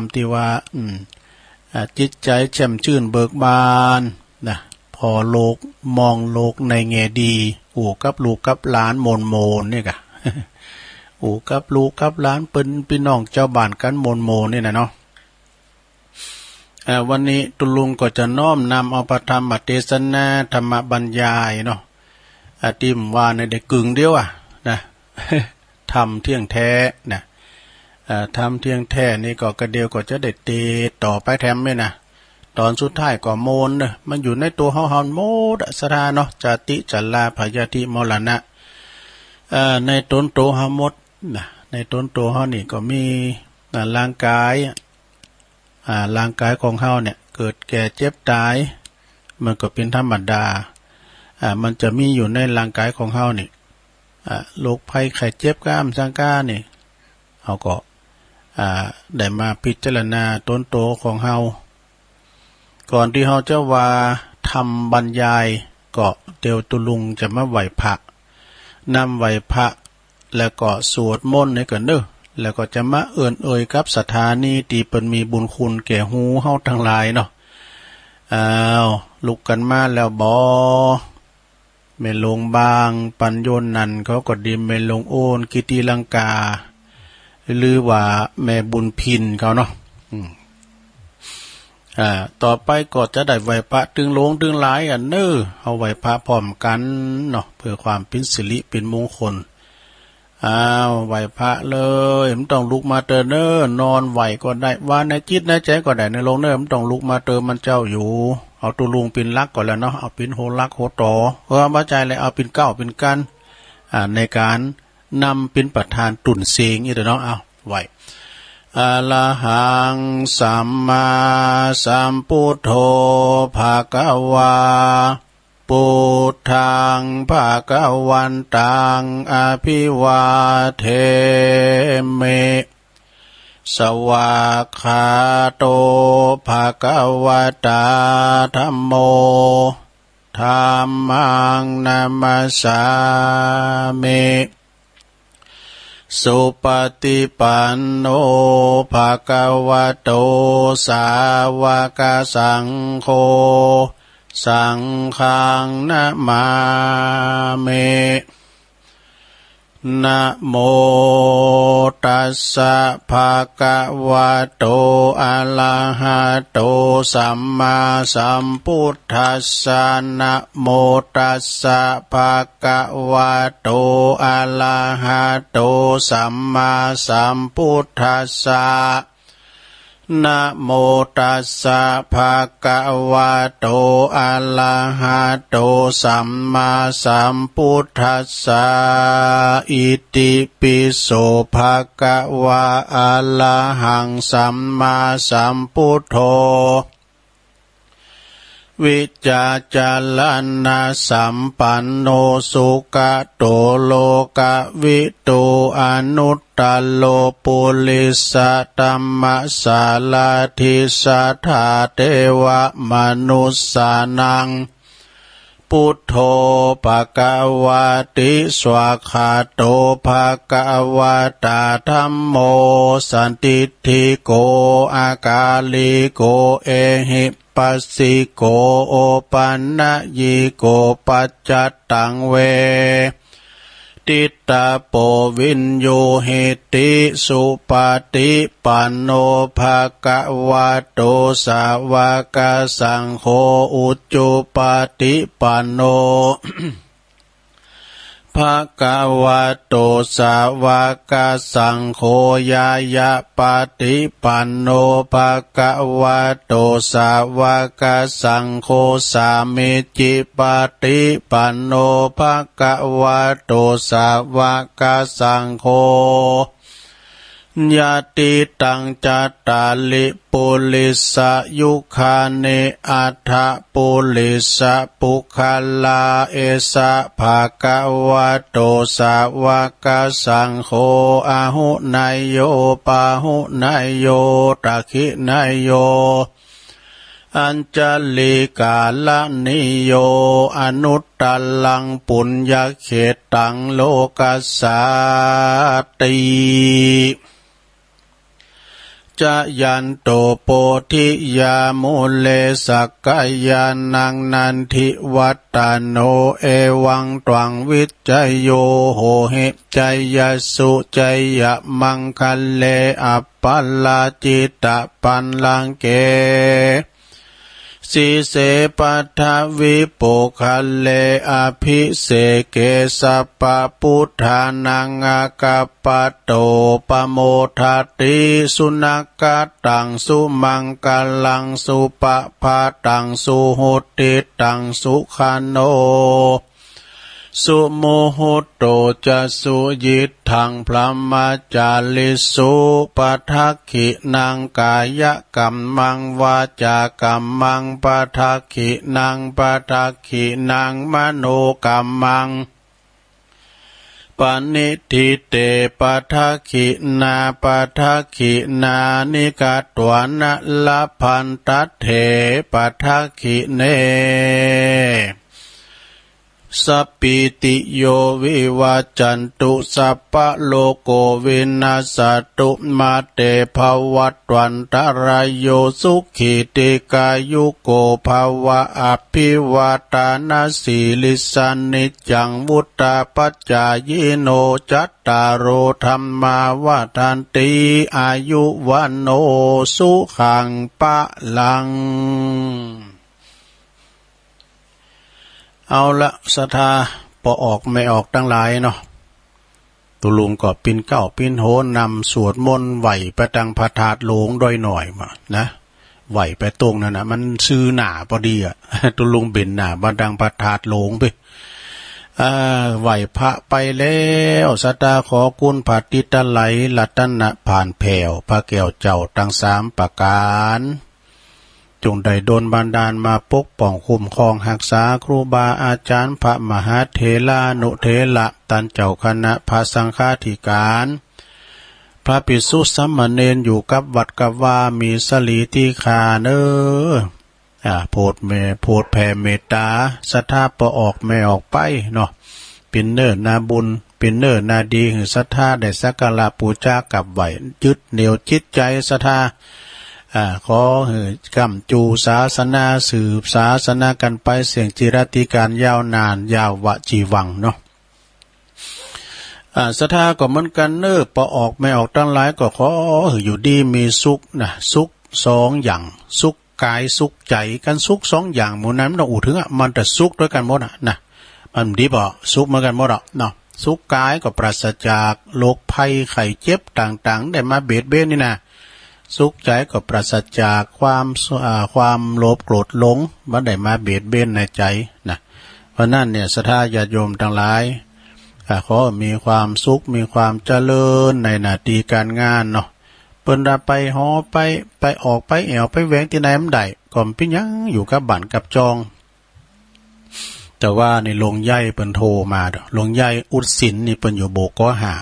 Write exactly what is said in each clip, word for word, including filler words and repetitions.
ำตี้ว่า อืม อ่า จิตใจ๋แจ่มจื้นเบิกบาน นะ ผ่อโลก มองโลกในแง่ดี อู้กับลูกกับหลานโมนโมนนี่ก่ะ อู้กับลูกกับหลานเปิ้นปี้น้องจาวบ้านกั๋นโมนโมนนี่นะเนาะ อ่า วันนี้ตุ๊ลุงก็จะน้อมนำเอาพระธรรมเตสนา ธรรมบรรยายเนาะ อ่า ตี้ว่าในได้กึ่งเดียวอะ นะ ธรรมเที่ยงแท้นะ อ่า ธรรมเที่ยงแท้นี่ก็กระเดียวก็จะได้เตต่อไปแถมเนี่ยนะ ต๋อนสุดท้ายก็โมนเนาะ มันอยู่ในตั๋วเฮาหั้นหมดอะ ศรัทธาเนาะ จาติ ชรา พยาธิ มรณะ อ่า ในต๋นตั๋วเฮาหมดนะ ในต๋นตั๋วเฮานี่ก็มี อ่า ร่างก๋ายอะ อ่า ร่างก๋ายของเฮาเนี่ย เกิดแก่เจ็บต๋าย มันก็เป๋นธรรมดา อ่า มันจะมีอยู่ในร่างก๋ายของเฮานี่ อ่า โรคภัยไข้เจ็บก้ามสังก้านี่ เฮาก็ อ่า ได้มาพิจารณาต๋นตั๋วของเฮา ก่อนตี้เฮาจะว่าธรรมบรรยาย ก็เดี๋ยวตุ๊ลุงจะมาไหว้พระ นำไหว้พระ แล้วก็สวดมนต์ให้กั๋นเนาะ แล้วก็จะมาเอิ้นเอ่ยกับศรัทธานี้ตี้เปิ้นมีบุญคุณแก่ฮู้เฮาตังหลายเนาะ อ้าว ลุกกั๋นมาแล้วบ่ แม่หลวงบาง ปัญโญนันท์เขาก็ดี แม่หลวงโอน กิติลังกา หรือว่าแม่บุญพินเขาเนาะ อืม อ่า ต่อไปก็จะได้ไหว้พระตึงหลวงตึงหลายกั๋นเนาะ เฮาไหว้พระพร้อมกั๋นเนาะ เพื่อความเป๋นสิริเป๋นมงคล อ้าว ไหว้พระเลย บ่ต้องลุกมาเต๊อะเนาะ นอนไหว้ก็ได้ ว่าในจิตในใจ๋ก็ได้ ในหลวงเนาะ บ่ต้องลุกมาเต๊อะ มันเจ้าอยู่ เอาตุ๊ลุงเป๋นหลักก่อนแล้วเนาะ เอาเป๋นหัวหลักหัวต๋อ เออ บ่ใจ้แล เอาเป๋นเก๊าเป๋นกั๋น อ่า ในก๋านนำเป๋นประธานตุ๊นเซงอี้เต๊อะเนาะ เอา ไหว้ อะระหัง สัมมาสัมพุทโธ ภะคะวา พุทธัง ภะคะวันตัง อะภิวาเทมิ สวากขาโต ภะคะวะตา ธัมโม ธัมมัง นะมัสสามิ สุปะฏิปันโน ภะคะวะโต สาวะกะสังโฆ สังฆัง นะมามิ นะโมตัสสะ ภะคะวะโต อะระหะโต สัมมาสัมพุทธัสสะ นะโมตัสสะ ภะคะวะโต อะระหะโต สัมมาสัมพุทธัสสะ นะโมตัสสะ ภะคะวะโต อะระหะโต สัมมาสัมพุทธัสสะ อิติปิโส ภะคะวะ อะระหัง สัมมาสัมพุทโธ วิจารณะสัมปันโน สุขะโต โลกะวิทู อนุตตโร ปุริสะธัมมสสารถิ สัทธาเทวะมนุสสานัง พุทโธ ภะคะวะติ สวากขาโต ภะคะวะตา ธัมโม สันทิฏฐิโก อะกาลิโก เอหิปัสสิโก โอปะนะยิโก ปัจจัตตัง เวทิตาโป วิญญูหิติ สุปะฏิปันโน ภะคะวะโต สาวะกะสังโฆ อุจุปะฏิปันโน ภะคะวะโต สาวะกะสังโฆ ญาณะปะฏิปันโน ภะคะวะโต สาวะกะสังโฆ สามีจิปะฏิปันโน ภะคะวะโต สาวะกะสังโฆ ยะติตัง จัตตาริ ปุริสะยุคานิ อัฏฐะปุริสะปุคคลา เอสะ ภะคะวะโต สาวะกะสังโฆ อาหุเนยโย ปาหุเนยโย ทักขิเนยโย อัญชลีกาละนีโย อนุตตรัง ปุญญเขตตัง โลกัสสาติ จยันโต โพธิยา มูเล สักกายานัง นันทิวัฏฏะโน เอวัง ตวัง วิจโย โหหิ จยัสสุ จยะมังคะเล อัปปะราจิตะปัลลังเก สีเส ปัทวิปุคคเล อภิเสเก สัพพะปุทธานัง อากัปปะโต ปะโมทะติ สุนักขะตัง สุมังคะลัง สุปะพาตัง สุหุตติตัง สุขะโน สุมุหุตโต จะ สุยิตถัง พรหมจาริสุ ปะทักขิณัง กายกัมมัง วาจากัมมัง ปะทักขิณัง ปะทักขิณัง มโนกัมมัง ปะณิฏฐิเต ปะทักขิณา ปะทักขิณานิ กัตวานะ ละพันตัตเถ ปะทักขิเณ สัปปีติโย วิวัจจันตุ สัพพะโลโก วินัสสะตุ มา เต ภะวัตวันตะราโย สุขี ทีฆายุโก ภะวะ อะภิวาทานะสีลิสสะ นิจจัง วุฑฒาปะจายิโน จัตตาโร ธัมมา วัฑฒันติ อายุ วัณโณ สุขัง พะลัง เอาละ ศรัทธาป้อออกแม่ออกตังหลายเนาะ ตุ๊ลุงก็ปิ้นเก๊าปิ้นโหนนำสวดมนต์ไหว้ไปตังพระธาตุหลวงด้วยหน่อยมานะ ไหว้ไปตรงนั้นนะ มันซื่อหน้าปอดีอะ ตุ๊ลุงเบนหน้ามาตังพระธาตุหลวงไป อ่า ไหว้พระไปแล้ว ศรัทธาขอคุณพระติตะไลยรัตนะผ่านแผ้ว พระแก้วเจ้าตังสามประก๋าน จงได้ดลบันดาลมาปกป้องคุ้มครองฮักษาครูบาอาจ๋ารย์ พระมหาเถรานุเถระ ต้านเจ้าคณะพระสังฆาธิก๋าน พระภิกษุสามเณรอยู่กับวัดกับวา มีสะหลีตี้ข้าเน้อ อ่า โผดเม โผดแผ่เมตต๋า ศรัทธาป้อออกแม่ออกไปเนาะ ปิ้นเน้อนาบุญ ปิ้นเน้อนาดี หื้อศรัทธาได้สักการะปู๋จากราบไหว้ ยึดเหนี่ยวจิตใจ๋ศรัทธา อ่า ขอหื้อก้ำจู๋ศาสนา สืบศาสนากั๋นไปเสี้ยงจิรัติก๋าลยาวนาน ยาวจีวังเนาะ อ่า ศรัทธาก็เหมือนกั๋นเน้อ ป้อออกแม่ออกตังหลายก็ขอหื้ออยู่ดีมีสุขนะ สุขสองอย่าง สุขกายสุขใจ๋ กั๋นสุขสองอย่างหมู่นั้นมันต้องอู้เถิงอะ มันจะสุขตวยกั๋นหมดอะนะ มันดีบ่ สุขเหมือนกั๋นหมดอะเนาะ สุขกายก็ปราศจากโรคภัยไข้เจ็บต่างๆ ได้มาเบียดเบียนนี่นะ สุขใจ๋ก็ปราศจากความ อ่า ความโลภโกรธหลง บ่ได้มาเบียดเบียนในใจ๋นะ เพราะนั้นเนี่ย ศรัทธาญาติโยมตังหลาย อ่า ขอมีความสุข มีความเจริญในหน้าตี้ก๋านงานเนาะ เปิ้นว่าไปหอ ไป ไปออก ไปแอ่ว ไปแหวงตี้ไหนบ่ได้ ก็บ่เป๋นหยัง อยู่กับบ้านกับจ้อง แต่ว่านี่หลวงใหญ่เปิ้นโทรมาเนาะ หลวงใหญ่อุดสินนี่เปิ้นอยู่โบกอห้า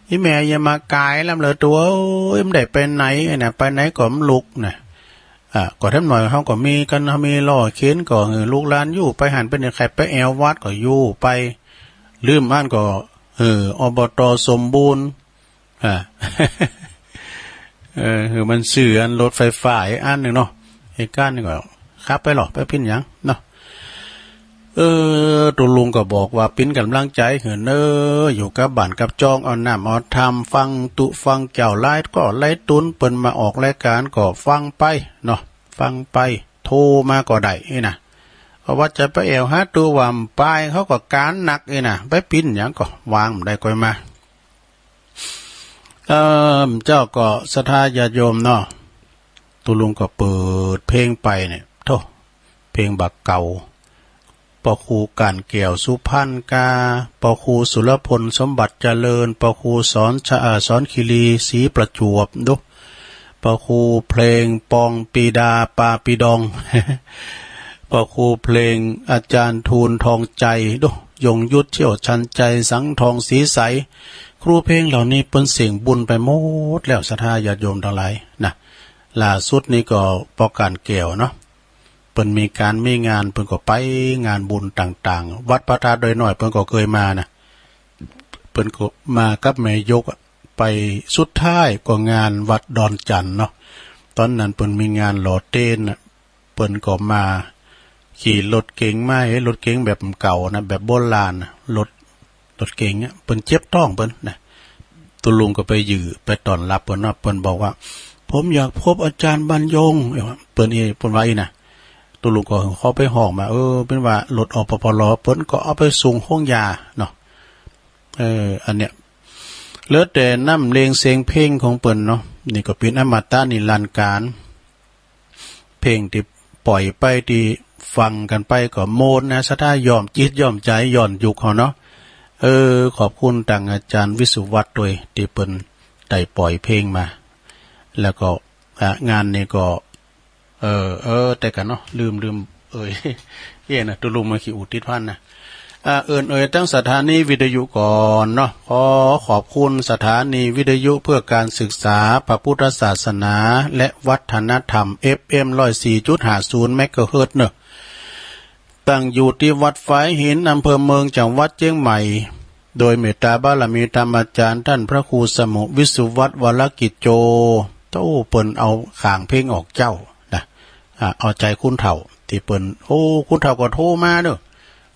อี่แม่อย่ามากายลำเลยตั๋วเอ้ย บ่ได้ไปไหนนะ ไปไหนก็บ่ลุกนะ อ่า ก็แถมหน่อยเฮาก็มีกั๋น เฮามีล้อเข็นก็หื้อลูกหลานอยู่ ไปหั้นไปนี่ ใค่ไปแอ่ววัดก็อยู่ไป ลืมอั้นก็ เออ อบต.สมบูรณ์ อ่า เออ หื้อมันซื้ออันรถไฟฟ้าอีกอันนึ่งเนาะ อีกอันนึ่งก็ขับไปลอ บ่เป๋นหยังเนาะ เออ ตุ๊ลุงก็บอกว่าเป๋นก๋ำลังใจ๋หื้อเน้อ อยู่กับบ้านกับจ้อง เอาน้ำเอาธรรม ฟังตุ๊ฟังเจ้า หลายก้อหลายตุ๊น เปิ้นมาออกรายก๋านก็ฟังไปเนาะ ฟังไป โทรมาก็ได้นี่นะ เพราะว่าจะไปแอ่วหาตุ๊ว่าบ่ไป เขาก็ก๋านหนักนี่นะ บ่เป๋นหยังก็วางบ่ได้ก่อยมา เอ่อ เจ้าก็ศรัทธาญาติโยมเนาะ ตุ๊ลุงก็เปิดเพลงไปเนี่ย โธ่ เพลงบ่าเก่า ป้อครูก่านแก้ว สุพรรณกา ป้อครูสุรพล สมบัติเจริญ ป้อครูสอนชะ เอ่อ สอนคีรี ศรีประจวบ ดู ป้อครูเพลงปองปีดาปาปีดอง ป้อครูเพลงอาจ๋ารย์ทูลทองใจ๋ ดู ยงยุทธ เชี่ยวชันใจ๋ สังทอง ศรีใส ครูเพลงเหล่านี้เปิ้นเสี้ยงบุญไปหมดแล้ว ศรัทธาญาติโยมตังหลายนะ ล่าสุดนี่ก็ป้อก่านแก้วเนาะ เปิ้นมีก๋านมีงาน เปิ้นก็ไปงานบุญต่างๆ วัดพระธาตุดอยน้อย เปิ้นก็เกยมานะ เปิ้นก็มากับแม่ยกอะ ไปสุดท้ายก็งานวัดดอนจันทน์เนาะ ต๋อนนั้นเปิ้นมีงานหล่อเตนน่ะ เปิ้นก็มาขี่รถเก๋งมา เอ๊ะ รถเก๋งแบบเก่านะ แบบโบราณนะ รถ รถเก๋งอะ เปิ้นเจ็บต๊องเปิ้นนะ ตุ๊ลุงก็ไปยื้อ ไปต้อนฮับเปิ้นเนาะ เปิ้นบอกว่า "ผมอยากพบอาจารย์บรรยง" เปิ้นอี้ เปิ้นว่าอี้นะ ตุ๊ลุงก็เข้าไปฮ้องมา เออ เปิ้นว่ารถ อปปร เปิ้นก็เอาไปส่งโฮงยาเนาะ เออ อันเนี้ย เหลือแต่น้ำเลงเสียงเพลงของเปิ้นเนาะ นี่ก็เป๋นอมตะนิรันดร์ก๋าล เพลงตี้ป่อยไป ตี้ฟังกั๋นไปก็ม่วนนะ ศรัทธาย้อมจิตย้อมใจ๋ ย้อนยุคเฮาเนาะ เออ ขอบคุณตังอาจ๋ารย์วิสุวัฒน์ตวย ตี้เปิ้นได้ป่อยเพลงมา แล้วก็ อ่ะ งานนี้ก็ เออ เออ แต่ก่อนเนาะ ลืม ลืม เอ่ย เอี้ยนะ ตุ๊ลุงมาขี้อู่ติดพันนะ อ่า เอิ้นเอ่ยตังสถานีวิทยุก่อนเนาะ ขอขอบคุณสถานีวิทยุเพื่อการศึกษาพระพุทธศาสนาและวัฒนธรรม เอฟเอ็ม ร้อยสี่จุดห้าศูนย์ เมกะเฮิรตซ์เนาะ ตั้งอยู่ตี้วัดฝายหิน อำเภอเมือง จังหวัดเจียงใหม่ โดยเมตตาบารมีธรรมอาจ๋ารย์ต้านพระครูสมุห์ วิสุวัฒน์ วรกิจโจ โอ้ เปิ้นเอาข่างเพลงออกเจ้านะ อ่า เอาใจ๋คนเฒ่าตี้เปิ้น โอ้ คนเฒ่าก็โทรมาเนาะ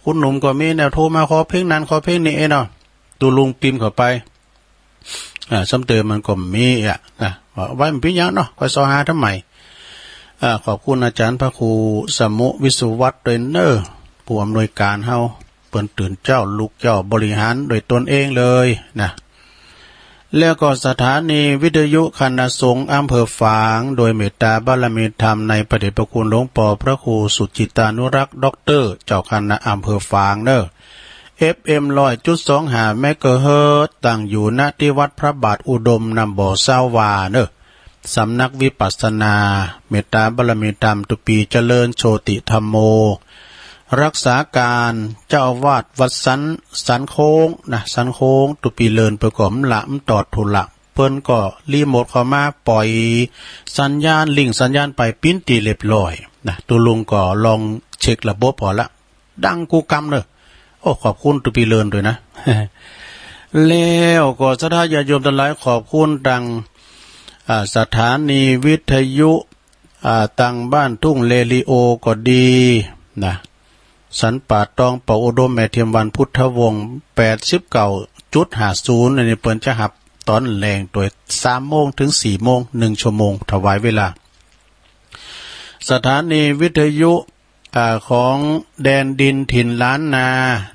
คนหนุ่มก็มีแนวโทรมาขอเพลงนั้นขอเพลงนี้เนาะ ตุ๊ลุงปิมเข้าไป อ่า ซ้ำเติมมันก็มีอะนะ ว่าไว้มันเป๋นหยังเนาะ ค่อยเซาะหาทำใหม่ อ่า ขอบคุณอาจ๋ารย์พระครูสมุห์ วิสุวัฒน์ตวยเนาะ ผู้อำนวยก๋านเฮา เปิ้นตื่นเจ๊าลุกเจ๊าบริหารด้วยตนเองเลยนะ แล้วก็สถานีวิทยุคณะสงฆ์อำเภอฝาง โดยเมตตาบารมีธรรมในพระเดชพระคุณหลวงป้อพระครูสุจิตตานุรักษ์ ด็อกเตอร์ เจ้าคณะอำเภอฝางเนาะ เอฟเอ็ม ร้อยจุดสองห้า เมกะเฮิรตซ์ ตั้งอยู่ ณ ตี้วัดพระบาทอุดม น้ำบ่อ ซาววาเนาะ สำนักวิปัสสนา เมตตาบารมีธรรม ตุปี๋เจริญโชติธัมโม รักษาก๋านเจ้าอาวาสวัดสัน สันโค้งนะ สันโค้ง ตุปี๋เลินไปก่อน มันละ มันตอดธุระ เปิ้นก็รีโมทเข้ามาป่อยสัญญาณ ลิงก์สัญญาณไปเป๋นตี้เรียบร้อยนะ ตุ๊ลุงก็ลองเช็คระบบผ่อละ ดังกู้กำเนาะ โอ้ ขอบคุณตุปี๋เลินตวยนะ แล้วก็ศรัทธาญาติโยมตังหลาย ขอบคุณตัง อ่า สถานีวิทยุ อ่า ตังบ้านทุ่งเรดิโอก็ดีนะ สันป่าตอง ป้ออุดม แม่เทียมวัน พุทธวงศ์ แปดสิบเก้าจุดห้าศูนย์ อันนี้เปิ้นจะฮับต๋อนแลงตวย สามโมงเถิงสี่โมง นึ่งชั่วโมง ถวายเวลา สถานีวิทยุ อ่า ของแดนดินถิ่นล้านนา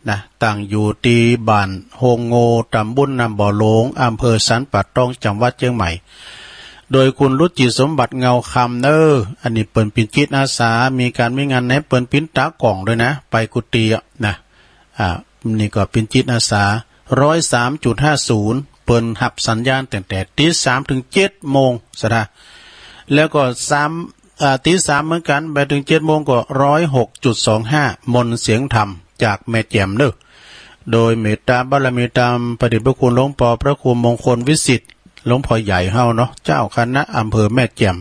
นะ ตั้งอยู่ตี้บ้านโฮงโง ตำบลน้ำบ่อหลวง อำเภอสันป่าตอง จังหวัดเจียงใหม่ โดยคุณรุจิสมบัติ เงาคำเนาะ อันนี้เปิ้นเป๋นจิตอาสา มีก๋านมีงานไหนเปิ้นเป๋นต๋ากล้องตวยนะ ไปกู้ตี้อะนะ อ่า นี่ก็เป๋นจิตอาสา ร้อยสามจุดห้าศูนย์ เปิ้นฮับสัญญาณตั้งแต่ตี๋สามเถิงเจ็ดโมง ศรัทธา แล้วก็สาม อ่า ตี๋สามเหมือนกั๋น ไปเถิงเจ็ดโมงก็ ร้อยหกจุดสองห้า มนต์เสียงธรรมจากแม่แจ่มเนาะ โดยเมตตาบารมีธรรมพระเดชพระคุณหลวงป้อพระครูมงคลวิสิทธิ์ หลวงป้อใหญ่เฮาเนาะ เจ้าคณะอำเภอแม่แจ่ม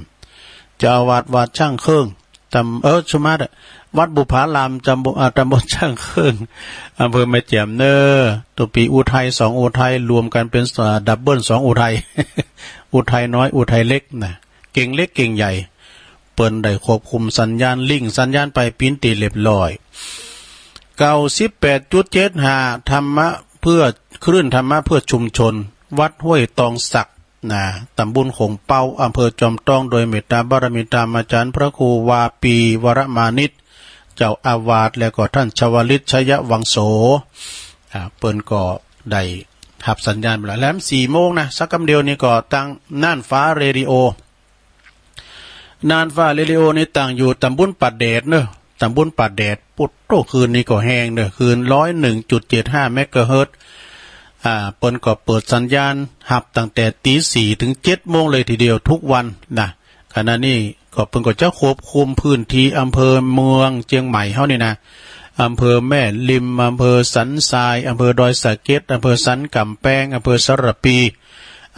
เจ้าอาวาสวัดช่างเครื่อง ตำ เออ สุมาตรอะ วัดบุพาราม ตำบล อ่า ตำบลช่างเครื่อง อำเภอแม่แจ่มเนาะ ตุปี๋อุทัย สองอุทัย รวมกั๋นเป๋น อ่า ดับเบิลสองอุทัย อุทัยน้อย อุทัยเล็กนะ เก่งเล็กเก่งใหญ่ เปิ้นได้ควบคุมสัญญาณ ลิงก์สัญญาณไปเป๋นตี้เรียบร้อย เก้าสิบแปดจุดเจ็ดห้า ธรรมะเพื่อ คลื่นธรรมะเพื่อชุมชน วัดห้วยตองสัก นะ ตำบลโขงเป๊า อำเภอจอมตอง โดยเมตตาบารมีธรรมอาจ๋ารย์พระครูวาปี วรมานิต เจ้าอาวาส แล้วก็ท่านชวลิต ชยวังโส อ่า เปิ้นก็ได้ฮับสัญญาณไปแล้ว แหลมสี่โมงนะ สักกำเดียวนี่ก็ตังน่านฟ้าเรดิโอ น่านฟ้าเรดิโอนี่ตั้งอยู่ตำบลป่าแดดเนาะ ตำบลป่าแดด ปุ๊ดโต้ คลื่นนี้ก็แฮงเนาะ คลื่น ร้อยหนึ่งจุดเจ็ดห้า เมกะเฮิรตซ์ อ่า เปิ้นก็เปิดสัญญาณฮับตั้งแต่ตี๋สี่เถิงเจ็ดโมงเลยทีเดียวทุกวันนะ ขณะนี้ก็เปิ้นก็จะควบคุมพื้นที่อำเภอเมืองเจียงใหม่เฮานี่นะ อำเภอแม่ริม อำเภอสันทราย อำเภอดอยสะเก็ด อำเภอสันก๋ำแปง อำเภอสะระพี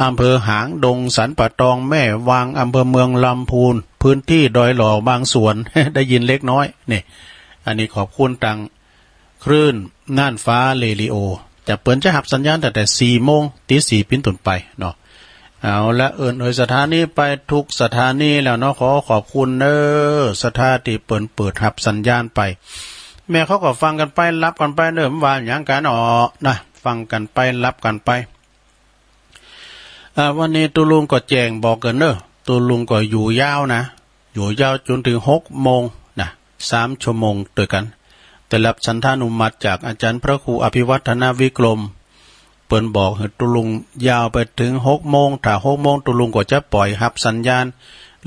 อำเภอหางดง สันป่าตอง แม่วาง อำเภอเมืองลำพูน พื้นที่ดอยหล่อบางส่วน ได้ยินเล็กน้อย นี่ อันนี้ขอบคุณตังคลื่นน่านฟ้าเรดิโอ จะเปิ้นจะหับสัญญาณตั้งแต่สี่โมง ตี๋สี่เป๋นต้นไปเนาะ เอาละ เอิ้นเอ่ยศรัทธานี้ไปทุกสถานีแล้วเนาะ ขอขอบคุณเน้อ ศรัทธาตี้เปิ้นเปิดหับสัญญาณไป แม่เขาก็ฟังกั๋นไป หลับกั๋นไปเน้อ บ่ว่าหยังกั๋นอ้อ นะ ฟังกั๋นไป หลับกั๋นไป อ่า วันนี้ตุ๊ลุงก็แจ้งบอกเปิ้นเน้อ ตุ๊ลุงก็อยู่ยาวนะ อยู่ยาวจ๋นเถิงหกโมงนะ สามชั่วโมงตวยกั๋น ได้ฮับฉันทานุมัติจากอาจ๋ารย์พระครูอภิวัฒนวิกรม เปิ้นบอกหื้อตุ๊ลุงยาวไปเถิงหกโมง ถ้าหกโมงตุ๊ลุงก็จะปล่อยหับสัญญาณ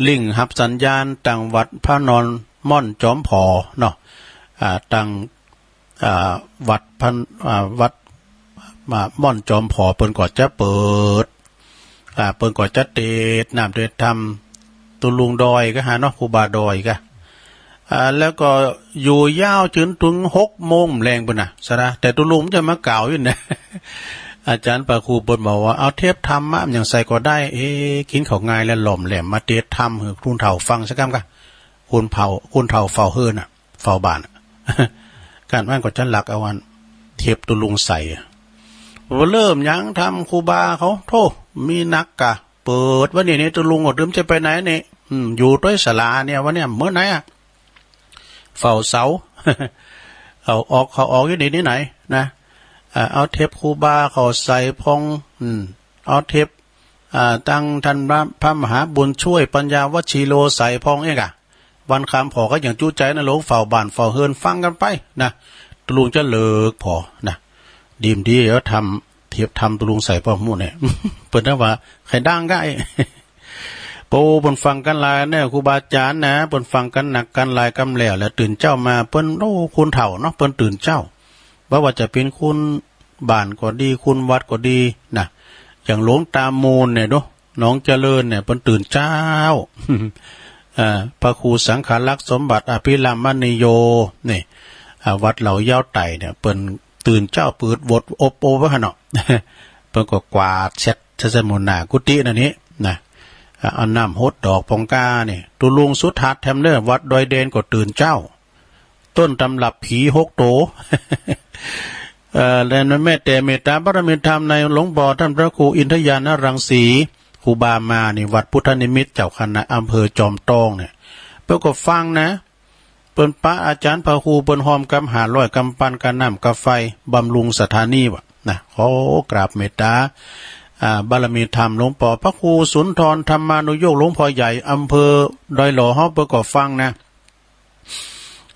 ลิงก์หับสัญญาณตังวัดพระนอนม่อนจอมผอเนาะ อ่า ตัง อ่า วัดพระ อ่า วัด อ่า ม่อนจอมผอ เปิ้นก็จะเปิด อ่า เปิ้นก็จะเตสน์น้ำเตสน์ธรรม ตุ๊ลุงดอยก่ะหาเนาะ ครูบาดอยก่ะ อ่า แล้วก็อยู่ยาวจ๋นเถิงหกโมงแลงปู้นน่ะ ศรัทธา แต่ตุ๊ลุงจะมากล่าวอยู่นะ อาจ๋ารย์พระครูเปิ้นบอกว่า เอาเทปธรรมะหยังใส่ก็ได้ เอ๊ะ กิ๋นข้าวงายแล้วหล่อมแหลม มาเตสน์ธรรมหื้อคนเฒ่าฟังสักกำก่ะ คนเฒ่า คนเฒ่าเฝ้าเฮือนน่ะ เฝ้าบ้าน ก้านวันก็จะลักเอาอันเทปตุ๊ลุงใส่ พอเริ่มยังธรรมครูบาเขา โธ่ มีนักก่ะ เปิดวันนี้นี่ตุ๊ลุงก็ตึงจะไปไหนนี่ อืม อยู่ตวยศาลาเนี่ย วันนี้เมื่อไหนอะ เฝ้าเสา เข้าออก เข้าออกอยู่นี่ นี่ไหนนะ อ่า เอาเทปครูบาเขาใส่พ่อง อืม เอาเทป อ่า ตังต้านพระ พระมหาบุญช่วยปัญญาวชิโรใส่พ่องเองก่ะ วันคำผอก็ยังจุใจนะ ลงเฝ้าบ้านเฝ้าเฮือนฟังกั๋นไปนะ ตุ๊ลุงจะเลิกผอนะ ดีมดี เอาธรรม เทปธรรมตุ๊ลุงใส่พ่องหมู่เนี่ย เปิ้นถามว่า ใค่ดังก่ะ โอ้ เปิ้นฟังกั๋นหลายเนี่ย ครูบาอาจ๋ารย์นะ เปิ้นฟังกั๋นนักกั๋นหลายกำแล้ว แล้วตื่นเจ๊ามา เปิ้น โอ้ คนเฒ่าเนาะ เปิ้นตื่นเจ๊า บ่ว่าจะเป๋นคนบ้านก็ดี คนวัดก็ดีนะ อย่างหลวงตามูลเนี่ยเนาะ หนองเจริญเนี่ย เปิ้นตื่นเจ๊า เอ่อ พระครูสังฆรักษ์สมบัติอภิรามณีโย นี่ อ่า วัดเหล่ายาวไต่เนี่ย เปิ้นตื่นเจ๊า เปิดบทอบโอไว้หั้นเนาะ เปิ้นก็กวาดเช็ด เช็ดหมู่หน้ากุฏินั่นนี่นะ อ่า เอาน้ำหดดอกปองก้านี่ ตุ๊ลุงสุทัศน์แถมเน้อ วัดดอยแดนก็ตื่นเจ๊า ต้นตำรับผีหกโต เอ่อ และแม้แต่เมตตาบารมีธรรมในหลวงป้อต้านพระครูอินทญาณรังสี ครูบามานี่ วัดพุทธนิมิตร เจ้าคณะอำเภอจอมตองเนี่ย เปิ้นก็ฟังนะ เปิ้นปะอาจ๋ารย์พระครูเปิ้นฮอมกับห้าร้อยกำปั้น กาน้ำกาไฟ บำรุงสถานีว่ะนะ ขอกราบเมตตา อ่า บารมีธรรมหลวงป้อพระครูสุนทรธรรมานุโยค หลวงป้อใหญ่อำเภอดอยหล่อเฮา เปิ้นก็ฟังนะ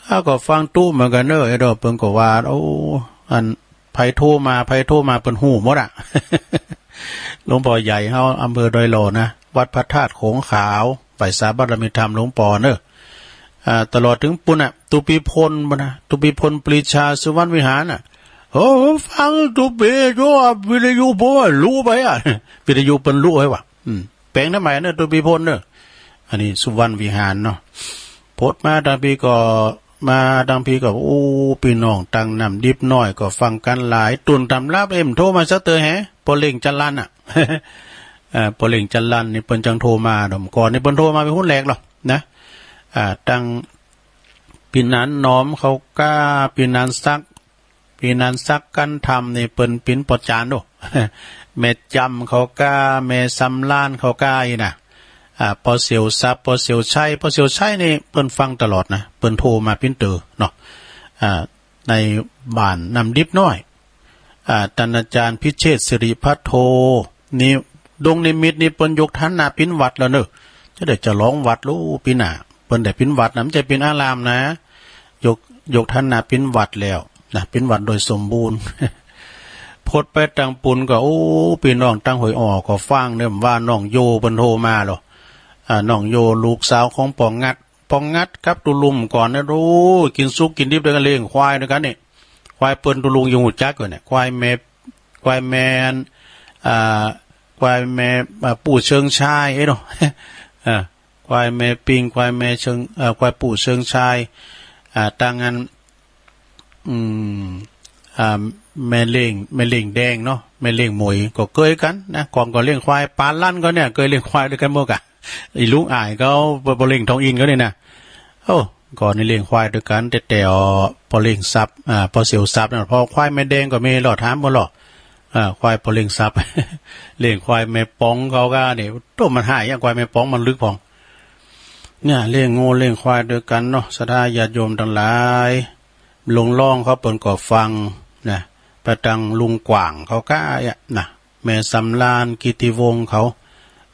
เฮาก็ฟังตุ๊เหมือนกั๋นเน้อ ไอ้ดอก เปิ้นก็ว่า โอ้ อัน ใผโทรมา ใผโทรมา เปิ้นฮู้หมดอะ หลวงป้อใหญ่เฮา อำเภอดอยหล่อนะ วัดพระธาตุโขงขาว ไหว้สาบารมีธรรมหลวงป้อเน้อ อ่า ตลอดเถิงปู้นน่ะ ตุ๊ปีพลปู้นนะ ตุ๊ปีพลปรีชาสุวรรณวิหารน่ะ โอ้ ฟังตุ๊ปี โย วิทยุบ่ฮู้ไปอะ วิทยุเปิ้นลุไว้ว่ะ อืม แป๋งทำไมเน้อ ตุ๊ปีพลเน้อ อันนี้สุวรรณวิหารเนาะ พดมาตางปี้ก็ มาตางปี้ก็ โอ้ ปี้น้องตังน้ำดิบน้อยก็ฟังกั๋นหลาย ตุ๊นตำรับเอ็มโทรมาสักเตื้อแฮะ ป้อเล็งจรัญอะ เอ่อ ป้อเล็งจรัญนี่เปิ้นจังโทรมาเนาะ ก่อนนี่เปิ้นโทรมาเป๋นคนแรกหรอกนะ อ่า ตังปี้หนานหนอมเขาก้า ปี้หนานศักดิ์ ปี้หนานศักดิ์ กันธรรมนี่เปิ้นเป๋นป้อจ๋ารย์โอ้ แม่จำเขาก้า แม่สำราญเขาก้าอี้นะ อ่า ป้อเสี่ยวทรัพย์ ป้อเสี่ยวชัย ป้อเสี่ยวชัยนี่เปิ้นฟังตลอดนะ เปิ้นโทรมาเป๋นเตื้อเนาะ อ่า ในบ้านน้ำดิบน้อย อ่า ต้านอาจ๋ารย์พิเชษฐ์สิริภัทโท นี่ ดงนิมิตรนี่เปิ้นยกฐานะเป๋นวัดแล้วเน้อ จะได้ฉลองวัดลูกปี๋หน้า เปิ้นได้เป๋นวัดนะ บ่ใจ้เป๋นอารามนะ ยก ยกฐานะเป๋นวัดแล้วนะ เป๋นวัดโดยสมบูรณ์ พดไปตางปู้นก็ โอ้ ปี้น้องตางห้วยอ้อก็ฟังเน้อ ว่าน้องโยเปิ้นโทรมาหรอ อ่า น้องโยลูกสาวของป้องัด ป้องัดกับตุ๊ลุงก่อนนะ โอ้ กิ๋นสุกกิ๋นดิบตวยกั๋น เลี้ยงควายตวยกั๋นนี่ ควายเปิ้นตุ๊ลุงยังฮู้จักอยู่เนี่ย ควายแม่ ควายแม่ อ่า ควายแม่ อ่า ปู่เชิงชาย เอ้ยเนาะ อ่า ควายแม่ปิง ควายแม่เชิง เอ่อ ควายปู่เชิงชาย อ่า ตังอัน อืม อ่า แม่เลี้ยง แม่เลี้ยงแดงเนาะ แม่เลี้ยงหมวยก็เกยกั๋นนะ ก่อนก็เลี้ยงควาย ป๋าลั่นก็เนี่ย เกยเลี้ยงควายตวยกั๋นหมดก่ะ อีลุงอ้ายเขา ป้อ ป้อเลี้ยงทองอินทร์เขานี่นะ โอ้ ก่อนนี่เลี้ยงควายตวยกั๋น แต่ แต่ อ่อ ปอเลี้ยงสับ อ่า ปอเสียวสับนั่น ปอควายแม่แดงก็มีลอถามบ่ลอ อ่า ควายปอเลี้ยงสับ เลี้ยงควายแม่ป๋องเขาก็นี่ โต้ มันหายอย่างควายแม่ป๋องมันลึกพ่อง เนี่ย เลี้ยงงัวเลี้ยงควายตวยกั๋นเนาะ ศรัทธาญาติโยมตังหลาย ลุงร้องเขาเปิ้นก็ฟังนะ ไปตังลุงกว้างเขาก็อะนะ แม่สำราญกิตติวงศ์เขา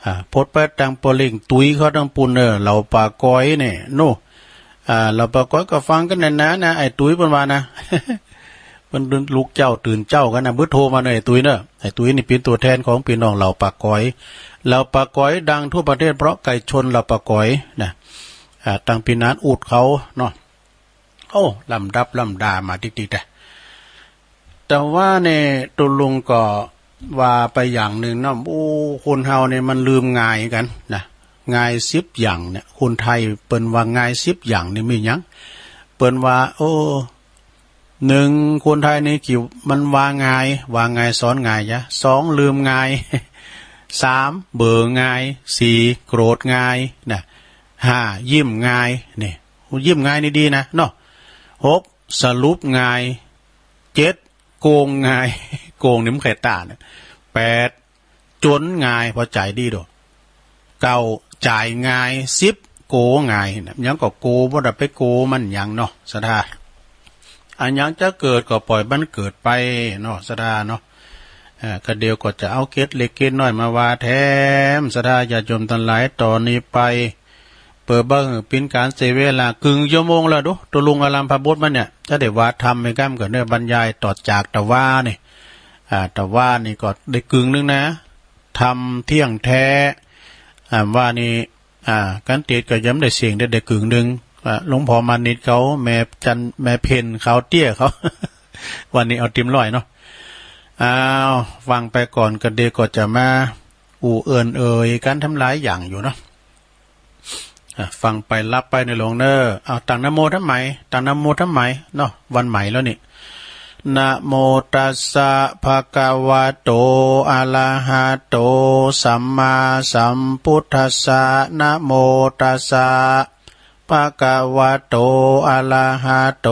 อ่า พดไปตังปอเลี้ยงตุ้ยเขาตังปู้นเน่อ เหล่าป่าก๋อยเนี่ย โน่ อ่า เหล่าป่าก๋อยก็ฟังกั๋นแน่นานะ ไอ้ตุ้ยเปิ้นว่านะ เปิ้นลูกเจ๊าตื่นเจ๊ากั๋นนะ เปิ้นโทรมาเน่อ ไอ้ตุ้ยเน่อ ไอ้ตุ้ยนี่เป๋นตั๋วแทนของปี้น้องเหล่าป่าก๋อย เหล่าป่าก๋อยดังทั่วประเทศเพราะไก่ชนเหล่าป่าก๋อยนะ อ่า ตังปี้นานอุดเขาเนาะ โอ้ ลำดับลำดามาติดๆ อะ แต่ว่าเนี่ย ตุ๊ลุงก็ว่าไปอย่างนึ่งเนาะ โอ้ คนเฮาเนี่ยมันลืมง่ายกั๋นนะ ง่ายสิบอย่างเนี่ย คนไทยเปิ้นว่าง่ายสิบอย่างนี่มีหยัง เปิ้นว่า โอ้ นึ่ง คนไทยนี่กี่ มันว่าง่าย ว่าง่ายสอนง่ายยะ สอง ลืมง่าย สาม เบอหง่าย สี่ โกรธง่ายนะ ห้า ยิ้มง่าย นี่ ยิ้มง่ายนี่ดีนะเนาะ หก สรุปง่าย เจ็ด โกงง่าย โกงนี่มันใค่ต้านนะ แปด จ๋นง่าย พอใจ๋ดีโด เก้า จ่ายง่าย สิบ โกง่ายนะ หยังก็โก บ่ได้ไปโกมันหยังเนาะ ศรัทธา อะหยังจะเกิดก็ปล่อยมันเกิดไปเนาะ ศรัทธาเนาะ เอ่อ ก็เดี๋ยวก็จะเอาเกร็ดเล็กเกร็ดน้อยมาว่าแถม ศรัทธาญาติโยมตังหลาย ต่อนี้ไป เปื้อบ่หื้อเป๋นก๋านเสียเวลา กึ่งชั่วโมงแล้วดู ตุ๊ลุงอารามภบทมาเนี่ย จะได้ว่าธรรมไปก้ำกั๋นเน่อ บรรยายต่อจากตะวานี่ อ่า ตะวานี่ก็ได้กึ่งนึ่งนะ ธรรมเที่ยงแท้ อ่า ว่านี่ อ่า กั๋นเตียดก็ยังบ่ได้เสี้ยง ได้ ได้กึ่งนึ่ง อ่า หลวงพ่อมานิตเขา แม่จัน แม่เพ็ญขาวเตี้ยเขา วันนี้เอาเตรียมร้อยเนาะ อ้าว ฟังไปก่อน ก็เดี๋ยวก็จะมาอู้เอิ้นเอ่ยกั๋นทำหลายอย่างอยู่เนาะ อ่ะ ฟังไปหลับไปเน่อหลวงเน่อ เอา ตั้งนะโมทำใหม่ ตั้งนะโมทำใหม่เนาะ วันใหม่แล้วนี่ นะโมตัสสะ ภะคะวะโต อะระหะโต สัมมาสัมพุทธัสสะ นะโมตัสสะ ภะคะวะโต อะระหะโต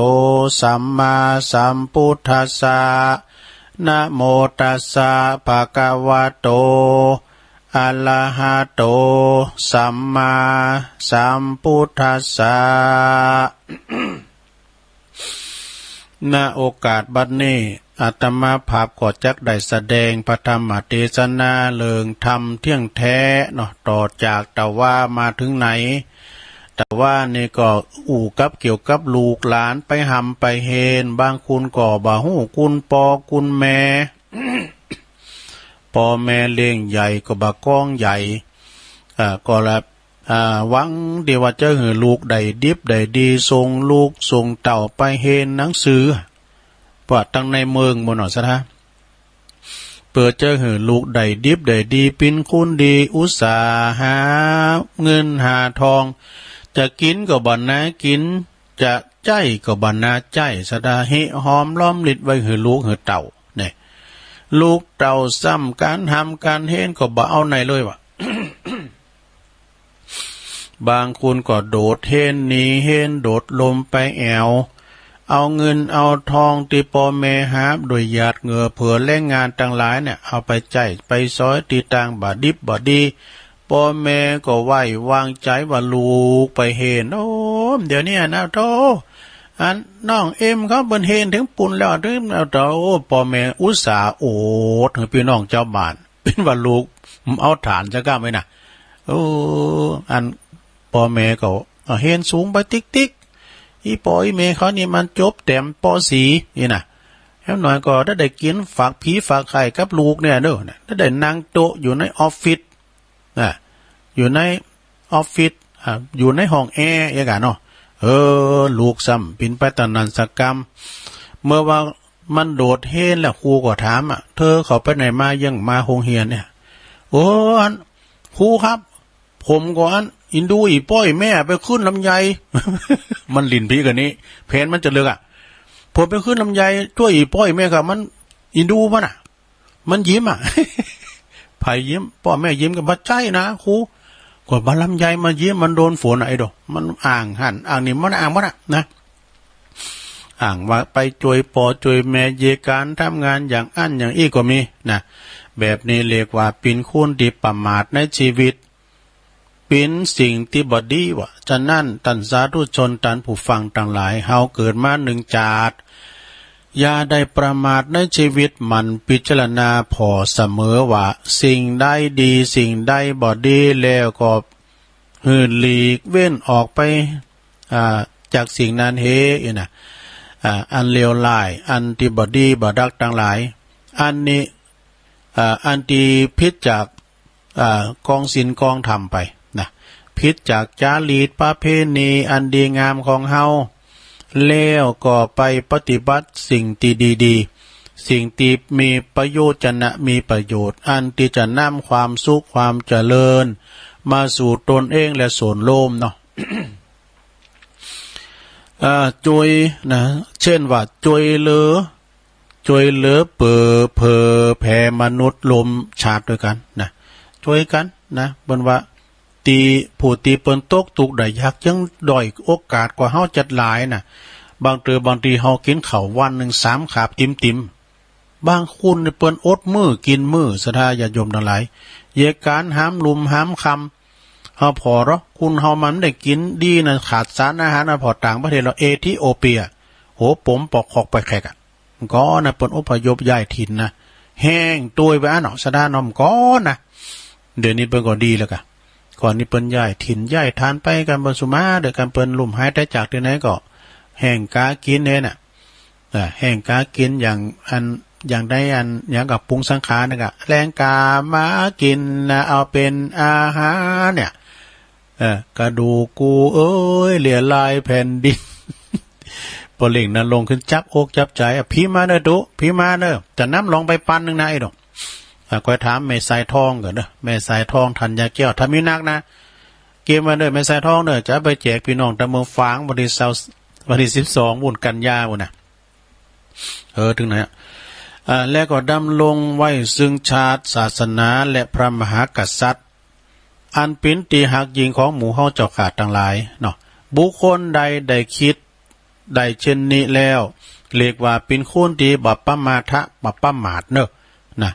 สัมมาสัมพุทธัสสะ นะโมตัสสะ ภะคะวะโต อะระหะโต สัมมาสัมพุทธัสสะ ณ โอกาสบัดนี้ อาตมาภาพก็จักได้แสดงพระธรรมเตสนาเรื่องธรรมเที่ยงแท้เนาะ ต่อจากตะวามาเถิงไหน ตะวานี่ก็อู้กับเกี่ยวกับลูกหลานไปฮ่ำไปเฮน บางคนก็บ่ฮู้คุณป้อคุณแม่ ป้อแม่เลี้ยงใหญ่ก็บ่าก้องใหญ่ อ่า ก็ละ อ่า หวังดีว่าจะหื้อลูกได้ดิบได้ดี ส่งลูกส่งเต้าไปเฮียนหนังสือ ว่าตังในเมืองบ่เนาะ ศรัทธา เปื้อจะหื้อลูกได้ดิบได้ดี เป๋นคนดี อุตส่าห์หาเงินหาทอง จะกิ๋นก็บ่หนากิ๋น จะใจ๊ก็บ่หนาใจ๊ ศรัทธา เฮะหอมล้อมริดไว้หื้อลูกหื้อเต้า เนี่ย ลูกเต้าซ้ำก๋านฮ่ำก๋านเฮียนก็บ่เอาไหนเลยว่ะ บางคนก็โดดเฮียนหนีเฮียน โดดล่มไปแอ่ว เอาเงินเอาทองตี้ป้อแม่หาบโดยหยาดเหงื่อเผื่อแรงงานตังหลายเนี่ย เอาไปใจ๊ไปสอยตี้ตางบ่าดิบบ่าดี ป้อแม่ก็ไว้วางใจ๋ว่าลูกไปเฮียน โอ้ เดี๋ยวนี้นะโธ่ อันน้องเอ็มเขาเปิ้นเฮียนเถิงปู้นแล้ว เถิงแล้ว โธ่ ป้อแม่อุตส่าห์โอดหื้อปี้น้องจาวบ้าน เป๋นว่าลูกเอาถ่านจะก้าไว้นะ โอ้ อันป้อแม่ก็ เอ่อ เฮียนสูงไปติ๊กๆ อี่ป้ออี่แม่เขานี่มันจบแต๋ม ป.สี่ นี่นะ แหมหน้อยก็ได้ ได้กิ๋นฝากผีฝากไข้กับลูกเนี่ยเนาะ ได้ ได้นั่งโต๊ะอยู่ในออฟฟิศ นะ อยู่ในออฟฟิศ อ่า อยู่ในห้องแอร์อย่างกั๋นเนาะ เออ ลูกซ้ำปิ๊นไปตานนั้นสักกำ เมื่อว่ามันโดดเฮียนแล้ว ครูก็ถามอะ เธอเข้าไปไหนมา ยังมาโฮงเฮียนเนี่ย โอ้ อัน ครูครับ ผมก็อัน อินดูอี่ป้ออี่แม่ไปขึ้นลำไย มันหลิ้นผีกั๋นนี่ แผนมันจะเลิกอะ ผมไปขึ้นลำไยจ้วยอี่ป้ออี่แม่ครับ มันอินดูมันอะ มันยิ้มอะ ใผยิ้ม ป้อแม่ยิ้มกั๋น บ่ใจ้นะครู ก็บ่าลำไยมาเยียะมันโดนฝนอะ ไอ้ดอก มันอ้างหั้นอ้างนี่ มันอ้างหมดอะนะ อ้างว่าไปจ้วยป้อจ้วยแม่ เยียะก๋านทำงานอย่างอั้นอย่างอี้ก็มีนะ แบบนี้เรียกว่าเป๋นคนตี้ประมาทในชีวิต เป๋นสิ่งตี้บ่ดีวะ ฉะนั้นต้านสาธุชน ต้านผู้ฟังตังหลาย เฮาเกิดมานึ่งจาติ อย่าได้ประมาทในชีวิต หมั่นพิจารณาผ่อเสมอว่าสิ่งใดดี สิ่งใดบ่ดี แล้วก็หื้อหลีกเว้นออกไป อ่า จากสิ่งนั้นเหีย อี้นะ อ่า อันเลวร้าย อันตี้บ่ดีบ่ดักตังหลาย อันนี้ อ่า อันตี้ผิดจาก อ่า กองศีลกองธรรมไปนะ ผิดจากจารีตประเพณีอันดีงามของเฮา แล้วก็ไปปฏิบัติสิ่งตี้ดีๆ สิ่งตี้มีประโยชน์จะนะ มีประโยชน์ อันตี้จะนำความสุขความเจริญมาสู่ตนเองและส่วนรวมเนาะ อ่า จ้วยนะ เช่นว่าจ้วยเหลือ จ้วยเหลือเผื่อเผื่อแผ่มนุษย์ร่วมชาติตวยกั๋นนะ จ้วยกั๋นนะ เปิ้นว่าตี้ผู้ตี้เปิ้นตกตุ๊กข์ได้ยาก ยังด้อยโอกาสกว่าเฮาจัดหลายนะ บางเตื้อบางทีเฮากิ๋นข้าววันนึ่งสามขาบติ๋มๆ บางคนนี่เปิ้นอดมื้อกิ๋นมื้อ ศรัทธาญาติโยมตังหลาย เยียะก๋านหามรุ่มหามค่ำ เฮาผ่อเนาะ คนเฮามันได้กิ๋นดีนะ ขาดสารอาหารนะ ผ่อต่างประเทศลาว เอธิโอเปีย โห ป๋มปอกคอกไปแขกอะ ก่อนนะ เปิ้นอพยพย้ายถิ่นนะ แห้งตวยไปอั้นเนาะ ศรัทธาเนาะ ก่อนนะ เดี๋ยวนี้เปิ้นก็ดีแล้วกะ ก่อนนี้เปิ้นย้ายถิ่นย้ายฐานไปกั๋น เปิ้นสุมาเด้อกั๋น เปิ้นลุ่มหายต๋ายจากตี้ไหนก็ แห้งก๋ากิ๋นเนี่ยน่ะ อ่า แห้งก๋ากิ๋นอย่างอัน อย่างใดอัน อย่างกับปรุงสังขารนี่กะ แลงก๋ามากิ๋นนะ เอาเป๋นอาหารเนี่ย เออ กระดูกกูเอ้ย เลียลายแผ่นดิน ป้อเล็งนรงค์ขึ้นจับอกจับใจ๋อะ พิมพ์มาเน่อตุ๊ พิมพ์มาเน่อ จะนำหลองไปปันนึ่งนะไอ้ดอก อ่ะ ก้อยถามแม่สายทองก่อนเน่อ แม่สายทอง ธัญญาแก้ว ถ้ามีนักนะ เก็บไว้เน่อ แม่สายทองเน่อ จะเอาไปแจกปี้น้องตางเมืองฝาง วันตี้ซาว วันตี้สิบสอง ปู๊น กันยาปู๊นนะ เออ เถิงไหนอะ อ่า แล้วก็ดำรงไว้ซึ่งชาติ ศาสนา และพระมหากษัตริย์ อันเป๋นตี้ฮักยิ่งของหมู่เฮาเจ้าข้าตังหลายเนาะ บุคคลใดได้กึ๊ดได้เช่นนี้แล้ว เรียกว่าเป๋นคนตี้บ่ประมาทะ บ่ประมาทเน่อ นะ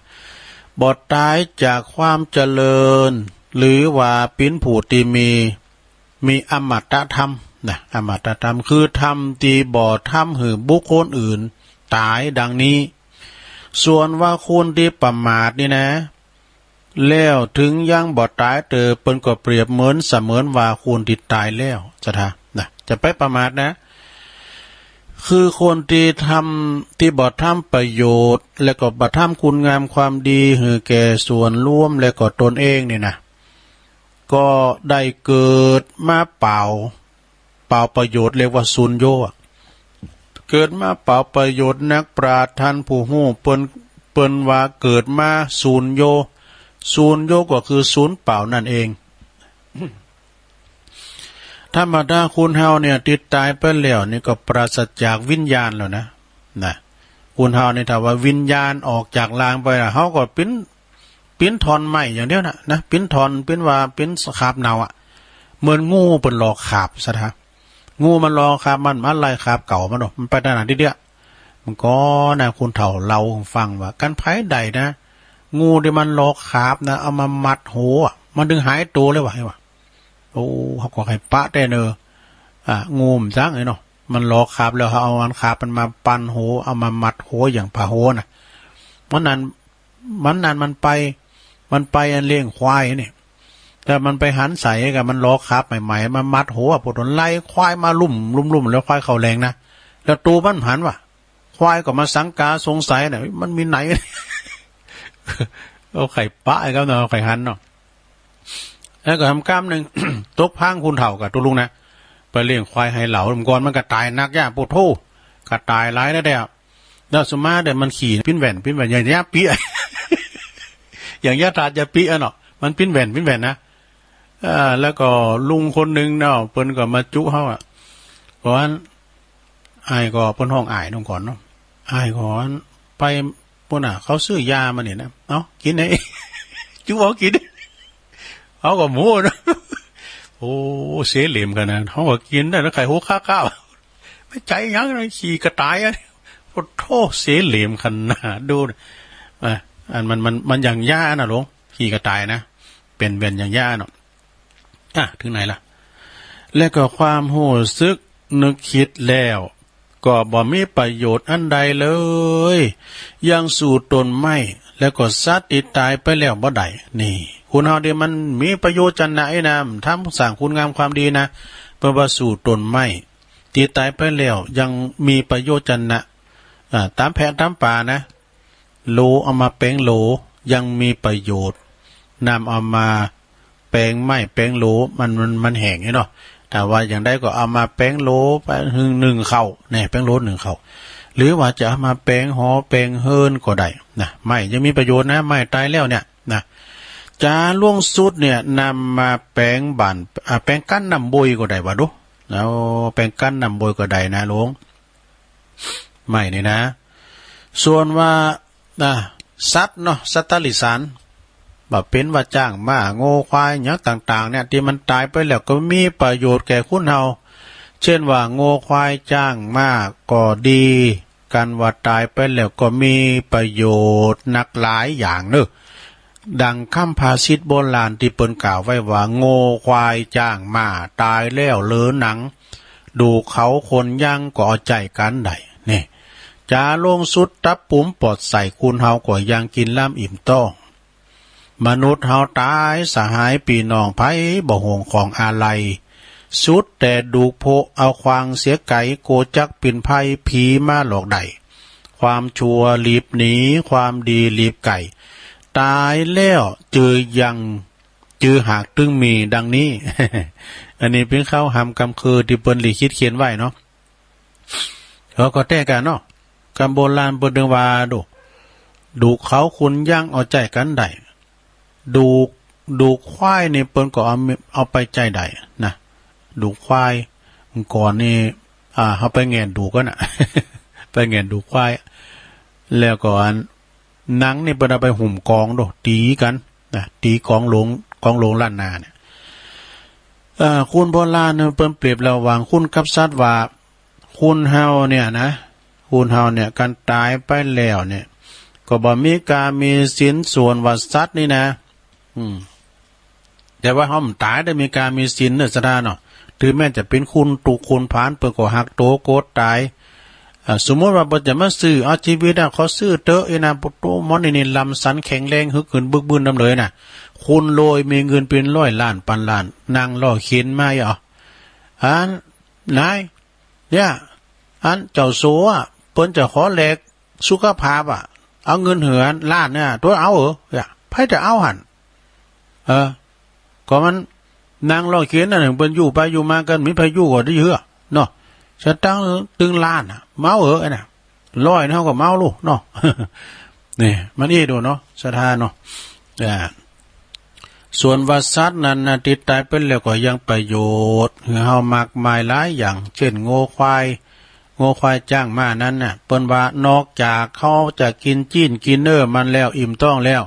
บ่ต๋ายจากความเจริญ หรือว่าเป๋นผู้ตี้มี มีอมตะธรรมนะ อมตะธรรมคือธรรมตี้บ่ทำหื้อบุคคลอื่นต๋ายดังนี้ ส่วนว่าคนตี้ประมาทนี่นะ แล้วเถิงยังบ่ต๋ายเตอ เปิ้นก็เปรียบเหมือนเสมือนว่าคนตี้ต๋ายแล้ว ศรัทธานะ จะไปประมาทนะ คือคนตี้ทำ ตี้บ่ทำประโยชน์ และก็บ่ทำคุณงามความดีหื้อแก่ส่วนรวมและก็ตนเองนี่นะ ก็ได้เกิดมาเปล่า เปล่าประโยชน์ เรียกว่าสูญโญอะ เกิดมาเปล่าประโยชน์ นักปราชญ์ท่านผู้ฮู้เปิ้น เปิ้นว่าเกิดมาสูญโญ สูญโญก็คือสูญเปล่านั่นเอง ธรรมดาคนเฮาเนี่ยตี้ต๋ายไปแล้วนี่ก็ปราศจากวิญญาณแล้วนะ นะ คนเฮานี่ถ้าว่าวิญญาณออกจากร่างไปแล้ว เฮาก็เป๋น เป๋นถ่อนไม้อย่างเดียวนะ นะ เป๋นถ่อน เป๋นว่า เป๋นขาบเน่าอะ เหมือนงูเปิ้นลอกขาบ ศรัทธา งูมันลอกขาบ มันมาไล่ขาบเก่ามันเนาะ มันไปตางไหนตี้เดียว มันก็นะ คนเฒ่าเล่าหื้อฟังว่า คันใผได้นะ งูตี้มันลอกขาบนะ เอามามัดหัวอะ มันเถิงหายโตเลยว่ะ ว่า โอ้ เฮาก็ใค่ปะแต๊เน่อ อ่ะ งูมันจั้งไอ้เนาะ มันลอกขาบแล้ว เฮาเอาอันขาบมันมาปั่นหัว เอามามัดหัวอย่างผ้าหัวนะ วันนั้น วันนั้นมันไป มันไปอันเลี้ยงควายนี่ แต่มันไปหันใสกับมันลอกขาบใหม่ๆ มามัดหัว พวกตนไล่ควายมาลุ่มๆ แล้วควายเข้าแหล่งนะ แล้วตูมันหันว่ะ ควายก็มาสังกาสงสัยน่ะ มันมีไหน เอาใค่ปะไอ้ครับเนาะ เอาใค่หันเนาะ แล้วก็ทำกรรมนึ่ง ตกพังคนเฒ่ากับตุ๊ลุงนะ ไปเลี้ยงควายไฮเหลา เมื่อก่อนมันกระต่ายนักย่า โพดโธ่ กระต่ายหลายนะเดียว แล้วสุมาเดี๋ยวมันขี่ปิ้นแหว่น ปิ้นแหว่นอย่างเนี้ยปี้ อย่างยะถาดยะปี้อะเนาะ มันปิ้นแหว่น ปิ้นแหว่นนะ อ่า แล้วก็ลุงคนนึ่งเนาะ เปิ้นก็มาจุเฮาอะ ก่อน อ้ายก็ เปิ้นฮ้องอ้ายนุ่งก่อนเนาะ อ้ายก็ไปปู๊นน่ะ เขาซื้อยามานี่นะ เอ้า กิ๋นไอ้ จุเฮากิ๋น เฮาก็หมู่เนาะ โอ้ เสเหล่มขนาด เฮาก็กิ๋นได้นะ ไข่หกคาเก้า บ่ใจ๋หยังนะ ขี้กระต่ายอะ โอ้โธ่ เสเหล่มขนาด ดูนะ อ่ะ อันมัน มัน มันอย่างยานะหลวง ขี้กระต่ายนะ เป๋นแหว่นอย่างยาเนาะ อ่ะ เถิงไหนละ และก็ความฮู้สึกนึกกึ๊ดแล้ว ก็บ่มีประโยชน์อันใดเลย ยังสู้ต้นไม้ และก็สัตว์ตี้ต๋ายไปแล้วบ่ได้ นี่ คนเฮานี่มันมีประโยชน์จะไหนนะ ทำสร้างคุณงามความดีนะ เปิ้นว่าสู้ต้นไม้ตี้ต๋ายไปแล้ว ยังมีประโยชน์จะไหน อ่า ต๋ามแพะต๋ามป๋านะ โหล เอามาแป๋งโหล ยังมีประโยชน์ นำเอามาแป๋งไม้แป๋งโหล มัน มัน มันแห้งนี่เนาะ ถ้าว่าอย่างใดก็เอามาแป๋งโหลไปนึ่ง นึ่งข้าว เนี่ย แป๋งโหลนึ่งข้าว หรือว่าจะเอามาแป๋งหอแป๋งเฮือนก็ได้นะ ไม้ยังมีประโยชน์นะ ไม้ต๋ายแล้วเนี่ยนะ จ๋าล่วงสุดเนี่ย นำมาแป๋งบ้าน อ่า แป๋งกั้นน้ำบ่อยก็ได้วะดู แล้วแป๋งกั้นน้ำบ่อยก็ได้นะหลวง ไม้นี่นะ ส่วนว่า นะ สัตว์เนาะ สัตว์ติรัจฉาน บ่าเป๋นว่าจ๊างม้า งัวควาย หยังต่างๆ เนี่ย ตี้มันต๋ายไปแล้วก็มีประโยชน์แก่คนเฮา เช่นว่างัวควายจ๊างม้าก็ดี กันว่าต๋ายไปแล้วก็มีประโยชน์นักหลายอย่างเนาะ ดังกำภาษิตโบราณตี้เปิ้นกล่าวไว้ว่า งัวควายจ๊างม้า ต๋ายแล้วเหลือหนัง ดูกเขาคนยังก็เอาใจ๊กั๋นได้ นี่ จ๋าล่วงสุดตับปุ๋มปอดใส คนเฮาก็ยังกิ๋นล้ำอิ่มต๊อง มนุษย์เฮาต๋ายสหายปี้น้อง ใผบ่ห่วงของอาลัย สุดแต่ดูกโผะเอาควางเสียไก๋ กั๋วจักเป๋นภัย ผีมาหลอกได้ ความชั่วหลีบหนี ความดีหลีบไก๋ ต๋ายแล้วจือยัง จือหากตึงมีดังนี้ อันนี้เป๋นข้าวหำกำคือตี้เปิ้นลิขิตเขียนไว้เนาะ เออ ก็แต๊กั๋นเนาะ กำโบราณเปิ้นเถิงว่าดู ดูกเขาคนยังเอาใจ๊กั๋นได้ ดูก ดูกควายนี่เปิ้นก็เอา เอาไปใจ๊ได้นะ ดูกควาย ก่อนนี่ อ่า เฮาไปแหงนดูกกั๋นน่ะ ไปแหงนดูกควาย แล้วก็อัน หนังนี่เปิ้นเอาไปหุ้มกองดู ตี๋กั๋นนะ ตี๋กองโหลง กองโหลงล้านนาเนี่ย เอ่อ คนโบราณเนี่ยเปิ้นเปรียบระหว่างคนกับสัตว์ว่า คนเฮาเนี่ยนะ คนเฮาเนี่ย กันต๋ายไปแล้วเนี่ย ก็บ่มีก๋านมีศีล ส่วนว่าสัตว์นี่นะ อืม แต่ว่าเฮาบ่ต๋ายได้มีก๋านมีศีลเนาะ ศรัทธาเนาะ ถึงแม้จะเป๋นคนตุ๊กคนผาน เปิ้นก็หักโตโกรธต๋าย อ่า สมมุติว่าเปิ้นจะมาซื้อเอาจีวิตอะ ขอซื้อเต๊อะ ไอ้นะ โอ้โห หมอนี่นี่ลำสันแข็งแรง ฮึกเหินบึกบึนนำเลยนะ คนรวยมีเงินเป๋นร้อยล้านปันล้าน นั่งล่อเข็นมาอีก อ๋อ อัน นาย เนี่ย อันเจ้าสัวอะ เปิ้นจะขอแลกสุขภาพอะ เอาเงินเหือล้านเนี่ย ตั๋วเอาเหอะ เนี่ย ใผจะเอาหั้น เออ ก็มันนั่งล่อเข็นนั่น เปิ้นอยู่ไปอยู่มากั๋น มีใผอยู่ก็ดีเหือเนาะ สตางค์ตึงล้านอะ เมาเหอะ อันน่ะ ร้อยเฮาก็เมาลูกเนาะ นี่ มันอี้ดูเนาะ ศรัทธาเนาะ อ่า ส่วนว่าสัตว์นั้นนะ ตี้ต๋ายไปแล้วก็ยังประโยชน์หื้อเฮามากมายหลายอย่าง เช่น งัวควาย งัวควายจ๊างม้านั้นน่ะ เปิ้นว่านอกจากเฮาจะกิ๋นจิ๊นกิ๋นเนื้อมันแล้ว อิ่มต๊องแล้ว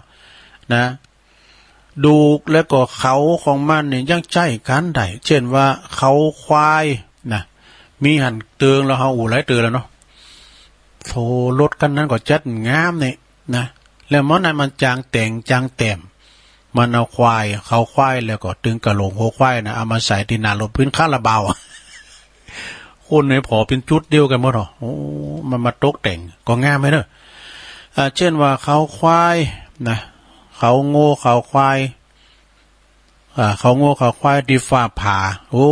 นะ ดูกและก็เขาของมันนี่ยังใจ๊กั๋นได้ เช่นว่าเขาควายนะ มีหั้นเติง แล้วเฮาอู้หลายเติงแล้วเนาะ โธ่ รถคันนั้นก็จั๊ดงามนี่นะ แล้วหมอนั้นมันจางแต่งจางแต้ม มันเอาควาย เขาควาย แล้วก็ตึงกะโหลกหัวควายนะ เอามาใส่ตี้หน้ารถเป๋นคาราบาว คนในผอเป๋นจุดเดียวกั๋นหมดเหรอ โอ้ มันมาตกแต่งก็งามไปเนาะ อ่า เช่นว่าเขาควายนะ เขางัวเขาควาย อ่า เขางัวเขาควายตี้ฟ้าผ่า โอ้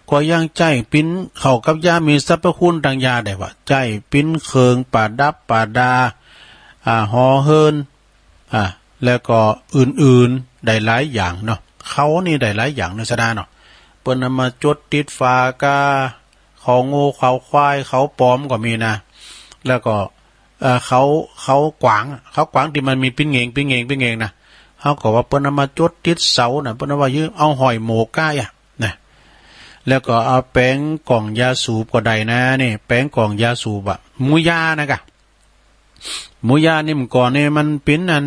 ก็ยังใจ๊เป๋น เข้ากับยามีสรรพคุณดั่งยาได้ว่า ใจ๊เป๋นเครื่องประดับประดา อ่า หอเฮือน อ่า แล้วก็อื่นๆ ได้หลายอย่างเนาะ เขานี่ได้หลายอย่างเนาะ ศรัทธาเนาะ เปิ้นเอามาจดติดฝาก้า เขางัวเขาควาย เขาป๋อมก็มีนะ แล้วก็ เอ่อ เขา เขากวาง เขากวางตี้มันมีปิ้นเหงง ปิ้นเหงง ปิ้นเหงงนะ เฮาก็ว่าเปิ้นเอามาจดติดเสานะ เปิ้นเอาว่ายื้อ เอาห้อยโหมกก้าอะนะ แล้วก็เอาแป๋งก่องยาสูบก็ได้นะ นี่ แป๋งก่องยาสูบอะ หมูยานะกะ หมูยานี่เมื่อก่อนนี่มันเป๋นอัน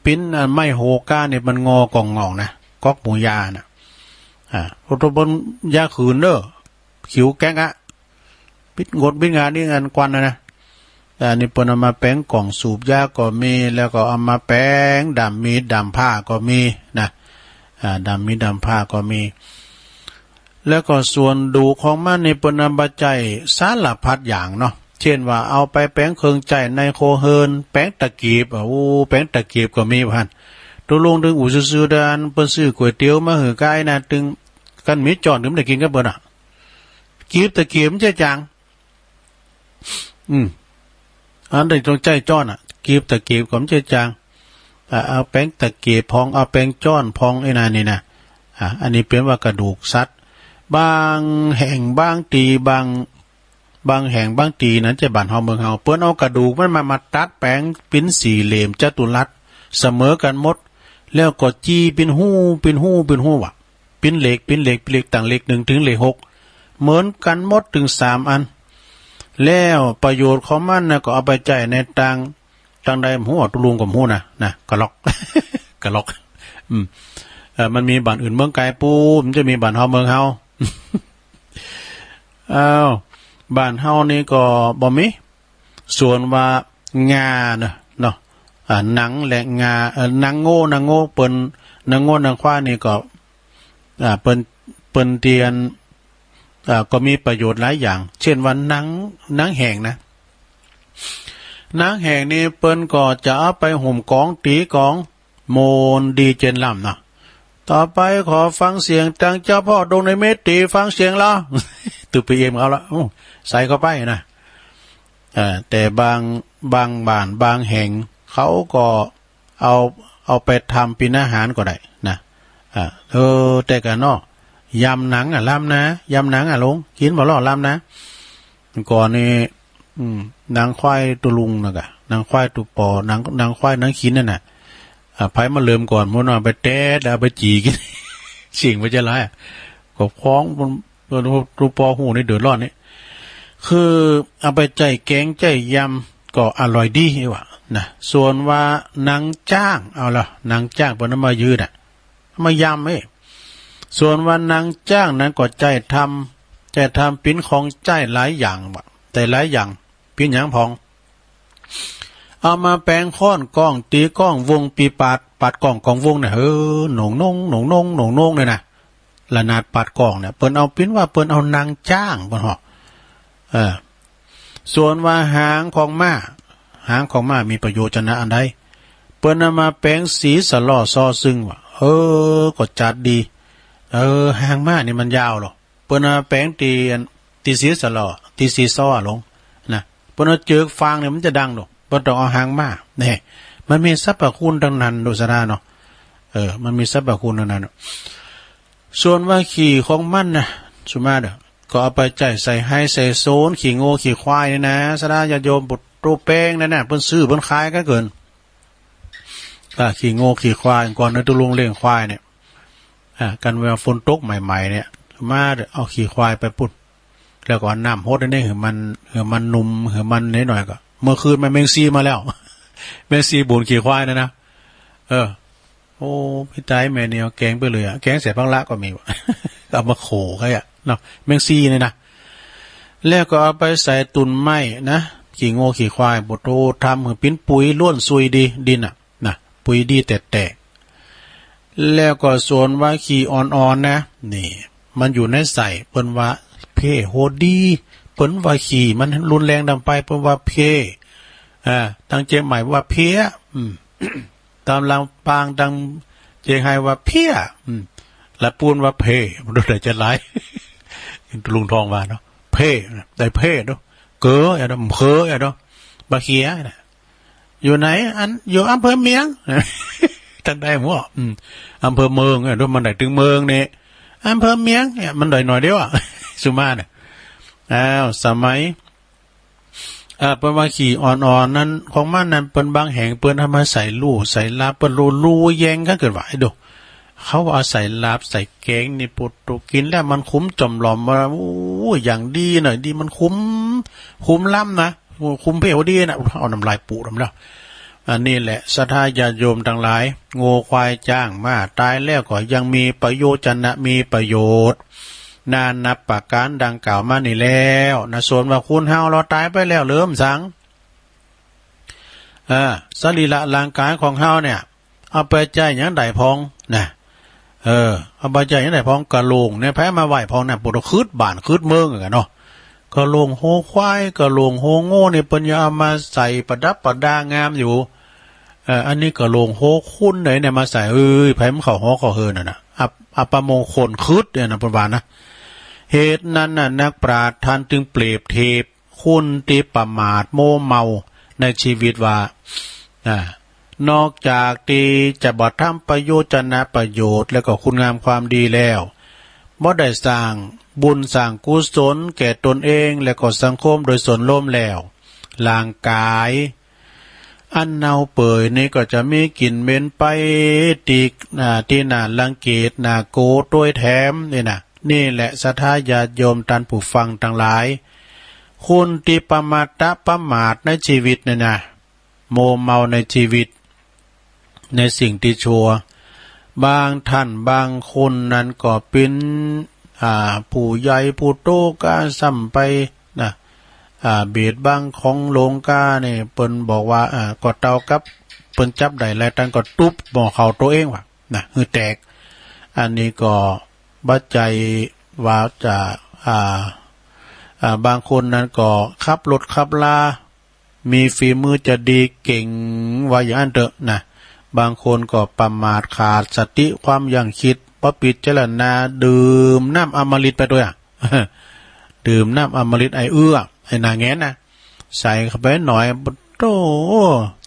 เป๋นอันไม้โหก้านี่มันงอก่องงองนะ ก๊อกหมูยาน่ะ อ่า โตเปิ้นยาหื้นเน่อ ขิวแก๊กอะ ปิ๊ดงดปิ๊ดงานี่อันควันนะนะ อันนี้เปิ้นเอามาแป๋งกล่องสูบยาก็มี แล้วก็เอามาแป๋งด้ามมีดด้ามผ้าก็มีนะ อ่า ด้ามมีดด้ามผ้าก็มี แล้วก็ส่วนดูกของมันนี่เปิ้นนำไปใจ๊สารพัดอย่างเนาะ เช่นว่าเอาไปแป๋งเครื่องใจ๊ในครัวเฮือน แป๋งตะกีบ อ่ะ โอ้ แป๋งตะกีบก็มีว่าหั้น ตุ๊ลุงตึงอู้ซื่อๆ เดิน เปิ้นซื้อก๋วยเตี๋ยวมาหื้อก้ายนะ ตึง คันมีจ๊อนตึงบ่ได้กิ๋นกับเปิ้นอะ กีบตะกีบมันใจ๊จาง อืม อันใดต้องใจ๊จ๊อนอะ กีบตะกีบก็มันใจ๊จาง อ่ะ เอาแป๋งตะกีบพ่อง เอาแป๋งจ๊อนพ่อง ไอ้นั่นนี่นะ อ่ะ อันนี้เปิ้นว่ากระดูกสัตว์ บางแห่งบางตี้ บาง บางแห่งบางตี้นั้น จะบ้านเฮาเมืองเฮา เปิ้นเอากระดูกมันมา มาตัดแป๋งเป๋นสี่เหลี่ยมจัตุรัส เสมอกั๋นหมด แล้วก็จี้เป๋นฮู เป๋นฮู เป๋นฮูอะ เป๋นเลข เป๋นเลข เป๋นเลข ตั้งเลขหนึ่งเถิงเลขหก เหมือนกั๋นหมดเถิงสามอัน แล้วประโยชน์ของมันนะ ก็เอาไปใจ๊ในตาง ตางใดบ่ฮู้ ตุ๊ลุงก็บ่ฮู้นะ นะ กะล็อก กะล็อก อืม เอ่อ มันมีบ้านอื่นเมืองไก๋ปู้น มันจะมีบ้านเฮาเมืองเฮา อ้าว บ้านเฮานี่ก็บ่มี ส่วนว่างาเนาะ เนาะ อ่า หนังและงา เอ่อ หนังงัว หนังงัวเปิ้น หนังงัวหนังควายนี่ก็ อ่า เปิ้น เปิ้นเตียน อ่า ก็มีประโยชน์หลายอย่าง เช่นว่าหนัง หนังแห้งนะ หนังแห้งนี่เปิ้นก็จะเอาไปห่มก๋อง ตี๋ก๋อง โมนดีเจนลำเนาะ ต่อไปขอฟังเสียงตางเจ้าพ่อดงในเมตตี ฟังเสียงลาว ตุ๊ไปเอ็มเอาละ อู้ ใส่เข้าไปนะ เอ่อ แต่บาง บางบ้านบางแห่งเขาก็เอา เอาไปทำเป๋นอาหารก็ได้นะ อ่า เออ แต่กะเนาะ ยำหนังอะ ลำนา ยำหนังอะลุง กิ๋นบ่ล่อ ลำนา ก่อนนี่ อืม หนังควายตุ๊ลุงนะกะ หนังควายตุ๊ปอ หนัง หนังควายหนังขินนั่นน่ะ อ่า ใผมาเริ่มก่อน มันเอาไปแต๊ด เอาไปจี่กิ๋น สิ่งมันจะร้ายอะ ก็ฟ้องมัน ตุ๊ปอฮู้นี่เดือดร้อนนี่ คือเอาไปใจ๊แก๋งใจ๊ยำก็อร่อยดีว่านะ ส่วนว่าหนังจ๊าง เอาละ หนังจ๊างเปิ้นเอามายืดอะ เอามายำเอ้ย ส่วนว่าหนังจ๊างนั้นก็ใจ๊ทำ ใจ๊ทำเป๋นของใจ๊หลายอย่างว่ะ แต่หลายอย่าง เป๋นหยังพ่อง เอามาแป๋งค้อนก้อง ตี๋ก้องวงปีปาด ปาดก้องก้องวงเนี่ย เออ โหน่งโหน่ง โหน่งโหน่ง โหน่งโหน่งเนี่ยนะ ระนาดปาดก้องเนี่ย เปิ้นเอา เปิ้นว่าเปิ้นเอาหนังจ๊าง เปิ้นฮ้อง เออ ส่วนว่าหางของม้า หางของม้ามีประโยชน์จะนะอันใด เปิ้นเอามาแป๋งสีสะหล่อซอซึ่งว่ะ เออ ก็จัดดี เออ หางม้านี่มันยาวเหรอ เปิ้นเอามาแป๋งตี้อัน ตี้สีสะหล่อ ตี้สีซออะลุง นะ เปิ้นเอาเจิกฟางเนี่ยมันจะดังดอก เปิ้นต้องเอาหางม้า แน่ มันมีสรรพคุณตังนั้นโดยสาระเนาะ เออ มันมีสรรพคุณตังนั้น ส่วนว่าขี้ของมันนะ สุมาเด้อ ก็เอาไปใจ๊ใส่ไฮ่ใส่โซน ขี้งัวขี้ควายนี่นะ สาระญาติโยมปุตโตแป้งนั่นน่ะ เปิ้นซื้อเปิ้นขายกั๋นเกิน อ่า ขี้งัวขี้ควาย ก่อนในตุ๊ลุงเลี้ยงควายเนี่ย อ่า กันเวลาฝนตกใหม่ๆ เนี่ย มาเอาขี้ควายไปปุ้น แล้วก็เอาน้ำหดอันนี้หื้อมัน หื้อมันนุ่ม หื้อมันนิดหน่อยก็ เมื่อคืนมันแมงซีมาแล้ว แมงซีบุ๋นขี้ควายนะนะ เออ โอ้ พี่ตายแม่นี่เอาแก๋งไปเลยอะ แก๋งใส่ผักละก็มีว่ะ เอามาโขกไว้อะเนาะ แมงซีเนี่ยนะ แล้วก็เอาไปใส่ตุ่นไม้นะ ขี้งัวขี้ควาย ปุตโต ทำหื้อเป๋นปุ๋ยล้วนซุยดี ดินน่ะ นะ ปุ๋ยดีแต๊ๆ แล้วก็ส่วนว่าขี้อ่อนๆ นะ นี่ มันอยู่ในไส้ เปิ้นว่าเภ้โหดี เปิ้นว่าขี้มันรุนแรงนำไป เปิ้นว่าเภ้ อ่า ตังเจียงใหม่ว่าเพี้ย อืม ตังลำปางตังเจียงไฮ้ว่าเพี้ย อืม ละปูนว่าเภ้ มันดูได้จะหลาย ตุ๊ลุงทองว่าเนาะ เภ้ ได้เภ้เนาะ เก๋อ อย่าเนาะ เผลอ อย่าเนาะ บ่าเขียนะ อยู่ไหน อัน อยู่อำเภอเมียง ตังได้หัว อืม อำเภอเมือง เออ มันได้เถิงเมืองนี่ อำเภอเมียงเนี่ย มันได้หน่อยเดียวอะ สุมาเนี่ย อ้าว สมัย อ่า เปิ้นว่าขี้อ่อนๆ นั้น ของมันนั้น เปิ้นบางแห่งเปิ้นเอามาใส่ลู่ใส่ลาบ เปิ้นลู่ลู่แยงกั๋นเกินว่า ไอ้ดู เขาเอาใส่ลาบใส่แก๋งนี่ ปุตโต กิ๋นแล้วมันคุ้มจ่อมหล่อมว่า โอ้ อย่างดีหน่อยดี มันคุ้ม คุ้มล้ำนะ คุ้มเภ้โหดีนะ เอาน้ำลายปูดำแล้ว อันนี้แหละศรัทธาญาติโยมตังหลาย งัวควายจ๊างม้าต๋ายแล้วก็ยังมีประโยชน์จะนะ มีประโยชน์นานับประก๋านดังกล่าวมานี่แล้วนะ ส่วนว่าคนเฮาลอต๋ายไปแล้วเหลือหยังสัง เออ สรีระร่างก๋ายของเฮาเนี่ย เอาไปใจ๊หยังได้พ่องนะ เออ เอาไปใจ๊หยังได้พ่อง กะโหลงเนี่ย ใผมาไหว้พ่องนะ ปูดกึ๊ดบ้านกึ๊ดเมืองอะเนาะ กะโหลงหัวควาย กะโหลงหัวงัวนี่ เปิ้นยังเอามาใส่ประดับประดางามอยู่ เออ อันนี้กะโหลงหัวคนไหนเนี่ยมาใส่ เอ้ย ใผมันเข้าหอเข้าเฮือนน่ะนะ อัป อัปมงคลกึ๊ดเนี่ยนะ เปิ้นว่านะ เหตุนั้นน่ะ นักปราชญ์ต้านจึงเปรียบเทียบ คนตี้ประมาทมัวเมาในชีวิตว่า อ่า นอกจากตี้จะบ่ทำประโยชน์จะนะประโยชน์ แล้วก็คุณงามความดีแล้ว บ่ได้สร้างบุญสร้างกุศลแก่ตนเอง แล้วก็สังคมโดยส่วนรวมแล้ว ร่างก๋ายอันเน่าเปื่อยนี่ก็จะมีกลิ่นเหม็นไปตี้ อ่า ตี้หน้ารังเกียจ หน้าโกรธโตยแถมนี่นะ นี่แหละศรัทธาญาติโยมต้านผู้ฟังตังหลาย คนตี้ประมาทตะประมาทในชีวิตเนี่ยนะ มัวเมาในชีวิต ในสิ่งตี้ชั่ว บางต้านบางคนนั้นก็เป๋น อ่า ผู้ใหญ่ผู้โตก้าซ้ำไปนะ อ่า เบียดบังของหลวงก้านี่ เปิ้นบอกว่า อ่า ก็เต้ากับเปิ้นจับได้แล้ว ต้านก็ตุ๊บหม้อข้าวโตเองว่านะ หื้อแตก อันนี้ก็บ่ใจ้ว่าจะ อ่า อ่า บางคนนั้นก็ขับรถขับลา มีฝีมือจะดีเก่ง ว่าอย่างนั้นเต๊อะนะ บางคนก็ประมาทขาดสติความยั้งคิด บ่พิจารณา ดื่มน้ำอมฤตไปตวยอะ ดื่มน้ำอมฤตไอ้เอื้อ ไอ้หน้าแหงนนะ ใส่เข้าไปหน่อย โธ่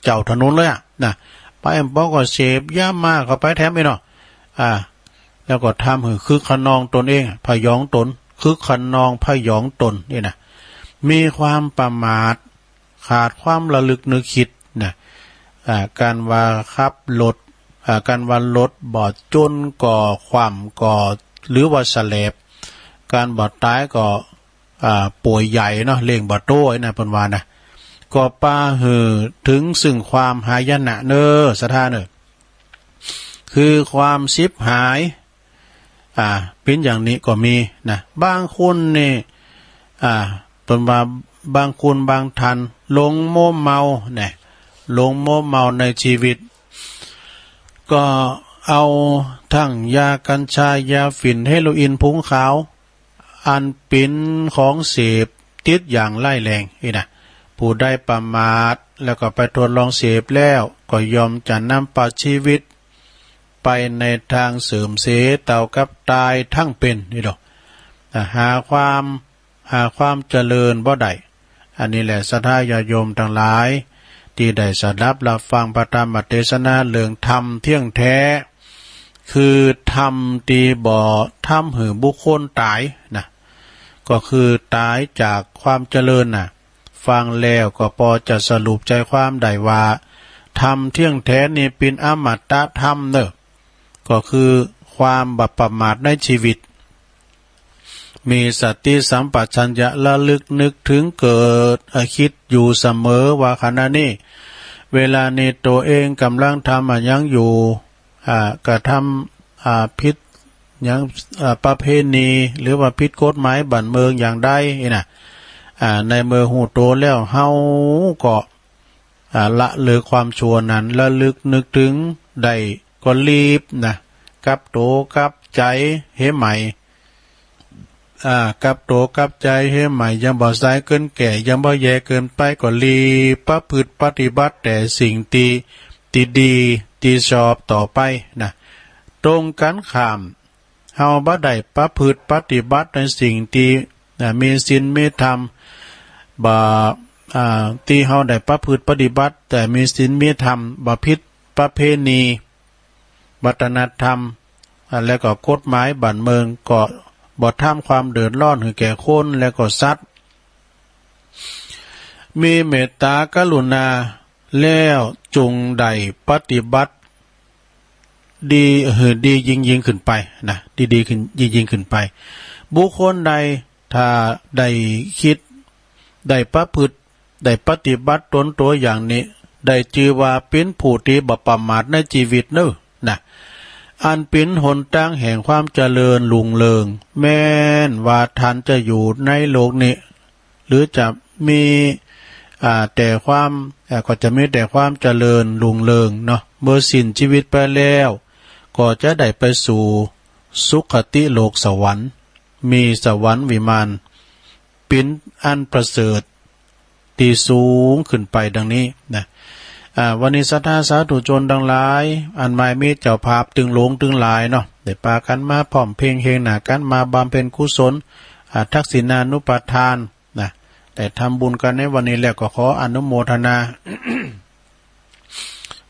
เจ้าถนนเลยอะนะ ไปบ่ก็เสพยามาเข้าไปแถมอีกเนาะ อ่า แล้วก็ทำหื้อคึกคะนองตนเอง พยองตน คึกคะนองพยองตนนี่นะ มีความประมาท ขาดความระลึกนึกคิดนะ อ่า ก้าว่าขับรถ อ่า ก้าว่ารถบ่จ๋นก็คว่ำก็ หรือว่าสแลบ ก้าบ่ต๋ายก็ อ่า ป่วยใหญ่เนาะ เล่งบ่โตไอ้นะ เปิ้นว่านะ ก็ปาหื้อเถิงซึ่งความหายนะเน่อ ศรัทธาเน่อ คือความฉิบหาย อ่า เป๋นอย่างนี้ก็มีนะ บางคนนี่ อ่า เปิ้นว่าบางคนบางต้านหลงมัวเมานะ หลงมัวเมาในชีวิต ก็เอาตึงยากัญชา ยาฝิ่น เฮโรอีน ผงขาว อันเป๋นของเสพติดอย่างร้ายแรงนี่นะ ผู้ใดประมาทแล้วก็ไปทดลองเสพแล้ว ก็ย่อมจะนำพาชีวิตไปในตางเสื่อมเสีย เต้ากับต๋ายตึงเป๋นนี่ดอก อ่า หาความ หาความเจริญบ่ได้ อันนี้แหละศรัทธาญาติโยมตังหลาย ตี้ได้สดับฮับฟังพระธรรมเตสนาเรื่องธรรมเที่ยงแท้ คือธรรมตี้บ่ทำหื้อบุคคลต๋ายนะ ก็คือต๋ายจากความเจริญน่ะ ฟังแล้วก็ปอจะสรุปใจ๋ความได้ว่า ธรรมเที่ยงแท้นี่เป๋นอมตะธรรมเน่อ ก็คือความบ่ประมาทในชีวิต มีสติสัมปชัญญะระลึกนึกเถิงเกิด อ่า กึ๊ดอยู่เสมอว่าขณะนี้ เวลานี้ตัวเองก่ำลังทำอะหยังอยู่ อ่า กระทำ อ่า ผิดหยัง อ่า ประเพณี หรือว่าผิดกฎหมายบ้านเมืองอย่างใดนี่นะ อ่า ในเมื่อฮู้โตแล้ว เฮาก็ อ่า ละเลิกความชั่วนั้น ระลึกนึกเถิงได้ก็รีบนะ กลับโตกลับใจ๋เหียใหม่ อ่า กลับโตกลับใจ๋เหียใหม่ ยังบ่สายเกินแก่ ยังบ่แย่เกินไป ก็รีบประพฤติปฏิบัติแต่สิ่งตี้ ตี้ดี ตี้ชอบต่อไปนะ ตรงกันข้าม เฮาบ่ได้ประพฤติปฏิบัติในสิ่งตี้ อ่า มีศีลมีธรรม บ่ อ่า ตี้เฮาได้ประพฤติปฏิบัติ แต่มีศีลมีธรรม บ่ผิดประเพณี วัฒนธรรม อ่า แล้วก็กฎหมายบ้านเมือง ก็บ่ทำความเดือดร้อนหื้อแก่คน แล้วก็สัตว์ มีเมตตากรุณา แล้วจงได้ปฏิบัติดี หื้อดียิ่งๆ ขึ้นไปนะ ดีๆ ขึ้น ยิ่งๆ ขึ้นไป บุคคลใดถ้าได้กึ๊ด ได้ประพฤติ ได้ปฏิบัติตนตั๋วอย่างนี้ ได้จื้อว่าเป๋นผู้ตี้บ่ประมาทในจีวิตเน่อ นะ อันเป๋นหนตางแห่งความเจริญรุ่งเรือง แม้นว่าต้านจะอยู่ในโลกนี้ หรือจะมี อ่า แต่ความ อ่า ก็จะมีแต่ความเจริญรุ่งเรืองเนาะ เมื่อสิ้นจีวิตไปแล้ว ก็จะได้ไปสู่สุคติโลกสวรรค์ มีสวรรค์วิมาน เป๋นอันประเสริฐ ตี้สูงขึ้นไปดังนี้นะ อ่า วันนี้ศรัทธาสาธุชนตังหลาย อันหมายมีเจ้าภาพตึงหลวงตึงหลายเนาะ ได้ปากั๋นมาพร้อมเพรียงเฮงหน้ากั๋นมาบำเพ็ญกุศล อ่า ทักษิณานุปทานนะ ได้ทำบุญกั๋นในวันนี้แล้วก็ขออนุโมทนา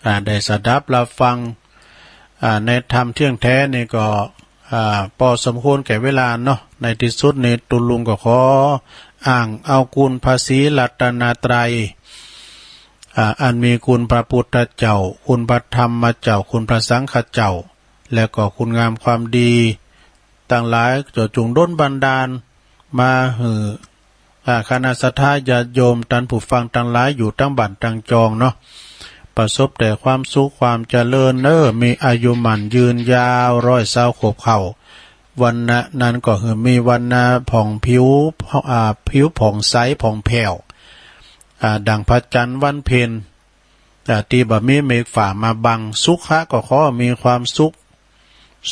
อ่า ได้สดับรับฟัง อ่า ในธรรมเที่ยงแท้นี่ก็ อ่า ปอสมควรแก่เวลาเนาะ ในตี้สุดนี้ตุ๊ลุงก็ขออ้างเอาคุณพระศรีรัตนตรัย อ่า อันมีคุณพระพุทธเจ้า คุณพระธรรมเจ้า คุณพระสังฆเจ้า และก็คุณงามความดีตังหลาย เจ้าจงดลบันดาลมาหื้อ อ่า คณะศรัทธาญาติโยมต้านผู้ฟังตังหลายอยู่ตังบ้านตังจองเนาะ ประสบแต่ความสุขความเจริญเน่อ มีอายุหมั้นยืนยาว ร้อยซาวขวบเข้า วรรณะนั้นก็หื้อมีวรรณะผ่องผิว อ่า ผิวผ่องใสผ่องแผ้ว อ่า ดั่งพระจันทร์วันเพ็ญ อ่า ตี้บ่มีเมฆฝ่ามาบัง สุขะก็ขอมีความสุข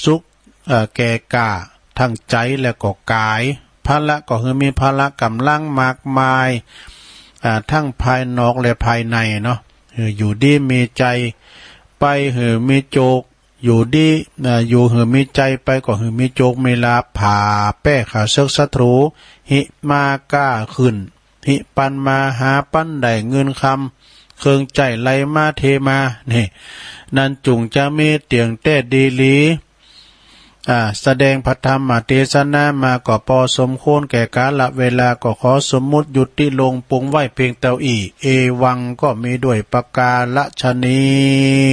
สุข เอ่อ แก่กล้าทั้งใจ๋และก็ก๋าย พละก็หื้อมีพละก๋ำลังมากมาย อ่า ทั้งภายนอกและภายในเนาะ หื้ออยู่ดีมีใจ๋ ไปหื้อมีโจค อยู่ดี อ่า อยู่หื้อมีใจ๋ไปก็หื้อมีโจคมีลาภ ผ่าแป้ข้าเสิกศัตรู หิมาก้าขึ้น หิปันมาหาปันได้เงินคำ เครื่องใจ๊ไหลมาเทมา นี่ นั้นจุ่งจะมีเตี้ยงแต๊ดีหลี อ่า แสดงพระธรรมเตสนามาก็ปอสมควรแก่กาละเวลา ก็ขอสมมุติยุติลงปงไว้เพียงเต้าอี้ เอวังก็มีด้วยประการฉะนี้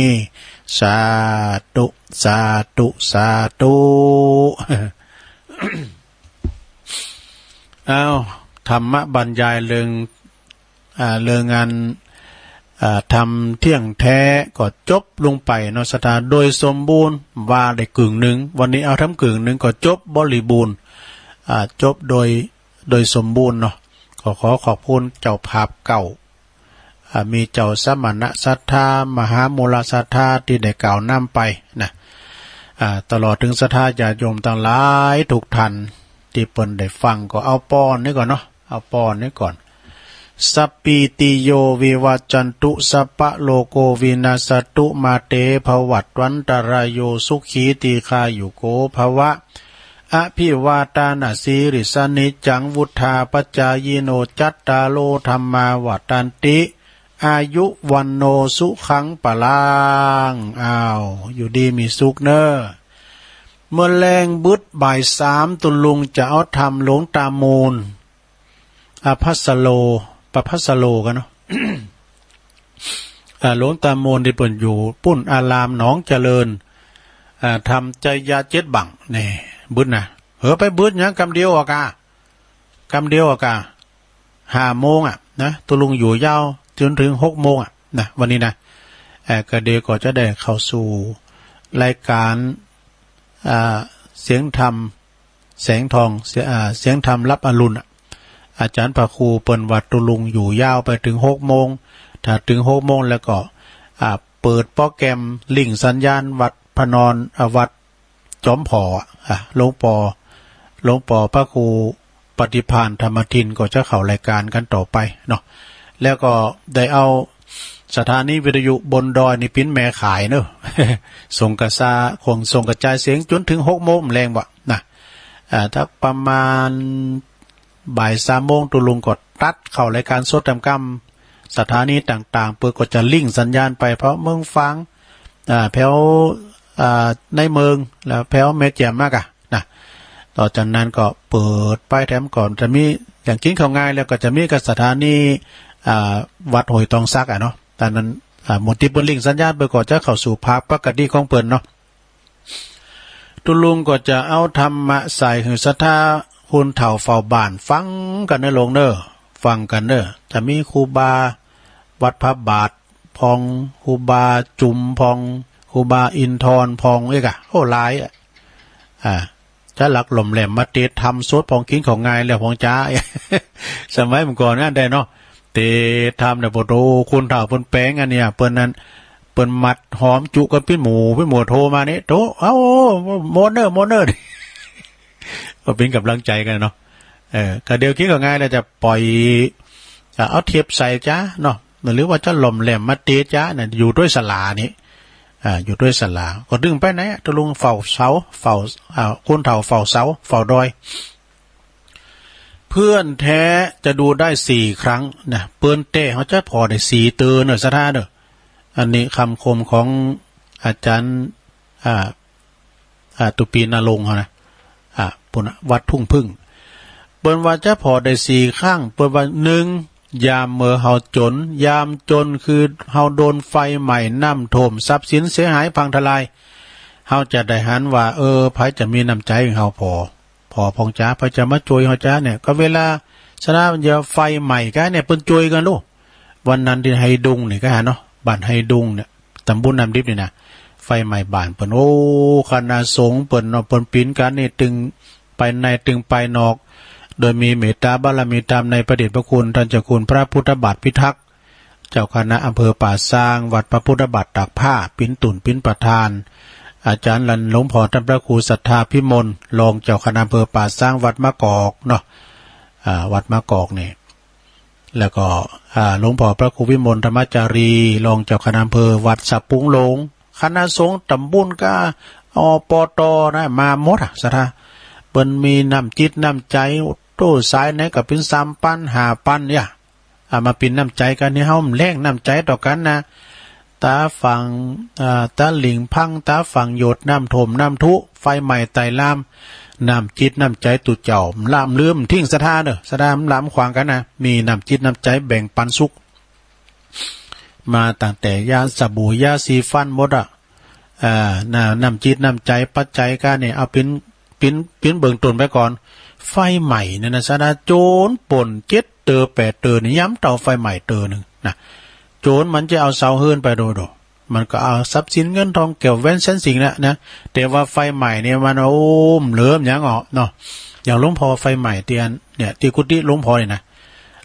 สาธุ สาธุ สาธุ อ้าว ธรรมบรรยายเรื่อง อ่า เรื่องอัน อ่า ธรรมเที่ยงแท้ก็จบลงไปเนาะศรัทธา โดยสมบูรณ์ ว่าได้กึ่งนึ่ง วันนี้เอาทำกึ่งนึ่งก็จบบริบูรณ์ อ่า จบโดย โดยสมบูรณ์เนาะ ก็ขอขอบคุณเจ้าภาพเก่า อ่า มีเจ้าสมณะศรัทธา มหามูลศรัทธาตี้ได้กล่าวนำไปนะ อ่า ตลอดเถิงศรัทธาญาติโยมตังหลายทุกท่านตี้เปิ้นได้ฟัง ก็เอาป้อนนี้ก่อนเนาะ เอาป้อนนี้ก่อน สัปปีติโยวิวัจจันตุ สัปปะโรโกวินัสสตุ มาเตภวัตวันตราโย สุขีตีฆายุโกภวะ อภิวาทานาสีลิสสะ นิจจังวุฑฒาปจายิโน จัตตาโรธัมมาวัฑฒันติ อายุวัณโณสุขังพลัง อ้าว อยู่ดีมีสุขเน่อ เมื่อแลงบึดบ่ายสามตุ๊ลุงจะเอาธรรมหลวงตามูล อภัสโร ประภัสโรกั๋นเนาะ อ่า หลวงตามูลตี้เปิ้นอยู่ปุ้นอารามหนองเจริญ อ่า ธรรมจยะเจ็ดบั้ง นี่ บึดนะ เออ ไปบึดหยังกำเดียวอะกา กำเดียวอะกา ห้าโมงอะนะ ตุ๊ลุงอยู่ยาวจ๋นเถิงหกโมงอะนะ วันนี้นะ เอ่อ ก็เดี๋ยวก็จะได้เข้าสู่รายก๋าน อ่า เสียงธรรมแสงทอง เสีย อ่า เสียงธรรมรับอรุณอะ อาจ๋ารย์พระครูเปิ้นว่าตุ๊ลุงอยู่ยาวไปเถิงหกโมง ถ้าเถิงหกโมงแล้วก็ อ่า เปิดโปรแกรมลิงก์สัญญาณวัดพระนอน อ่า วัด จ๋อมผ่อ อ่ะ หลวงปอ หลวงปอพระครูปฏิภาณธรรมทินก็จะเข้ารายก๋านกั๋นต่อไปเนาะ แล้วก็ได้เอาสถานีวิทยุบนดอยนี่เป๋นแม่ข่ายเนาะ ส่งกระซา คงส่งกระจายเสียงจ๋นเถิงหกโมงแลงบ่นะ อ่า ถ้าประมาณบ่ายสามโมงตุ๊ลุงก็ตัดเข้ารายก๋านสดต๋ามกำ สถานีต่างๆ เปิ้นก็จะลิงก์สัญญาณไป เพราะเมืองฝาง อ่า แผว อ่า ในเมือง แล้วแผวแม่แจ่มมากอะนะ ต่อจากนั้นก็เปิดไปแถมก่อน จะมี อย่างกิ๋นข้าวงายแล้วก็จะมีกับสถานี อ่า วัดห้วยตองสักอะเนาะ ต๋อนนั้น อ่า หมู่ตี้เปิ้นลิงก์สัญญาณเปิ้นก็จะเข้าสู่ภาพปกติของเปิ้นเนาะ ตุ๊ลุงก็จะเอาธรรมะใส่หื้อศรัทธาคนเฒ่าเฝ้าบ้านฟังกั๋นเน่อลุงเน่อ ฟังกั๋นเน่อ จะมีครูบาวัดพระบาท พ่อง ครูบาจุมพ่อง ครูบาอินทรพ่อง เอ๊ะกะ โอ้ หลายอะ อ่า จะหลักหล่อมแหลมมาเตสน์ธรรมสดพ่อง กิ๋นข้าวง่ายแล้วพ่องจ๋า สมัยเมื่อก่อนนั้นได้เนาะ เตสน์ธรรมเนี่ย โอ้โห คนเฒ่าเปิ้นแป๋งอันเนี่ย เปิ้นนั้น เปิ้นมัดหอมจุกั๋นปิ้นหมู่ ปิ้นหมู่โทรมานี่ โทร เอ้า โมเนอร์ โมเนอร์ ก็เป๋นก๋ำลังใจ๋กั๋นเนาะ เออ ก็เดี๋ยวกิ๋นข้าวง่ายแล้วจะป่อย จะเอาเทปใส่จ๊ะเนาะ หรือว่าจะหล่อมแหลมมาเตสน์จ๊ะเนี่ย อยู่ตวยศาลานี่ อ่า อยู่ตวยศาลา ก็ตึงไปไหนอะ ตะลุงเฝ้าเสา เฝ้า อ่า คนเฒ่าเฝ้าเสา เฝ้าดอย เพื่อนแท้จะดูได้สี่ครั้งนะ เปิ้นแต๊เฮาจะผ่อได้สี่เตอเน่อ ศรัทธาเน่อ อันนี้กำคมของอาจ๋ารย์ อ่า อ่า ตุปีณรงค์เฮานะ อ่า ปุ้นน่ะ วัดทุ่งผึ้ง เปิ้นว่าจะผ่อได้สี่ครั้ง เปิ้นว่า นึ่ง ยามเมื่อเฮาจ๋น ยามจ๋นคือเฮาโดนไฟไหม้ น้ำท่วม ทรัพย์สินเสียหายพังทลาย เฮาจะได้หันว่า เออ ใผจะมีน้ำใจ๋หื้อเฮาผ่อ ผ่อพ่องจ๊ะ ใผจะมาจ้วยเฮาจ๊ะเนี่ย ก็เวลาศรัทธามันจะไฟไหม้กั๋นเนี่ย เปิ้นจ้วยกั๋นลูก วันนั้นตี้ไหดุงนี่ก็หันเนาะ บ้านไหดุงเนี่ย ตำบลน้ำดิบนี่นะ ไฟไหม้บ้านเปิ้น โอ้ คณะสงฆ์เปิ้นเนาะ เปิ้นปิ๋นกั๋นนี่ ตึงไปในตึงไปนอก โดยมีเมตตาบารมีต๋ามในพระเดชพระคุณต้านเจ้าคุณพระพุทธบาทพิทักษ์ เจ้าคณะอำเภอป่าซาง วัดพระพุทธบาทตากผ้า ปิ๋นตุ๊นปิ๋นประธาน อาจ๋ารย์หลวงพ่อต้านพระครูศรัทธาพิมล รองเจ้าคณะอำเภอป่าซาง วัดมะกอกเนาะ อ่า วัดมะกอกนี่ แล้วก็ อ่า หลวงพ่อพระครูวิมลธรรมจารี รองเจ้าคณะอำเภอวัดสะปุงโลง คณะสงฆ์ตำบลก็ อปต นะ มาหมดอะ ศรัทธา เปิ้นมีน้ำจิตน้ำใจ๋ โอ้โห สายไหนก็เป๋นสามปัน ห้าปันเนี่ย เอามาเป๋นน้ำใจ๋กั๋น หื้อเฮาแลกน้ำใจ๋ต่อกั๋นนะ ต๋าฝั่ง อ่า ต๋าหลิ่งพัง ต๋าฝั่งหยด น้ำท่วม น้ำทุ ไฟไหม้ไต่ลาม น้ำจิตน้ำใจ๋ตุ๊เจ้า ลามลืมทิ้ง ศรัทธาเน่อ ศรัทธา ลามขวางกั๋นนะ มีน้ำจิตน้ำใจ๋แบ่งปันสุข มาตั้งแต่ยาสบู่ ยาสีฟันหมดอะ อ่า น้ำ น้ำจิตน้ำใจ๋ ปัจจัยก้าเนี่ย เอาเป๋น เป๋น เป๋นเบื้องต้นไปก่อน ไฟไหม้เนี่ยนะ ศรัทธา โจรป่นเจ็ดเตอแปดเตอนี่ ยังบ่เต้าไฟไหม้เตอนึ่งนะ โจรมันจะเอาเสาเฮือนไปโดยโดย มันก็เอาทรัพย์สินเงินทองแก้วแหวนแสนสิ่งนะ นะ แต่ว่าไฟไหม้เนี่ยมัน โอ้ เหลือหยังอ่ะเนาะ อย่างหลวงพ่อไฟไหม้ตี้อันเนี่ย ตี้กุฏิหลวงพ่อนี่นะ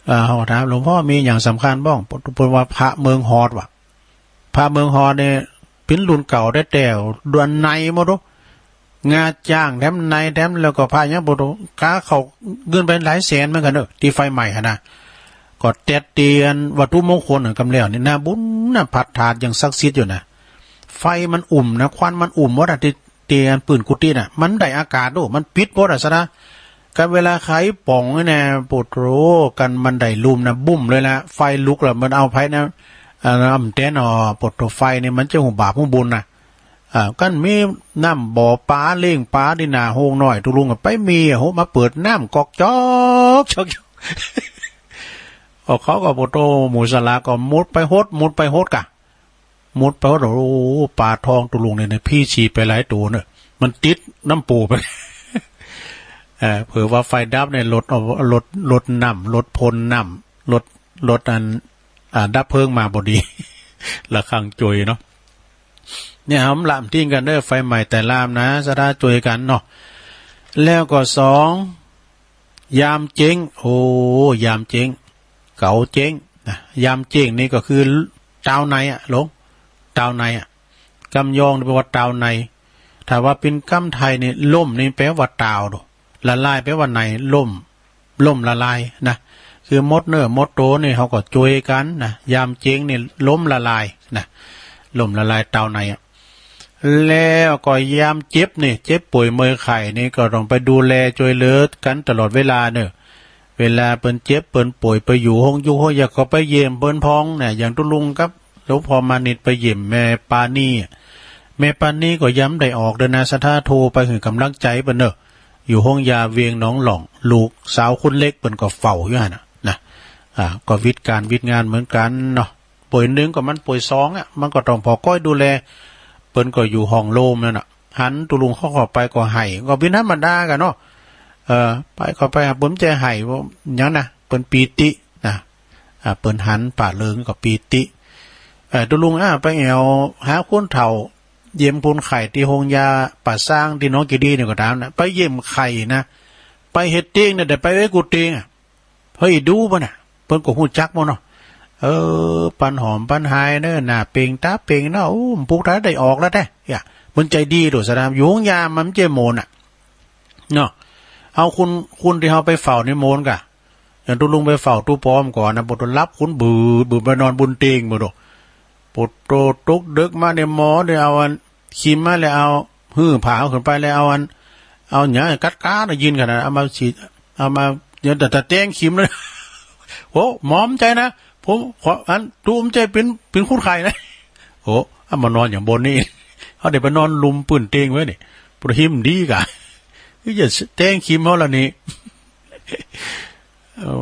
เอ่อ เฮาถามหลวงพ่อมีหยังสำคัญบ้าง เปิ้นว่าพระเมืองฮอดว่ะ พระเมืองฮอดเนี่ยเป๋นรุ่นเก่าแต๊ๆ ด้านในหมดโอ้ งาจ้างแถมในแถม แล้วก็พระหยังบ่โต กาเข้าเงินไปหลายแสนเหมือนกั๋นเน่อ ตี้ไฟไหม้หั้นนะ ก็แต๊เตียนวัตถุมงคลหั้นกำแล้วนี่ หน้าบุญนะ ผัดถาดยังศักดิ์สิทธิ์อยู่นะ ไฟมันอุ่มนะ ควันมันอุ่มหมดอะ ตี้ ตี้อันปื้นกุฏิน่ะ มันได้อากาศโอ้ มันปิดหมดอะ ศรัทธา ก็เวลาใค่ป๋องนี่นะ โปะโถ กั๋นมันได้ลุ่มนะ บุ้มเลยละ ไฟลุกแล้วมันเอาไผนะ อ่า อำแตนออก โปะโถ ไฟนี่มันจะฮู้บาปฮู้บุญนะ อ่า กั๋นมีน้ำบ่อป๋า เลี้ยงป๋าตี้หน้าโฮงน้อย ตุ๊ลุงก็ไปมีอะ โห มาเปิดน้ำก๊อกจ๊อกจ๊อกจ๊อก โอ้ เขาก็ โปะโถ หมู่ศาลาก็มุดไปหด มุดไปหดก่ะ มุดไปหด โอ้ ป๋าทองตุ๊ลุงเนี่ยนะ ผีชีไปหลายตั๋วเน่อ มันติดน้ำปูไป เอ่อ เผื่อว่าไฟดับเนี่ย ลดเอา ลด ลดน้ำ ลดพ่นน้ำ ลด ลดอัน อ่า ดับเพลิงมาบ่ดี ละครั้งจ้วยเนาะ เนี่ย เฮาบ่ละทิ้งกั๋นเน่อ ไฟไหม้ไต่ลามนะ ศรัทธาจ้วยกั๋นเนาะ แล้วก็สอง ยามเจ๊ง โอ้ ยามเจ๊ง เก๋าเจ๊งนะ ยามเจ๊งนี่ก็คือตาวในอะ หลวง ตาวในอะ กำยองนี่แปลว่าตาวใน ถ้าว่าเป๋นกำไทยนี่ ล่มนี่แปลว่าตาวโด ละลายแปลว่าใน ล่ม ล่มละลายนะ คือหมดเนื้อหมดตั๋วนี่ เฮาก็จ้วยกั๋นนะ ยามเจ๊งนี่ ล่มละลายนะ ล่มละลายตาวในอะ แล้วก็ยามเจ็บนี่ เจ็บป่วยเมื่อยไข้นี่ ก็ต้องไปดูแลจ้วยเหลือกั๋นตลอดเวลาเน่อ เวลาเปิ้นเจ็บเปิ้นป่วย ไปอยู่โฮงยูกโฮงยา ก็ไปเยี่ยมเปิ้นพ่องนะ อย่างตุ๊ลุงกับหลวงพ่อมานิตย์ไปเยี่ยมแม่ปานีอะ แม่ปานีก็ยังบ่ได้ออกเด้อนะ ศรัทธา โทรไปหื้อกำลังใจ๋เปิ้นเน่อ อยู่โฮงยาเวียงหนองหล่อง ลูกสาวคนเล็กเปิ้นก็เฝ้าอยู่หั้นน่ะนะ อ่า ก็วิดก๋านวิดงานเหมือนกั๋นเนาะ ป่วยนึ่งก็มันป่วยสองอะ มันก็ต้องผ่อก้อยดูแล เปิ้นก็อยู่ห้องโลมนั่นน่ะ หันตุ๊ลุงเข้า เข้าไปก็ไห้ ก็เป๋นธรรมดากั๋นเนาะ เออ ไปก็ไปหา เปิ้นบ่ใจ้ไห้ บ่หยังนะ เปิ้นปีตินะ อ่า เปิ้นหันป้าเลิงก็ปีติ อ่อ ตุ๊ลุง อ่า ไปแอ่วหาคนเฒ่า เยี่ยมคนไข้ตี้โฮงยาป่าซางตี้หนองกีดีนี่ก็ต๋ามนะ ไปเยี่ยมไข้นะ ไปเหียดเตียงนะ แต่ไปเอ้ยกู้เตียงอะ เฮ้ย ดูบ่น่ะ เปิ้นก็ฮู้จักหมดเนาะ เออ ปันหอมปันหายเนาะ หน้าเป่งต๋าเป่งเนาะ โอ้ มันปลุกต๋าได้ออกแล้วแต๊ เยียะ เปิ้นใจ๋ดีโดดสะดาม อยู่โฮงยามันบ่ใจ้โมนน่ะ เนาะ เอาคน คนตี้เฮาไปเฝ้านี่โมนก่ะ อย่างตุ๊ลุงไปเฝ้าตุ๊ปอมก่อนนะ ปวดหลับคนบืด บืดไปนอนบนเตียงหมดโด ปวดโตตกดึกมาเนี่ย หมอเนี่ยเอาอันครีมมาแล้ว เอาหื้อผ้าเอาขึ้นไปแล้ว เอาอัน เอาหยังกัดก๊าดนะ ยินขนาด เอามาฉีด เอามา เดี๋ยวแต่ แต่แตงครีมเลย โอ้ หมอบ่ใจ้นะ ผมขอ อันตุ๊บ่ใจ้เป๋น เป๋นคนไข้นะ โอ้ เอามานอนอย่างบนนี่ เฮาได้ไปนอนลุมปื้นเตียงไว้นี่ ปวดหิมดีก่ะ คือจะแตงครีมเฮาละนี่ โอ้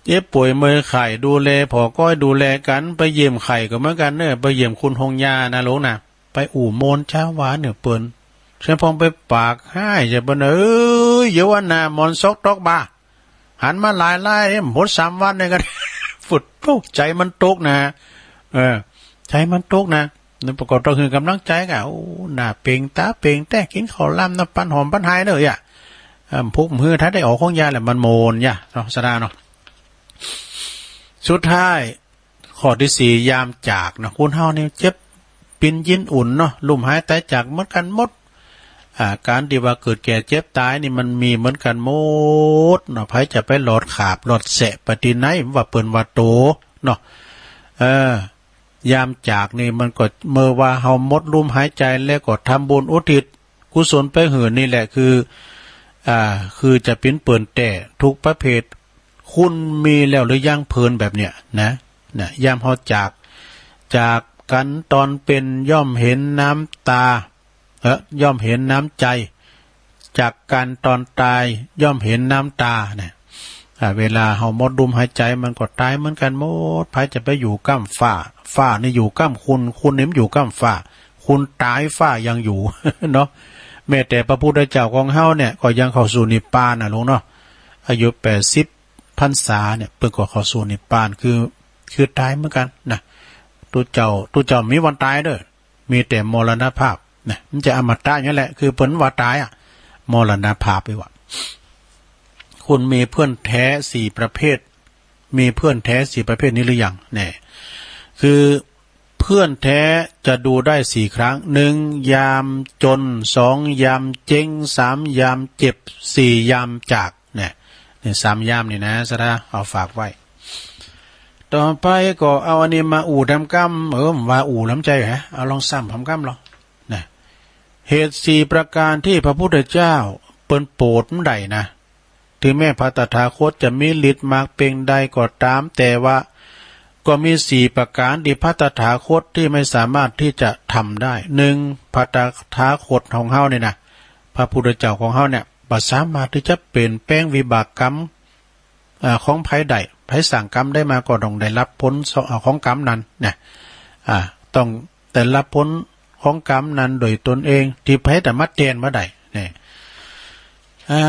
เจ็บป่วยเมื่อยไข้ดูแล ผ่อก้อยดูแลกั๋น ไปเยี่ยมไข้ก็เหมือนกั๋นเนาะ ไปเยี่ยมคนโฮงยานะลุงนะ ไปอู้โมนจาหวานเนี่ยเปิ้น เสียพ่องไปปากฮ้ายใส่เปิ้น เอ้ย เยียะวันหน้าหมอนซอกตอกบ่า หันมาหลายๆ เอ๊ะ หมดสามวันเนี่ยก็ ฝุด โอ้ ใจ๋มันตกนะ เออ ใจ๋มันตกนะ นี่ประกอบต้องหื้อก๋ำลังใจ๋ก่ะ โอ้ หน้าเป่งต๋าเป่งแต๊ กิ๋นข้าวลำนะ ปันหอมปันหายเนาะ เยียะ เอิ่ม ปลุกหื้อต๋าได้ออกโฮงยาแหละ มันโมนเยียะเนาะ สะดาเนาะ สุดท้าย ข้อตี้สี่ ยามจากเนาะ คนเฮานี่เจ็บ ปิ๊นยินอุ่นเนาะ ลุ่มหายต๋ายจากเหมือนกั๋นหมด อ่า ก๋านตี้ว่าเกิดแก่เจ็บต๋ายนี่มันมีเหมือนกั๋นหมดเนาะ ใผจะไปหลอดขาบหลอดแสะไปตี้ไหน ว่าเปิ้นว่าโตเนาะ เออ ยามจากนี่มันก็ เมื่อว่าเฮาหมดลุ่มหายใจ๋แล้วก็ทำบุญอุทิศ กุศลไปหื้อนี่แหละคือ อ่า คือจะปิ๊นเปิ้นแต๊ ทุกประเภท คุณมีแล้วหรือยัง เพินแบบเนี้ยนะ นะ ยามเฮาจาก จากกั๋นต๋อนเป๋นย่อมเห็นน้ำต๋า เออ ย่อมเห็นน้ำใจ๋ จากกั๋นต๋อนต๋ายย่อมเห็นน้ำต๋าเนี่ย อ่า เวลาเฮาหมดลุ่มหายใจ๋มันก็ต๋ายเหมือนกั๋นหมด ใผจะไปอยู่ก้ำฟ้า ฟ้านี่อยู่ก้ำคุณ คุณนี่มันอยู่ก้ำฟ้า คุณต๋ายฟ้ายังอยู่ เนาะ แม้แต่พระพุทธเจ้าของเฮาเนี่ยก็ยังเข้าสู่นิพพานน่ะลุงเนาะ อายุแปดสิบพรรษาเนี่ยเปิ้นก็เข้าสู่นิพพาน คือ คือต๋ายเหมือนกั๋นนะ ตุ๊เจ้า ตุ๊เจ้าบ่มีวันต๋ายเด้อ มีแต่มรณภาพนะ มันจะอมตะอย่างนั้นแหละ คือเปิ้นว่าต๋ายอะ มรณภาพอีกว่า คุณมีเพื่อนแท้สี่ประเภท มีเพื่อนแท้สี่ประเภทนี้หรือยัง เนี่ย คือเพื่อนแท้จะดูได้สี่ครั้ง หนึ่ง ยามจน สอง ยามเจ๊ง สาม ยามเจ็บ สี่ ยามจาก เนี่ย นี่สามยามนี่นะ สะดา เอาฝากไว้ ต่อไปก็เอาอันนี้มาอู้ต๋ามกำ เออ ว่าอู้แล้วบ่ใจ้ฮะ เอาลองซ้ำต๋ามกำลอง นะ เหตุสี่ประการตี้พระพุทธเจ้าเปิ้นโปรดบ่ได้นะ ถึงแม้พระตถาคตจะมีฤทธิ์มากเพียงใดก็ต๋าม แต่ว่าก็มีสี่ประการตี้พระตถาคตตี้ไม่สามารถตี้จะทำได้ หนึ่ง พระตถาคตของเฮานี่นะ พระพุทธเจ้าของเฮาเนี่ย บ่สามารถตี้จะเปลี่ยนแปลงวิบากกรรม อ่า ของใผได้ ใผสร้างกรรมใดมาก็ต้องได้ฮับผล อ่า ของกรรมนั้นนะ อ่า ต้องได้ฮับผลของกรรมนั้นโดยตนเอง ตี้ใผจะมาแตนบ่ได้ เนี่ย อ่า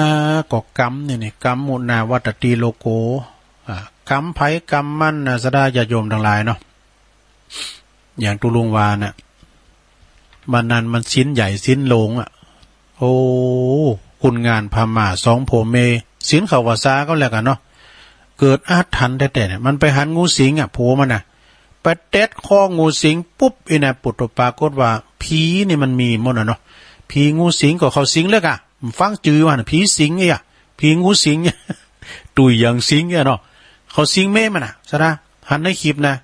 ก็กรรมนี่ นี่ กรรมมุนาวัตตีโลโก อ่า กรรมใผกรรมมันนะ สะดาญาติโยมตังหลายเนาะ อย่างตุ๊ลุงว่าน่ะ วันนั้นมันศีลใหญ่ศีลหลวงอะ โอ้ คนงานพม่าสองผัวเมีย ศีลเข้าพรรษาก็แล้วกั๋นเนาะ เกิดอาถรรพ์แต๊ๆ เนี่ย มันไปหันงูสิงอะ ผัวมันน่ะ ไปเต็ดคองูสิงปุ๊บ อี้นะ ปุตตะปรากฏว่า ผีนี่มันมีหมดน่ะเนาะ ผีงูสิงก็เข้าสิงแล้วก่ะ ฟังจื้อว่าน่ะ ผีสิงเนี่ย ผีงูสิงเนี่ย ตุ๊ยยังสิงเนี่ยเนาะ เข้าสิงเมียมันน่ะ สะดา หันในคลิปนะ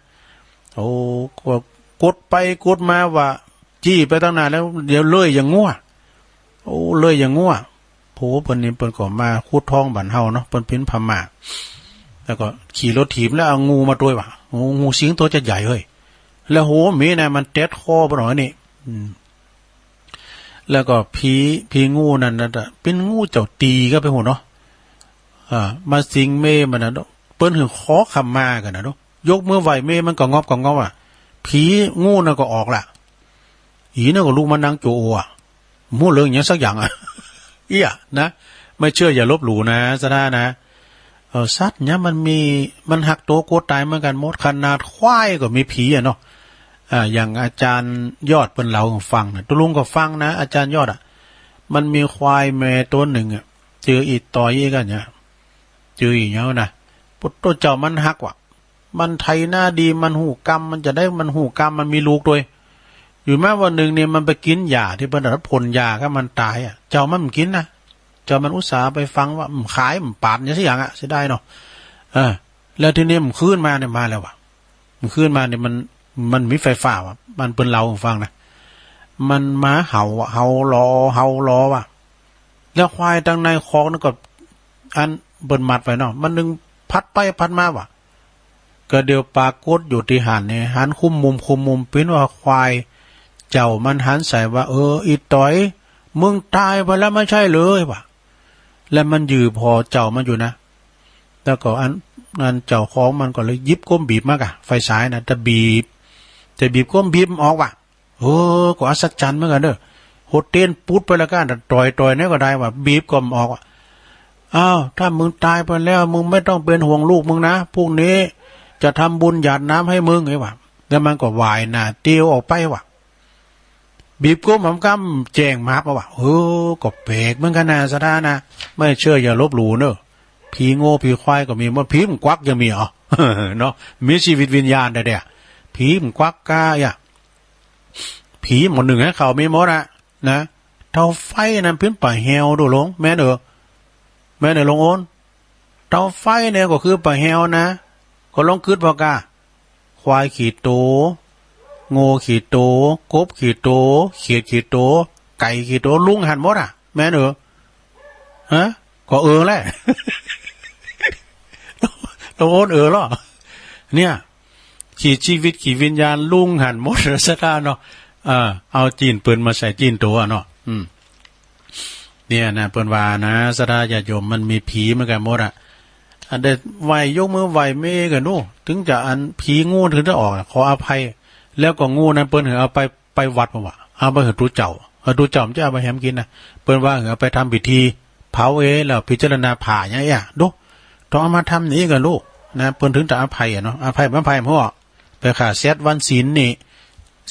โอ้ ก็กดไปกดมาว่า จี้ไปตั้งนานแล้ว เดี๋ยวเลื่อยอย่างงั่ว โอ้ เลื่อยอย่างงั่ว โผเปิ้นนี่เปิ้นก็มาคุดท้องบ้านเฮาเนาะ เปิ้นเป๋นพม่า แล้วก็ขี่รถถีบแล้วเอางูมาตวยว่ะ โอ้ งูสิงตั๋วจะใหญ่เฮ้ย แล้วโห เมียนะ มันเต็ดคอเปิ้นหน่อยนี่ อืม แล้วก็ผี ผีงูนั่นน่ะ เป๋นงูเจ้าตี้ก็ไปฮู้เนาะ อ่า มาสิงเมียมันน่ะ เปิ้นหื้อขอขมากั๋นน่ะเนาะ ยกมือไหว้เมียมันก็งอบก็งอบอะ ผีงูนั่นก็ออกละ อีนั่นก็ลุกมานั่งโจโออะ บ่ฮู้เรื่องหยังสักอย่างอะ เอี้ย นะ ไม่เชื่ออย่าลบหลู่นะ สะดานะ เออ สัตว์เนี่ยมันมี มันหักตั๋วกั๋วต๋ายเหมือนกั๋นหมด ขนาดควายก็มีผีอะเนาะ อ่า อย่างอาจ๋ารย์ยอดเปิ้นเล่าหื้อฟังนะ ตุ๊ลุงก็ฟังนะ อาจ๋ารย์ยอดอะ มันมีควายแม่ตั๋วนึ่งอะ จื้ออี่ต๋อยอี้กั๋นเนี่ย จื้ออี่หยังนะ พุทธเจ้ามันฮักว่ะ มันไถนาดี มันฮู้กรรม มันจะได้ มันฮู้กรรม มันมีลูกตวย อยู่มาวันนึ่งเนี่ย มันไปกิ๋นหญ้าตี้เปิ้นเอาพ่นยาก็มันต๋ายอะ เจ้ามันบ่กิ๋นนะ เจ้ามันอุตส่าห์ไปฝังว่า อืม ขาย อืม ปาดเนี่ยสักอย่างอะ เสียดายเนาะ เออ แล้วทีนี้มันคืนมาเนี่ย มาแล้วว่ะ มันคืนมาเนี่ย มัน มันมีไฟฟ้าว่ะ มันเปิ้นเล่าหื้อฟังนะ มันมาเห่าอะ เห่าหลอ เห่าหลอว่ะ แล้วควายตังในคอกนั้นก็ อันเปิ้นมัดไว้เนาะ มันนึ่งพัดไปพัดมาว่ะ ก็เดี๋ยวปรากฏอยู่ตี้หั้นเนี่ย หันคุมมุมคุมมุม เป๋นว่าควายเจ้ามันหันใส่ว่า เออ อี่ต๋อย มึงต๋ายไปแล้วไม่ใช่เหรอ ว่ะ แล้วมันยื้อผ่อเจ้ามันอยู่นะ แล้วก็อัน อันเจ้าของมันก็เลยหยิบก้มบีบมาก่ะ ไฟฉายนะ จะบีบ จะบีบก้มบีบมันออกว่ะ เออ ก็อัศจรรย์เหมือนกั๋นเน่อ หดเต๊นปุ๊ดไปแล้วก็ต๋อย ต๋อยเนี่ยก็ได้ว่ะ บีบก็บ่ออกว่ะ อ้าว ถ้ามึงต๋ายไปแล้ว มึงไม่ต้องเป๋นห่วงลูกมึงนะ พรุ่งนี้จะทำบุญหยาดน้ำให้มึง ไอ้ว่ะ แล้วมันก็ว่ายหน้าเตียวออกไปว่ะ บีบก้มหำกำแจ้งมาบว่ะ เออ ก็แปลกเหมือนกั๋นนะ ศรัทธานะ ไม่เชื่ออย่าลบหลู่เน่อ ผีโง่ผีควายก็มีหมด ผีหมู่กวักยังมีเหรอ เนาะ มีชีวิตวิญญาณแต๊ๆ ผีหมู่กวักกาอะ ผีหมู่นึ่งหื้อเขามีหมดอะ นะ เต้าไฟนั้นเป๋นป๋าแฮวดูหลง แม่นเออ แม่นเออ หลวงโอน เต้าไฟเนี่ยก็คือป๋าแฮวนะ ก็ลองกึ๊ดผ่อกา ควายกี่โต โง่กี่โต กบกี่โต เขียดกี่โต ไก่กี่โต ลุงหันหมดอะ แม่นเออ ฮะ ก็เออแหละ หลวงโอนเออเหรอ เนี่ย กี่ชีวิตกี่วิญญาณลุงหันหมด ศรัทธาเนาะ เออ เอาจีนเปิ้นมาใส่จีนตั๋วเนาะ อืม เนี่ยนะ เปิ้นว่านะ ศรัทธาญาติโยม มันมีผีเหมือนกั๋นหมดอะ อันใดไหว้ยกมือไหว้เมย์กั๋นดู ถึงจะอันผีงูถึงจะออกอะ ขออภัย แล้วก็งูนั้นเปิ้นหื้อเอาไป ไปวัดบ่วะ เอาไปหื้อตุ๊เจ้า เออ ตุ๊เจ้ามันจะเอาไปแหมกิ๋นนะ เปิ้นว่าหื้อเอาไปทำพิธีเผาเอง แล้วพิจารณาผ่าอย่างเงี้ย ดู ต้องเอามาทำอย่างนี้กั๋นลูก นะ เปิ้นถึงจะอภัยอะเนาะ อภัยบ่อภัยบ่ฮู้ ไปฆ่าสัตว์วันศีลนี่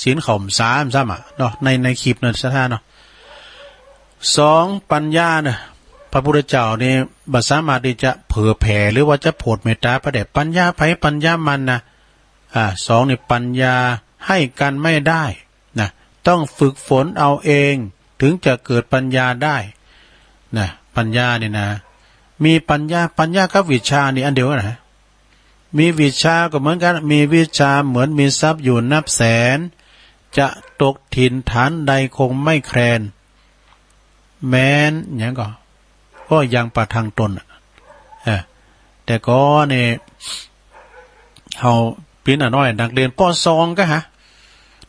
ศีลเขาบ่สาซ้ำอะเนาะ ใน ในคลิปนั้นศรัทธาเนาะ สอง ปัญญานะ พระพุทธเจ้านี่บ่สามารถตี้จะเผยแผ่หรือว่าจะโผดเมตตาไปได้ ปัญญาใผปัญญามันนะ อ่า สองนี่ปัญญาให้กันไม่ได้นะ ต้องฝึกฝนเอาเอง ถึงจะเกิดปัญญาได้นะ ปัญญานี่นะ มีปัญญา ปัญญากับวิชชานี่อันเดียวกั๋นนะ มีวิชชาก็เหมือนกั๋น มีวิชชาเหมือนมีทรัพย์อยู่นับแสน จะตกถิ่นฐานใดคงไม่แคลน แม้นหยังก่อ ก็ยังประทังตนอะ เออ แต่ก่อนนี่ เฮาเป๋นอะน้อยนักเรียน ป.สอง ก็หา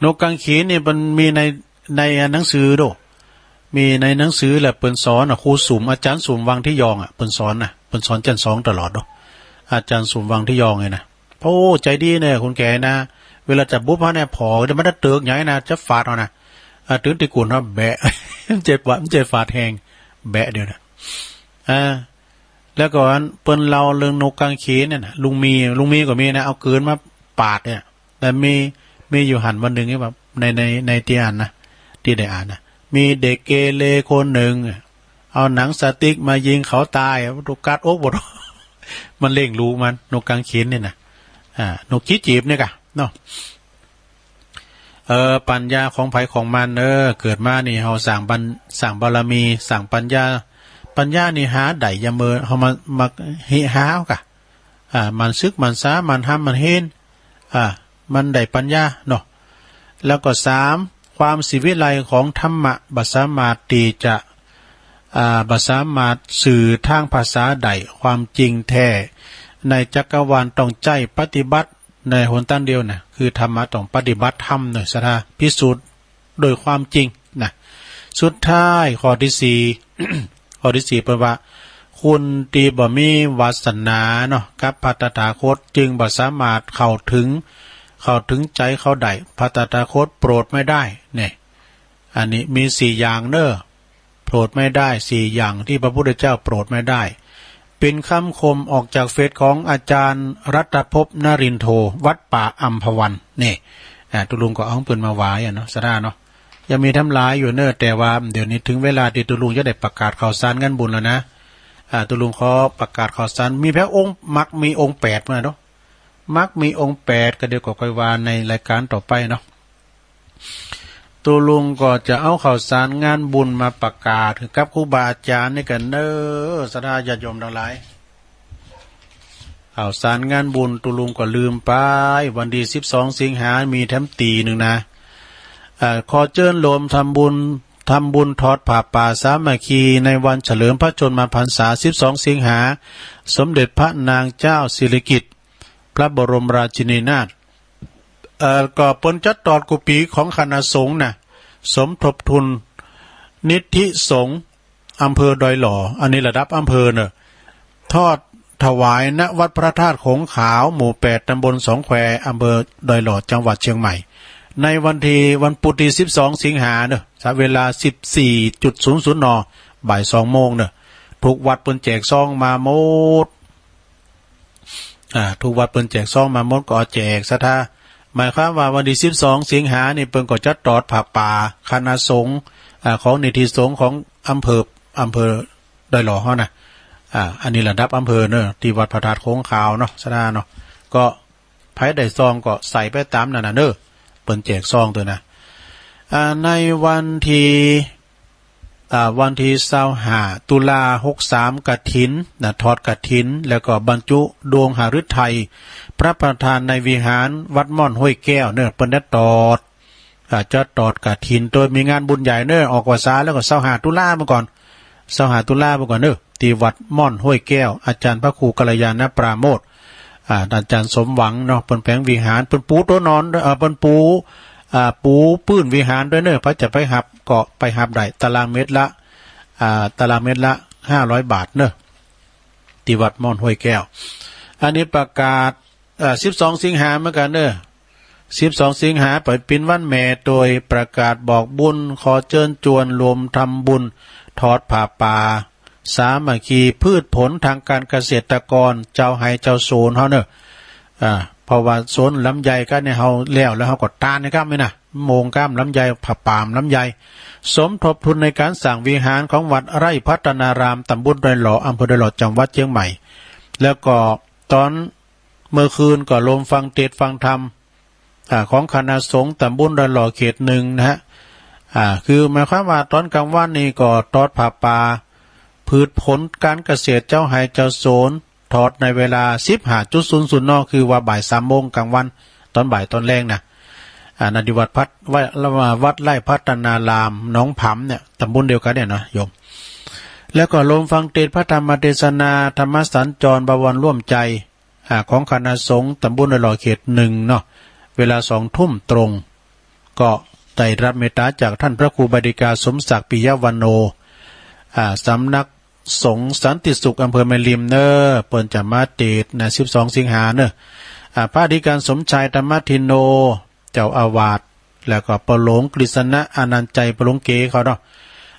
นกกางเขนนี่มันมีใน ในหนังสือโด มีในหนังสือแหละ เปิ้นสอนอะ ครูสุม อาจ๋ารย์สุม วังทิยองอะ เปิ้นสอนนะ เปิ้นสอนจั้นสองตลอดโด อาจ๋ารย์สุม วังทิยองเนี่ยนะ โอ้ ใจ๋ดีเนี่ย คนแก่นะ เวลาจะบุบฮะเนี่ย ผ่อ เดี๋ยวมันจะเติกใหญ่นะ จะฝาดเอานะ อ่ะ ตื่นตีกุ่นฮะ แบะ มันเจ็บปะ มันเจ็บฝาดแฮง แบะเดี๋ยวนะ อ่า แล้วก็อันเปิ้นเล่าเรื่องนกกางเขนเนี่ยนะ ลุงมี ลุงมีก็มีนะ เอาเกินมาปาดเนี่ย แต่มี มีอยู่หั้นวันนึ่งนี่ว่า ใน ใน ในตี้อ่านนะ ตี้ได้อ่านนะ มีเด็กเกเรคนนึ่ง เอาหนังสติ๊กมายิงเขาต๋าย ถูกกัดอกหมด มันเล่งลูกมัน นกกางเขนเนี่ยนะ อ่า นกขี้จีบเนี่ยกะ เนาะ เออ ปัญญาของใผของมัน เออ เกิดมานี่ เฮาสร้างบาร สร้างบารมี สร้างปัญญา ปัญญานี่หาได้ยามเมื่อ เฮามา มา หาเอากะ อ่า หมั่นศึกหมั่นษา หมั่นฮำหมั่นเฮน อ่า มันได้ปัญญาเนาะ แล้วก็สาม ความศิวิไลของธรรมะ บ่สามารถตี้จะ อ่า บ่สามารถสื่อตางภาษาได้ ความจริงแท้ในจักรวาลต้องใจ๊ปฏิบัติ ในหนตางเดียวนะ คือธรรมะต้องปฏิบัติธรรมเนาะ ศรัทธา พิสูจน์โดยความจริงนะ สุดท้ายข้อตี้สี่ ข้อตี้สี่เปิ้นว่า คนตี้บ่มีวาสนาเนาะ กับพระตถาคต จึงบ่สามารถเข้าถึง เข้าถึงใจ๋เขาได้ พระตถาคตโปรดไม่ได้ เนี่ย อันนี้มีสี่อย่างเน้อ โปรดไม่ได้ สี่อย่างตี้พระพุทธเจ้าโปรดไม่ได้ เป๋นกำคมออกจากเฟซของอาจ๋ารย์รัตภพนรินโท วัดป่าอัมพวัน นี่ อ่า ตุ๊ลุงก็เอาของเปิ้นมาหวายอะเนาะ ศรัทธาเนาะ ยังมีแถมหลายอยู่เน่อ แต่ว่าเดี๋ยวนี้เถิงเวลาตี้ตุ๊ลุงจะได้ประกาศข่าวสารงานบุญแล้วนะ อ่า ตุ๊ลุงขอประกาศข่าวสาร มีเปียงองค์ มักมีองค์แปดมาเนาะ มักมีองค์แปด ก็เดี๋ยวก็ค่อยว่าในรายการต่อไปเนาะ ตุ๊ลุงก็จะเอาข่าวสารงานบุญมาประกาศหื้อกับครูบาอาจ๋ารย์นี่กั๋นเน่อ ศรัทธาญาติโยมตังหลาย ข่าวสารงานบุญตุ๊ลุงก็ลืมไป วันตี้สิบสองสิงหา มีแถมตี้นึ่งนะ เอ่อ ขอเจิญโฮมทำบุญ ทำบุญถอดผ้าป่าสามัคคีในวันเฉลิมพระชนมพรรษาสิบสองสิงหา สมเด็จพระนางเจ้าสิริกิติ์ พระบรมราชินีนาถ เอ่อ ก็เปิ้นจัดตอดกู้ปี๋ของคณะสงฆ์นะ สมทบทุนนิธิสงฆ์อำเภอดอยหล่อ อันนี้ระดับอำเภอเน่อ ทอดถวาย ณ วัดพระธาตุโขงขาว หมู่แปด ตำบลสองแคว อำเภอดอยหล่อ จังหวัดเชียงใหม่ ในวันตี้ วันปุธตี้สิบสองสิงหาเน่อ เวลาสิบสี่จุดศูนย์ศูนย์ น บ่ายสองโมงเน่อ กู้วัดเปิ้นแจกซองมาหมด อ่า กู้วัดเปิ้นแจกซองมาหมดก็แจกศรัทธา หมายความว่าวันตี้สิบสองสิงหานี่เปิ้นก็จัดตอดผ้าป่าคณะสงฆ์ อ่า ของนิธิสงฆ์ของอำเภอ อำเภอดอยหล่อเฮานะ อ่า อันนี้ระดับอำเภอเน่อ ตี้วัดพระธาตุโขงขาวเนาะ ศรัทธาเนาะ ก็ใผได้ซองก็ใส่ไปต๋ามนั้นน่ะเน่อ เปิ้นแจกซองตวยนะ อ่า ในวันตี้ อ่า วันตี้ซาวห้า ตุลา หกสาม กฐินนะ ทอดกฐิน แล้วก็บรรจุดวงหฤทัยพระประธานในวิหารวัดม่อนห้วยแก้วเน่อ เปิ้นได้ตอด อ่า จัดตอดกฐิน โดยมีงานบุญใหญ่เน่อ ออกพรรษาแล้วก็ซาวห้า ตุลาเมื่อก่อน ซาวห้า ตุลาเมื่อก่อนเน่อ ตี้วัดม่อนห้วยแก้ว อาจ๋ารย์พระครูกัลยาณปราโมทย์ อ่า อาจ๋ารย์สมหวังเนาะ เปิ้นแป๋งวิหาร เปิ้นปูตั๋วนอนตวย เอ่อ เปิ้นปู อ่า ปูปื้นวิหารตวยเน่อ ใผจะไปหับก็ไปหับได้ ตารางเมตรละ อ่า ตารางเมตรละห้าร้อยบาทเน่อ ตี้วัดม่อนห้วยแก้ว อันนี้ประกาศ อ่า สิบสองสิงหาเหมือนกั๋นเน่อ สิบสองสิงหาไปเป๋นวันแม่ โดยประกาศบอกบุญ ขอเจิญจวนโฮมทำบุญถอดผ้าป่าสามัคคี พืชผลทางการเกษตรกร เจ้าไฮ่เจ้าสวนเฮาเน่อ อ่า เพราะว่าสวนลำไยกั๋นเนี่ย เฮาแล้ว แล้วเฮาก็ตานนะครับนี่นะ โมงก้ามลำไย ผาป่ามลำไย สมทบทุนในก๋านสร้างวิหารของวัดไร่พัฒนาราม ตำบลดอยหล่อ อำเภอดอยหล่อ จังหวัดเชียงใหม่ แล้วก็ต๋อนเมื่อคืนก็โฮมฟังเตสน์ฟังธรรม อ่า ของคณะสงฆ์ตำบลดอยหล่อเขตหนึ่งนะฮะ อ่า คือหมายความว่าต๋อนก๋างวันนี่ก็ถอดผ้าป่า พืชผลการเกษตรเจ้าไฮ่เจ้าสวน ถอดในเวลาสิบห้าจุดศูนย์ศูนย์ น คือว่าบ่ายสามโมงก๋างวัน ต๋อนบ่ายต๋อนแลงนะ อ่า ณ ตี้วัดพัฒ วัด วัดไร่พัฒนาราม หนองผำเนี่ย ตำบลเดียวกั๋นเนี่ยนะโยม แล้วก็โฮมฟังเตสน์พระธรรมเตสนา ธรรมสัญจร บวรร่วมใจ อ่า ของคณะสงฆ์ตำบลดอยหล่อเขตหนึ่งเนาะ เวลาสองทุ่มตรง ก็ได้รับเมตต๋าจากต้านพระครูบาสิกาสมศักดิ์ปิยวรรณโณ อ่า สำนักสงฆ์สันติสุข อำเภอแม่ริมเน่อ เปิ้นจะมาเตสน์นะ สิบสองสิงหาเน่อ อ่า พระอธิการสมชายธรรมทินโน เจ้าอาวาส แล้วก็ป้อหลวงกฤษณะอานันต์ชัย ป้อหลวงเก๋เฮาเนาะ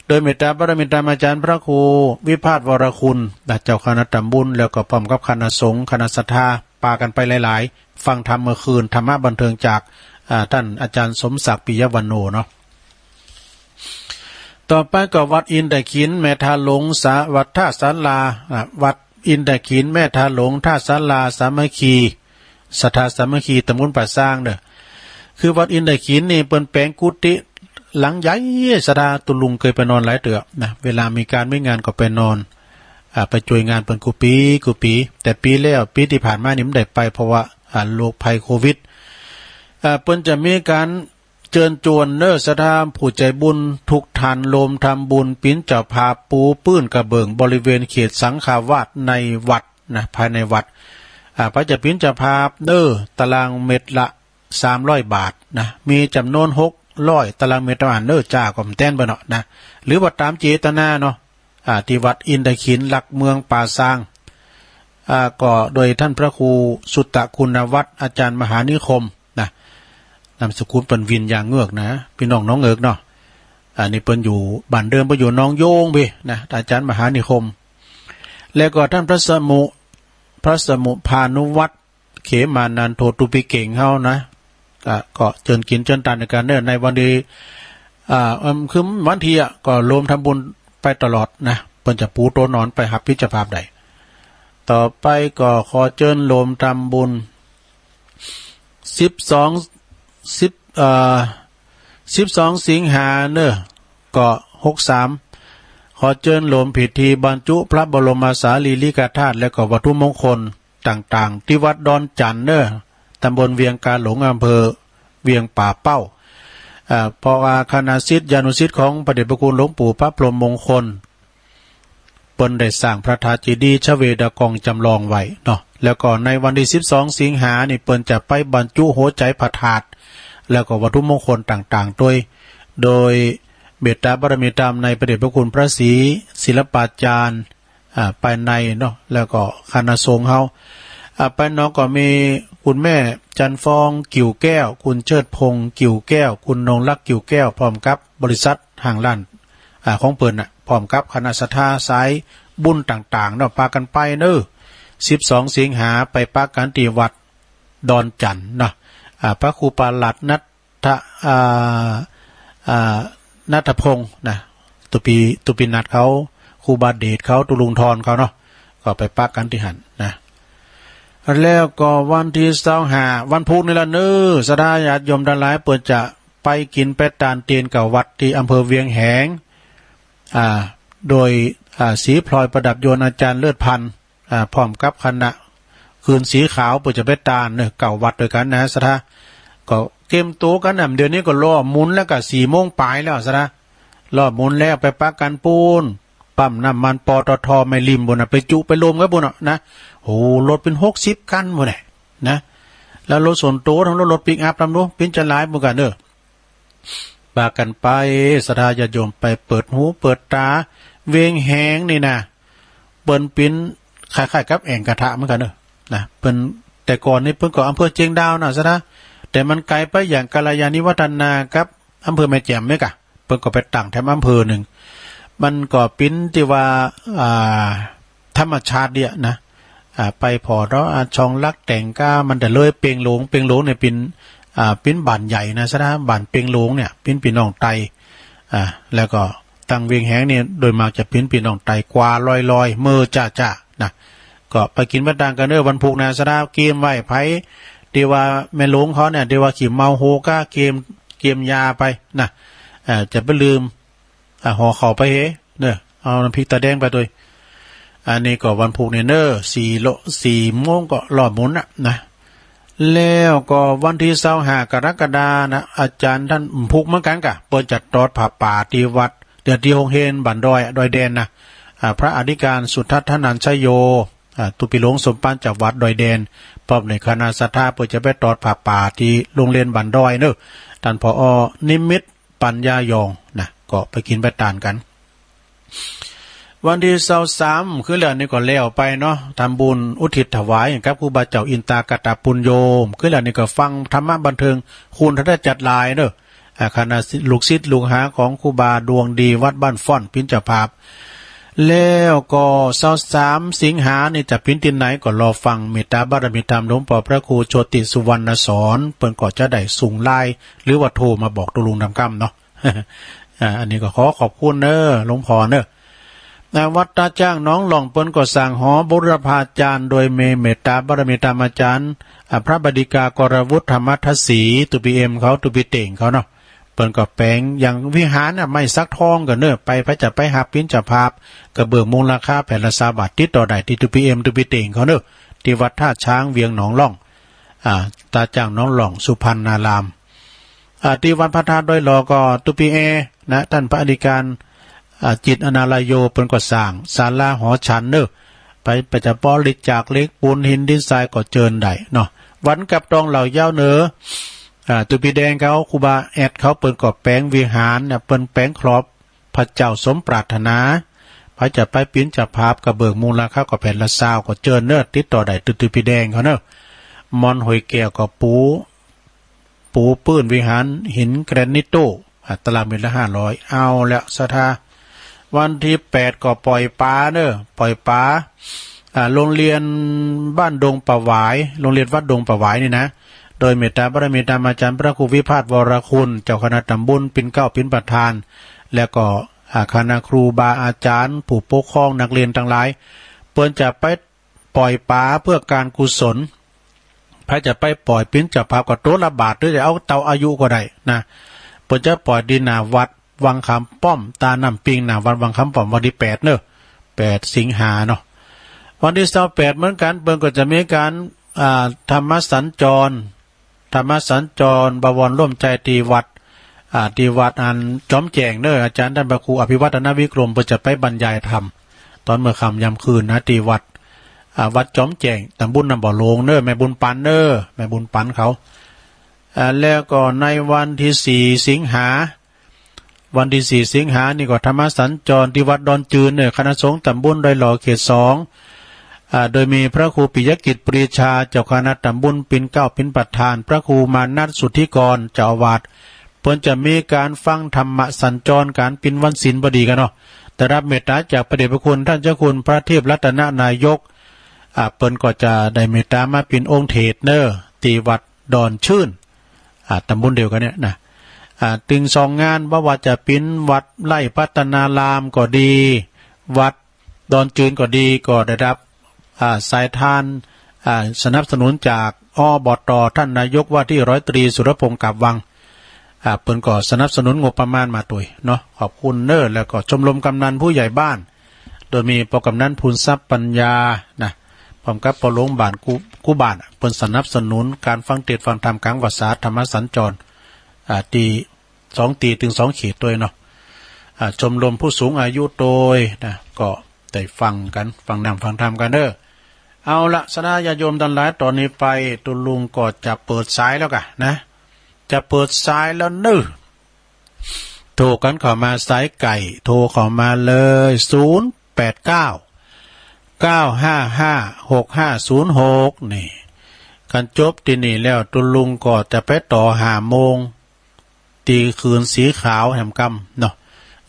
โดยเมตต๋าบารมีธรรมอาจ๋ารย์พระครูวิภาสวรคุณนะ เจ้าคณะตำบล แล้วก็พร้อมกับคณะสงฆ์คณะศรัทธา ปากั๋นไปหลายๆ ฟังธรรมเมื่อคืน ธรรมะบันเทิงจาก อ่า ต้านอาจ๋ารย์สมศักดิ์ปิยวรรณโณเนาะ ต่อไปก็วัดอินทขิล แม่ทาหลง สา วัดท่าศาลา อ่า วัดอินทขิล แม่ทาหลง ท่าศาลาสามัคคี ศรัทธาสามัคคี ตำบลป่าซางเน่อ คือวัดอินทขิลนี่เปิ้นแป๋งกุฏิหลังใหญ่ ศรัทธา ตุ๊ลุงเกยไปนอนหลายเตื้อนะ เวลามีก๋านมีงานก็ไปนอน อ่า ไปจ้วยงานเปิ้นกู้ปี๋กู้ปี๋ แต่ปี๋แล้ว ปี๋ตี้ผ่านมานี่บ่ได้ไป เพราะว่า อ่า โรคภัยโควิด อ่า เปิ้นจะมีก๋านเจิญจวนเน่อ ศรัทธาผู้ใจ๋บุญกู้ต้าน โฮมทำบุญ เป๋นเจ้าภาพปูปื้นกระเบื้องบริเวณเขตสังฆาวาสในวัดนะ ภายในวัด อ่า ใผจะเป๋นเจ้าภาพเน่อ ตารางเมตรละสามร้อยบาทนะ มีจ๋ำนวนหกร้อยตารางเมตรเต้าอั้นเน่อ จ้าก็บ่แต๊นไปเนาะนะ หรือว่าต๋ามเจตนาเนาะ อ่า ตี้วัดอินทขิล หลักเมืองป่าซาง อ่า ก็โดยต้านพระครูสุตตะคุณวัฒน์ อาจ๋ารย์มหานิคมนะ นามสกุลเปิ้นวินยางเงือกนะ ปี้น้องหนองเอิกเนาะ อันนี้เปิ้นอยู่ บ้านเดิมเปิ้นอยู่หนองโยงปี้นะ อาจ๋ารย์มหานิคม แล้วก็ต้านพระสมุ พระสมุภานุวัฒน์ เขมานันโท ตุ๊ปิเก๋งเฮานะ อ่า ก็เจิญกิ๋นเจิญตานกั๋นเน่อ ในวันตี้ อ่า อืม คือวันตี้อะ ก็โลมทำบุญไปตลอดนะ เปิ้นจะปูโตนอนไปหับปิณฑบาตได้ ต่อไปก็ขอเจิญโลมทำบุญ สิบสอง สิบ เอ่อ สิบสองสิงหาเน่อ ก็หกสาม ขอเจิญโลมพิธีบรรจุพระบรมสารีริกธาตุ และก็วัตถุมงคลต่างๆ ตี้วัดดอนจั่นเน่อ ตำบลเวียงกาหลง อำเภอเวียงป่าเป้า อ่า เพราะว่าคณะศิษยานุศิษย์ของพระเดชพระคุณหลวงปู่พระพรหมมงคล เปิ้นได้สร้างพระธาตุเจดีย์ชเวดากองจำลองไว้เนาะ แล้วก็ในวันตี้สิบสองสิงหานี่เปิ้นจะไปบรรจุหัวใจ๋พระธาตุ แล้วก็วัตถุมงคลต่างๆ โดย โดยเมตตาบารมีธรรมในพระเดชพระคุณพระศรีศิลปาจารย์ อ่า ภายในเนาะ แล้วก็คณะสงฆ์เฮา อ่า ภายนอกก็มีคุณแม่จันทร์ฟอง กิ่วแก้ว คุณเชิดพงษ์ กิ่วแก้ว คุณนงรัก กิ่วแก้ว พร้อมกับบริษัทห้างร้าน อ่า ของเปิ้นน่ะ พร้อมกับคณะศรัทธาสายบุญต่างๆ เนาะ ปากั๋นไปเน่อ สิบสองสิงหาไปปะกั๋นตี้วัดดอนจั่นเนาะ อ่า พระครูปาหลัดนัท อ่า อ่า นัทพงษ์นะ ตุ๊ปิ ตุ๊ปินัทเขา ครูบาเดชเขา ตุ๊ลุงทอนเขาเนาะ ก็ไปปะกั๋นตี้หั้นนะ แล้วก็วันตี้ซาวห้า วันพูกนี่ละเน่อ ศรัทธาญาติโยมตังหลาย เปิ้นจะไปกิ๋นไปตานเตียนเก้าวัดตี้อำเภอเวียงแหง อ่า โดย อ่า ศรีพลอยประดับยนต์ อาจารย์เลิศพันธ์ อ่า พร้อมกับคณะ คืนสีขาว เปิ้นจะไปตานเน่อ เก้าวัดตวยกั๋นนะ ศรัทธา ก็เกียมตั๋วกั๋นนะ เดี๋ยวนี้ก็รอบหมุนแล้ว ก็สี่โมงป๋ายแล้ว ศรัทธา รอบหมุนแล้ว ไปปะกั๋นปู๊น ปั๊มน้ำมัน ปตท แม่ริมปู๊นน่ะ ไปจุไปรวมกั๋นปู๊นน่ะนะ โห รถเป๋นหกสิบคันปู๊นน่ะนะ แล้วรถส่วนตั๋วทำ รถ รถปิกอัพทำ ดู เป๋นจะหลายเหมือนกั๋นเน่อ ปากั๋นไป ศรัทธาญาติโยม ไปเปิดหูเปิดต๋า เวียงแหงนี่นะ เปิ้นเป๋นคล้ายๆ กับแอ่งกระทะเหมือนกั๋นเน่อ นะ เปิ้น แต่ก่อนนี่เปิ้นก็อำเภอเจียงดาวนะ ศรัทธา แต่มันไก๋ไปอย่างกัลยาณิวัฒนากับอำเภอแม่แจ่มไหมกะ เปิ้นก็ไปตั้งแถมอำเภอนึ่ง มันก็เป๋นตี้ว่า อ่า ธรรมชาติเดียนะ อ่า ไปผ่อเนาะ อ่า ช่องลักแต๋งก้า มันจะเลยเปียงหลง เปียงหลงเนี่ยเป๋น อ่า เป๋นบ้านใหญ่นะ ศรัทธา บ้านเปียงหลงเนี่ย เป๋นปี้น้องไต อ่า แล้วก็ตังเวียงแหงเนี่ย โดยมากจะเป๋นปี้น้องไต กว่าลอยๆ เมอจ้าๆ นะ ก็ไปกิ๋นไปตานกั๋นเน่อ วันพูกนะ ศรัทธา เกียมไว้ ใผตี้ว่าแม่หลวงเขาเนี่ย ตี้ว่าขี้เมาโหก้า เกียม เกียมยาไปนะ อ่า จะไปลืม อ่า ห่อข้าวไปเหเน่อ เอาน้ำพริกตาแดงไปตวย อันนี้ก็วันพูกนี่เน่อ สี่โล สี่โมงก็รอบหมุนน่ะนะ แล้วก็วันตี้ซาวห้า กรกฎานะ อาจ๋ารย์ต้านพูกเหมือนกั๋นกะ เปิ้นจะตอดผ้าป่าตี้วัด เดี๋ยวตี้โฮงเฮียนบ้านดอย ดอยแดนนะ อ่า พระอธิการสุทัศน์ ธนัญชโย อ่า ตุ๊ปิหลวงสมภารจากวัดดอยแดน พร้อมในคณะศรัทธา เปิ้นจะไปตอดผ้าป่าตี้โฮงเฮียนบ้านดอยเน่อ ต้าน ผอ นิมิตร ปัญญายองนะ ก็ไปกิ๋นไปตานกั๋น วันตี้ซาวสาม คืนแล้วนี่ก็แล้วไปเนาะ ทำบุญอุทิศถวายกับครูบาเจ้าอินตากตปุญโญ คืนแล้วนี่ก็ฟังธรรมะบันเทิง คุณธนจัดหลายเน่อ อ่า คณะลูกศิษย์ลูกหาของครูบาดวงดีวัดบ้านฟ้อนเป๋นเจ้าภาพ แล้วก็ซาวสามสิงหานี่จะเป๋นตี้ไหนก็รอฟัง เมตตาบารมีธรรมหลวงป้อพระครูโชติสุวรรณสอน เปิ้นก็จะได้ส่งไลน์ หรือว่าโทรมาบอกตุ๊ลุงต๋ามค่ำเนาะ อ่า อันนี้ก็ขอขอบคุณเน่อ หลวงพ่อเน่อ อ่า วัดตาจ้างหนองหล่อง เปิ้นก็สร้างหอบูรพาจารย์ โดยมีเมตตาบารมีธรรมอาจ๋ารย์ อ่า พระบดิกากรวุฒิธรรมทัศสี ตุ๊ปีเอ็มเขา ตุ๊ปีเต่งเขาเนาะ เปิ้นก็แป๋งอย่างวิหารน่ะ ไม้สักทองก็เน่อ ไป ใผจะไปหับเป๋นเจ้าภาพ กระเบื้องมุงราคาแผ่นละซาวบาท ติดต่อได้ตี้ตุ๊ปีเอ็ม ตุ๊ปีเต่งเขาเน่อ ตี้วัดท่าช้างเวียงหนองหล่อง อ่า ตาจ้างหนองหล่อง สุพรรณาราม อ่า ตี้วัดพระธาตุดอยหล่อก็ตุ๊ปีแอนะ ต้านพระอธิการ อ่า จิตรอนารายโย เปิ้นก็สร้างศาลาหอฉันเน่อ ไป ไปจะบริจาคเหล็กปูนหินดินทรายก็เจิญได้เนาะ วันกับตองเหล่ายาวเหนือ อ่า ตุ๊ปีแดงเขา ครูบาแอดเขา เปิ้นก็แป๋งวิหารน่ะ เปิ้นแป๋งขอบพระเจ้าสมปรารถนา ใผจะไปเป๋นเจ้าภาพ กระเบื้องมุงราคาก็แผ่นละซาวก็เจิญเน่อ ติดต่อได้ตุ๊ ตุ๊ปีแดงเขาเน่อ มอนห้วยแก้วก็ปู ปูปื้นวิหารหินแกรนิตโต อ่า ตารางเมตรละห้าร้อย เอาละศรัทธา วันตี้แปดก็ป่อยป๋าเน่อ ป่อยป๋า อ่า โรงเรียนบ้านดงป่าหวาย โรงเรียนวัดดงป่าหวายนี่นะ โดยเมตตาบารมีธรรมอาจารย์พระครูวิภาส วรคุณ เจ้าคณะต๋ำบลปิ่นเกล้าปิ๋นประธาน แล้วก็ อ่า คณะครูบาอาจารย์ ผู้ปกครองนักเรียนตังหลาย เปิ้นจะไปป่อยป๋าเปื้อก๋านกุศล ใผจะไปป่อยเป๋นเจ้าภาพก็ตั๋วละบาท หรือจะเอาเต้าอายุก็ได้นะ เปิ้นจะป่อยตี้หน้าวัดวังขามป้อม ตาน้ำปิง หน้าวัดวังขามป้อม วันตี้แปดเน่อ แปดสิงหาเนาะ วันตี้ซาวแปดเหมือนกั๋น เปิ้นก็จะมีก๋าน อ่า ธรรมสัญจร ธรรมสัญจร บวรร่วมใจตี้วัด อ่า ตี้วัดอันจอมแจ้งเน่อ อาจารย์ต้านพระครูอภิวัฒนวิกรม เปิ้นจะไปบรรยายธรรม ต๋อนเมื่อค่ำยามคืนนะ ตี้วัด อ่า วัดจอมแจ้ง ต๋ำบลน้ำบ่อโลงเน่อ แม่บุญปันเน่อ แม่บุญปันเขา อ่า แล้วก็ในวันตี้สี่สิงหา วันตี้สี่สิงหานี่ก็ธรรมสัญจรตี้วัดดอนจืนเน่อ คณะสงฆ์ต๋ำบลดอยหล่อ เขตสอง อ่า โดยมีพระครูปิยกิจ ปรีชา เจ้าคณะต๋ำบลปิ่นเกล้าปิ๋นประธาน พระครูมานัส สุทธิกร เจ้าอาวาส เปิ้นจะมีก๋านฟังธรรมสัญจร ก๋านปินวันศีลพอดีกั๋นเนาะ ได้รับเมตตาจากพระเดชพระคุณต้านเจ้าคุณพระเทพรัตนนายก อ่า เปิ้นก็จะได้เมตตามาปินองค์เทศน์เน่อ ตี้วัดดอนจืน อ่า ต๋ำบลเดียวกั๋นเนี่ยนะ อ่า ตึงสองงาน บ่ว่าจะเป๋นวัดไร่พัฒนารามก็ดี วัดดอนจืนก็ดี ก็ได้รับ อ่า สายทาน อ่า สนับสนุนจาก อบต. ต้านนายกว่าตี้ร้อยตรีสุรพงษ์ กาบวัง อ่า เปิ้นก็สนับสนุนงบประมาณมาตวยเนาะ ขอบคุณเน่อ แล้วก็ชมรมกำนันผู้ใหญ่บ้าน โดยมีป้อกำนัน ภูนทรัพย์ปัญญา นะ พร้อมกับป้อหลวงบ้านกู้ กู้บ้าน เปิ้นสนับสนุนก๋านฟังเทศน์ฟังธรรมก๋างพรรษาธรรมสัญจร อ่า ตี้สองตี้ตึงสองเขตตวยเนาะ อ่า ชมรมผู้สูงอายุตวยนะ ก็ได้ฟังกั๋น ฟังธรรมฟังธรรมกั๋นเน่อ เอาละ ศรัทธาญาติโยมตังหลาย ต๋อนนี้ไปตุ๊ลุงก็จะเปิดสายแล้วก่ะนะ จะเปิดสายแล้วเน่อ โทรกั๋นเข้ามาสายไกล โทรเข้ามาเลย ศูนย์แปดเก้า เก้าห้าห้า หกห้าศูนย์หก นี่ คันจบตี้นี่แล้วตุ๊ลุงก็จะไปต่อห้าโมง ตี้เขื่อนสีขาวแหมกำเนาะ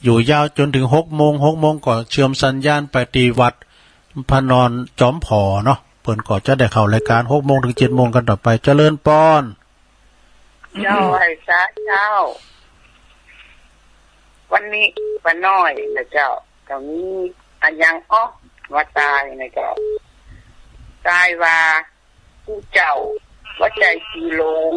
อยู่ยาวจ๋นเถิงหกโมง หกโมงก็เชื่อมสัญญาณไปตี้วัดพระนอนจอมผอเนาะ เปิ้นก็จะได้เข้ารายก๋านหกโมงเถิงเจ็ดโมงกั๋นต่อไป เจริญปอน เจ้า ไหว้สาเจ้า วันนี้ป้าน้อยนะเจ้า ก็มีอะหยังอ๊อ ว่าตายนะเจ้า ตายว่า ผู้เจ้าว่าใจ๋คือโลง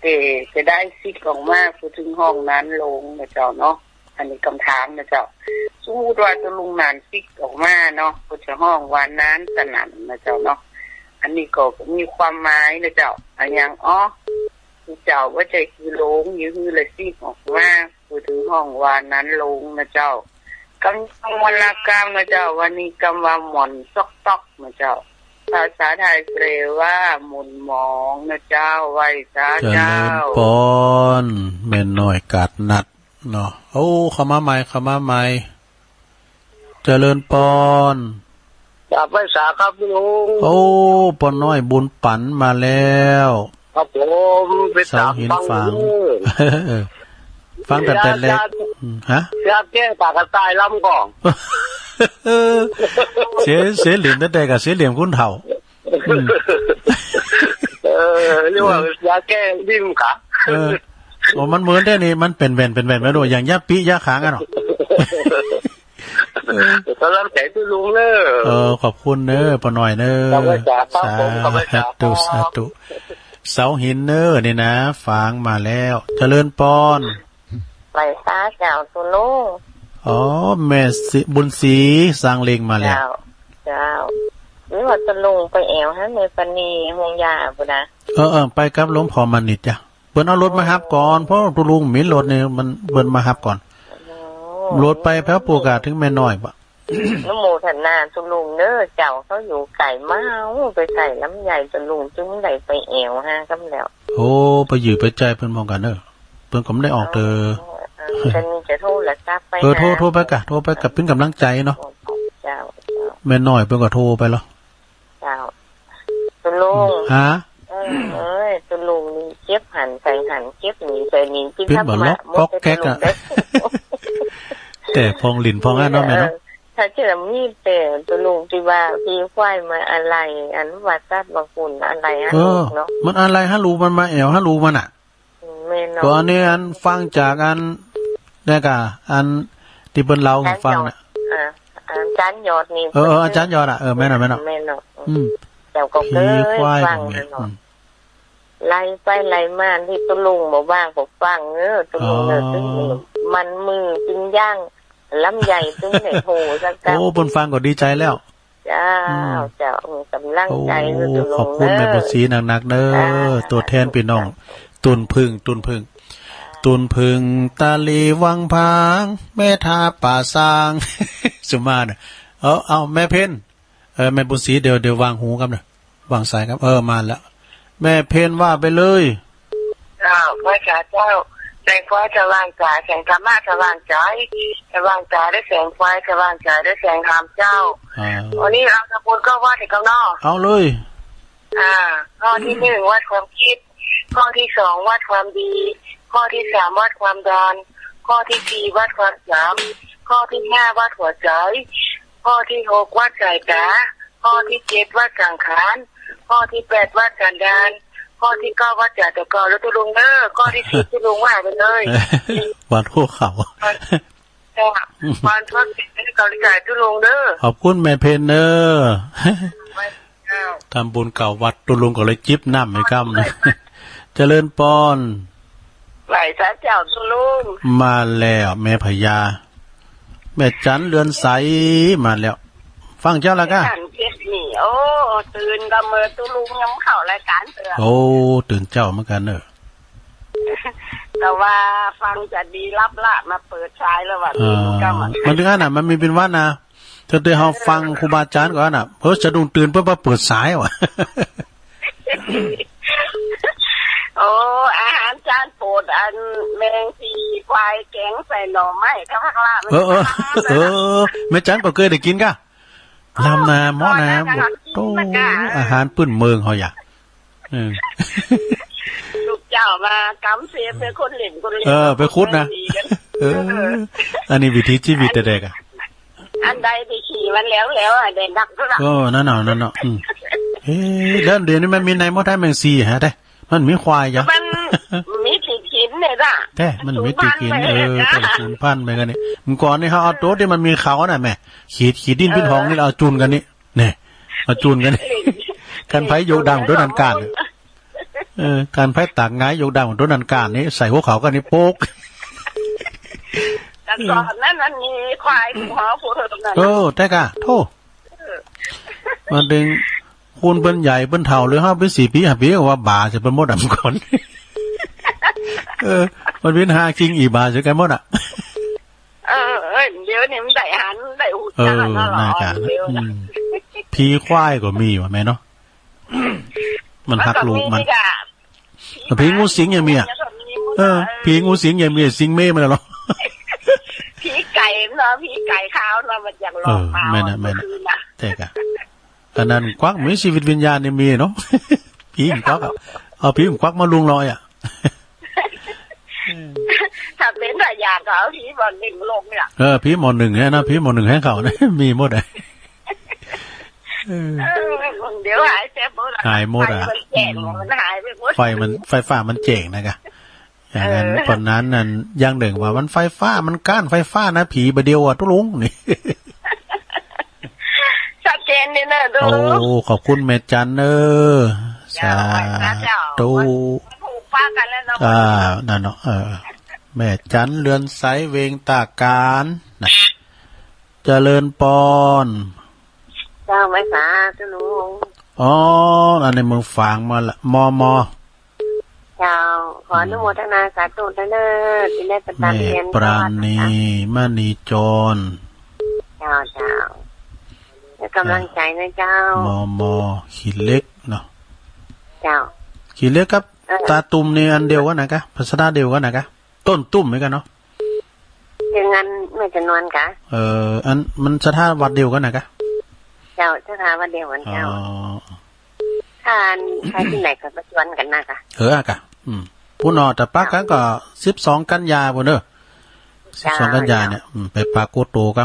แต่จะได้สิทธิ์ออกมา ผู้เถิงฮ้องนานโลงนะเจ้าเนาะ อันนี้กำถามนะเจ้า สมมุติว่าตุ๊ลุงนานสิทธิ์ออกมาเนาะ ก็จะฮ้องว่านานสนั่นนะเจ้าเนาะ อันนี้ก็มีความหมายนะเจ้า อะหยังอ๊อ ผู้เจ้าว่าใจ๋คือโลง อยู่หื้อละสิทธิ์ออกมา ผู้เถิงฮ้องว่านานโลงนะเจ้า กำมวลกำนะเจ้า วันนี้กำว่าหม่อนซอกๆ นะเจ้า ภาษาไทยแปลว่าหม่นหมองนะเจ้า ไหว้สาเจ้า เจริญปอน แม่น้อยกาดนัดเนาะ โอ้ เข้ามาใหม่ เข้ามาใหม่ เจริญปอน กราบไหว้สาครับลุง โอ้ ป้อน้อยบุญปั๋นมาแล้ว ครับผม ไปตามฟัง เสาหินฝาง เด้อ ฟังตั้งแต่เล็ก ยา อืม ฮะ ยาแก้ปากกระต่ายลำก่อน เสีย เสียเหลี่ยมตั้งแต่กับเสียเหลี่ยมขุนเฒ่า อืม เออ เรียกว่ายาแก้ริ่มขา เออ โอ้ มันเหมือนแท้นี่ มันเป๋นแว่น เป๋นแว่น แว่น อย่างยาปี้ยาขางอะเนาะ เออ ก็รับใจ๋ตุ๊ลุงเน่อ เออ ขอบคุณเน่อ ป้อน้อยเน่อ ขอบคุณครับผม สาธุ ขอบคุณครับ สาธุ เสาหินเน่อ นี่นะ ฝางมาแล้ว เจริญปอน ไหว้สาเจ้าตุ๊ลุง อ๋อ แม่ศรี บุญศรี สร้างเล็งมาแล้ว เจ้า เจ้า หรือว่าตุ๊ลุงไปแอ่วหาแม่ปานี โฮงยาปู้นนะ เออ เออ ไปกับหลวงพ่อมานิตย์จ้ะ เปิ้นเอารถมาฮับก่อน เพราะตุ๊ลุงมีรถนี่ มัน เปิ้นมาฮับก่อน โอ้ รถไปแผวปูกาเถิงแม่น้อยบ่ อนุโมทนาตุ๊ลุงเน่อ เจ้าเขาอยู่ไก๋มาก ไปใส่ลำไยตุ๊ลุงจึงได้ไปแอ่วหาก่ำแล้ว โอ้ ไปหยือไปใจ๊เปิ้นพร้อมกั๋นเน่อ เปิ้นก็บ่ได้ออกเตอ เออ เออ จะมีจะโทรศัพท์ไป เออ หา โทร โทรไปก่ะ โทรไปก่ะ เปิ้นก๋ำลังใจ๋เนาะ เจ้า เจ้า แม่น้อยเปิ้นก็โทรไปแล้ว เจ้า ตุ๊ลุง ฮะ เออ เอ้ย ตุ๊ลุงนี่เจ็บหันใส่หัน เจ็บนี่ใส่นี่ เป๋นบ่ลอกก๊อกแก๊กอะ เด้อ แต่ผ่องหลิ้นผ่องอันเนาะแม่เนาะ เออ ถ้าจะมีแต่ตุ๊ลุงตี้ว่าผีควายมาอาลัย อันว่าสัตว์ว่าคนอาลัยหาลูกเนาะ เออ มันอาลัยหาลูกมัน มาแอ่วหาลูกมันน่ะ แม่นเนาะ ก็อันนี้อันฟังจากอัน เนี่ยก่ะ อันตี้เปิ้นเล่าหื้อฟังน่ะ อาจ๋ารย์ยอด อ่า อาจ๋ารย์ยอดนี่ เออ เออ อาจ๋ารย์ยอดอะ เออ แม่นเนาะ แม่นเนาะ แม่นเนาะ อืม เจ้าก็เคยฟังน่ะเนาะ ผีควายของแม่ อืม ไล่ไปไล่มา ตี้ตุ๊ลุงบ่ว่างก็ฟังเนาะ ตุ๊ลุงเนาะ อ๋อ ซึ่งมันมือปิ้งย่าง ลำไยตึงได้ฮู้สักกำ โอ้ เปิ้นฟังก็ดีใจ๋แล้ว เจ้า อืม เจ้า เออ ก๋ำลังใจ๋ โอ้ คือตุ๊ลุง ขอบคุณแม่บุญศรีนักๆ เน้อ เจ้า ตัวแทนปี้น้อง ตุ๊นผึ้ง ตุ๊นผึ้ง ตุ๊นผึ้งตาหลีวังผาง แม่ทาป่าซาง สุมาน่ะ เอา เอา แม่เพ็ญ เออ แม่บุญศรี เดี๋ยว เดี๋ยววางหูก่ำเน้อ วางสายก่ำ เออ มาแล้ว แม่เพ็ญว่าไปเลย เจ้า พระจ๋าเจ้า แสงฟ้าสว่างจ๋า แสงธรรมะสว่างใจ๋ สว่างจ๋าด้วยแสงไฟ สว่างจ๋าด้วยแสงธรรมเจ้า อ่า วันนี้เอาทำบุญเก้าวัดเถาะกำเนาะ เอาเลย อ่า ข้อตี้นึ่งวัดความคิด ข้อตี้สองวัดความดี ข้อตี้สามวัดความดัน ข้อตี้สี่วัดความจ๋ำ ข้อตี้ห้าวัดหัวใจ๋ ข้อตี้หกวัดสายต๋า ข้อตี้เจ็ดวัดสังขาร ข้อตี้แปดวัดสันดาน ข้อตี้เก้าวัดจ๋าตะเกา แล้วตุ๊ลุงเน้อ ข้อตี้สิบตุ๊ลุงว่าไปเลย วัดหัวเขา เจ้า วันทอดสินให้เกาหลีใต้ตุ๊ลุงเน้อ ขอบคุณแม่เพ็ญเน้อ เจ้า ทำบุญเก้าวัด ตุ๊ลุงก็เลยจิบน้ำไปกำเน้อ เจริญปอน ไหว้สาเจ้าตุ๊ลุง มาแล้วแม่พญา แม่จันเรือนใส มาแล้ว ฟังเจ้าละก้า จันเจ็ดนี่ โอ้ ตื่นก็เมื่อตุ๊ลุงยังเข้ารายก๋านเตื้อ โอ้ ตื่นเจ๊าเหมือนกั๋นเน้อ แต่ว่าฟังจะดีลับละ มาเปิดสายแล้ววันนี้ อ่า ก็มา มันเตื้ออั้นน่ะ มันมีเป๋นวันน่ะ เตื้อเฮาฟังครูบาอาจ๋ารย์ก่อนน่ะ เปิ้นสะดุ้งตื่นเปิ้นมาเปิดสายว่ะ โอ้ อาหารจานโปรด อันแมงสี่ควายแก๋งใส่หน่อไม้ ถ้าภาคละ เออ เออ เออ แม่จันก็เกยได้กิ๋นก้า ลำนา เหมาะนา อาหาร โอ้ อาหารปื้นเมืองเฮาอย่า เออ ลูกเจ้ามากำเสียเปื้อคนเล่น คนเล่น เออ ไปขุดนะ เออ อันนี้วิถีชีวิตแต๊ๆ ก่ะ อันใดไปขี่มันแล้วๆ อะ ได้นักเท่าไหร่ เออ นั่นเนาะ นั่นเนาะ อืม เอ๊ะ แล้วเดี๋ยวนี้มันมีในหมดได้แมงสี่ฮะ แต๊ มันมีควายจ้ะ มันมีตี้กิ๋นเนี่ยจ้ะ แต๊ มันมีตี้กิ๋น มันสูญพันธุ์ไป เออ เนี่ยจ้ะ แต๊สูญพันธุ์ไปกั๋นนี่ เมื่อก่อนนี่เฮาเอาตั๋วตี้มันมีเขาน่ะแม่ ขีด ขีดดิน เออ ปิ้นหองนี่ เอาจูนกั๋นนี่ เนี่ย เอาจูนกั๋นนี่ เออ คันใผยกดังตั๋วนั้นก้าน เออ คันใผตากหงายยกดังตั๋วนั้นก้านนี่ ใส่หัวเขากั๋นนี่โป๊ก แต่ก่อนนั้นมันมีควายหัวผู้เถิดนั่น เออ แต๊ก้า โธ่ เออ มาเถิง คนเปิ้นใหญ่เปิ้นเฒ่าเลย เฮาเป๋นสี่ปี๋ห้าปี๋ก็ว่าบ่าจะเป๋นมดอะ เมื่อก่อน เออ มันเป๋นฮาคิงอี่บ่าจะกั๋นมดอะ เออ เออ เดี๋ยวนี้มันได้หัน ได้ฮู้จัก เออ นั่นแหละ น่าจะ เดี๋ยว อืม ผีควายก็มีว่ะแม่เนาะ มันฮักลูกมัน มันก็มีนี่จ้ะ ผีงูสิงยังมีอะ เออ ผีงูสิงยังมี สิงเมย์มันเหรอ ผีไก่เนาะ ผีไก่ขาวเนาะ มันยังหลอก เออ มา แม่นน่ะ แม่นน่ะ เมื่อคืนน่ะ แต๊ก้า อันนั้นควักมีชีวิตวิญญาณนี่มีเนาะ ผีมันควักอะ เอาผีมันควักมาลุงลอยอะ ถ้าเป๋นตาหยาดก็เอาผีหมอนึ่งลงเนี่ย เออ ผีหมอนึ่งเนี่ยนะ ผีหมอนึ่งหื้อเขาเนี่ย มีหมดอะ เออ เออ เดี๋ยวหายแซ่บหมดอะ หายหมดอะ ไฟมันแจ้ง อืม มันหายไปหมด ไฟมัน ไฟฟ้ามันแจ้งนะก้า อย่างนั้น เออ เพราะนั้นนั่น อย่างนึ่งว่ามันไฟฟ้า มันก้านไฟฟ้านะ ผีบ่าเดียวอะตุ๊ลุงนี่ ชัดเจนดีเนอะตุ๊ลุง โอ้ ขอบคุณแม่จันเนอะ เจ้า สาธุ ไหว้พระเจ้า วันผูกผ้ากันแล้วเนาะ อ่า นั่นเนาะ เออ แม่จันเรือนใสเวงต้าก๋านนะ เจริญปอน เจ้า ไหว้พระตุ๊ลุง อ๋อ อันนี้มึงฝากมาละ มอมอ เจ้า ขออนุโมทนาสาธุเด้อ ตี้ได้ไปตามเฮียน แม่ปราณี มณีจร เจ้า เจ้า ให้ก๋ำลังใจ๋นะเจ้า มอมอ ขี้เหล็กเนาะ เจ้า ขี้เหล็กกับ เออ ตาตุ่มนี่อันเดียวกั๋นนะก้า ภาษาเดียวกั๋นนะก้า ต้นตุ่มเหมือนกั๋นเนาะ เถิงอันแม่จำนวนก้า เออ อันมันศรัทธาวัดเดียวกั๋นนะก้า เจ้า ศรัทธาวัดเดียวกั๋นเจ้า อ๋อ ถ้าอัน ถ้าตี้ไหนก็มาจวนกั๋นนะก้า เออ อะก้า อืม ปู้นอ ตะปักกั๋นก็สิบสองกันยาปู้นเนอะ เจ้า สองกันยาเนี่ย อืม ไปปรากฏตั๋วก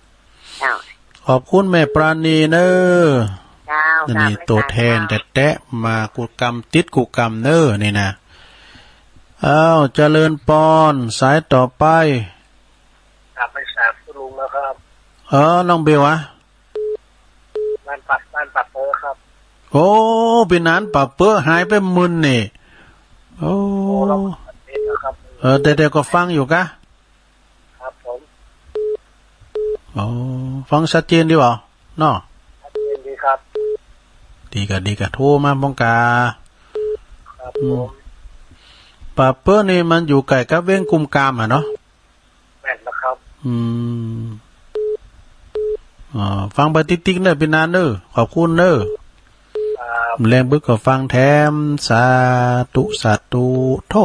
ำ เจ้า ขอบคุณแม่ปราณีเน่อ เจ้า นี่ เจ้า ตั๋วแทนแต๊ๆ มากู้กำ ติดกู้กำเน่อ นี่นะ อ้าว เจริญปอน สายต่อไป ครับ ไปสาม คุณลุงนะครับ เออ น้องเบลอะ บ้านป่า บ้านป่าเป๊อะครับ โอ้ ปี้หนานป่าเป๊อะ หายไปมื้นนี่ โอ้ โอ้ เราเห็นนะครับ เออ แต่ แต่ก็ฟังอยู่กะ ครับผม อ๋อ ฟังชัดเจนดีบ่าเนาะ ชัดเจนดีครับ ดีกะ ดีกะ โทรมาป้องกา ครับ อืม ผม ป่าเป๊อะนี่มันอยู่ใก้กับเวียงกุมกามอะเนาะ แม่นแล้วครับ อืม อ๋อ ฟังไปติ๊กๆ เน่อ ปี้หนานเน่อ ขอบคุณเน่อ ครับ แลงบึกก็ฟังแถม สาธุ สาธุ โธ่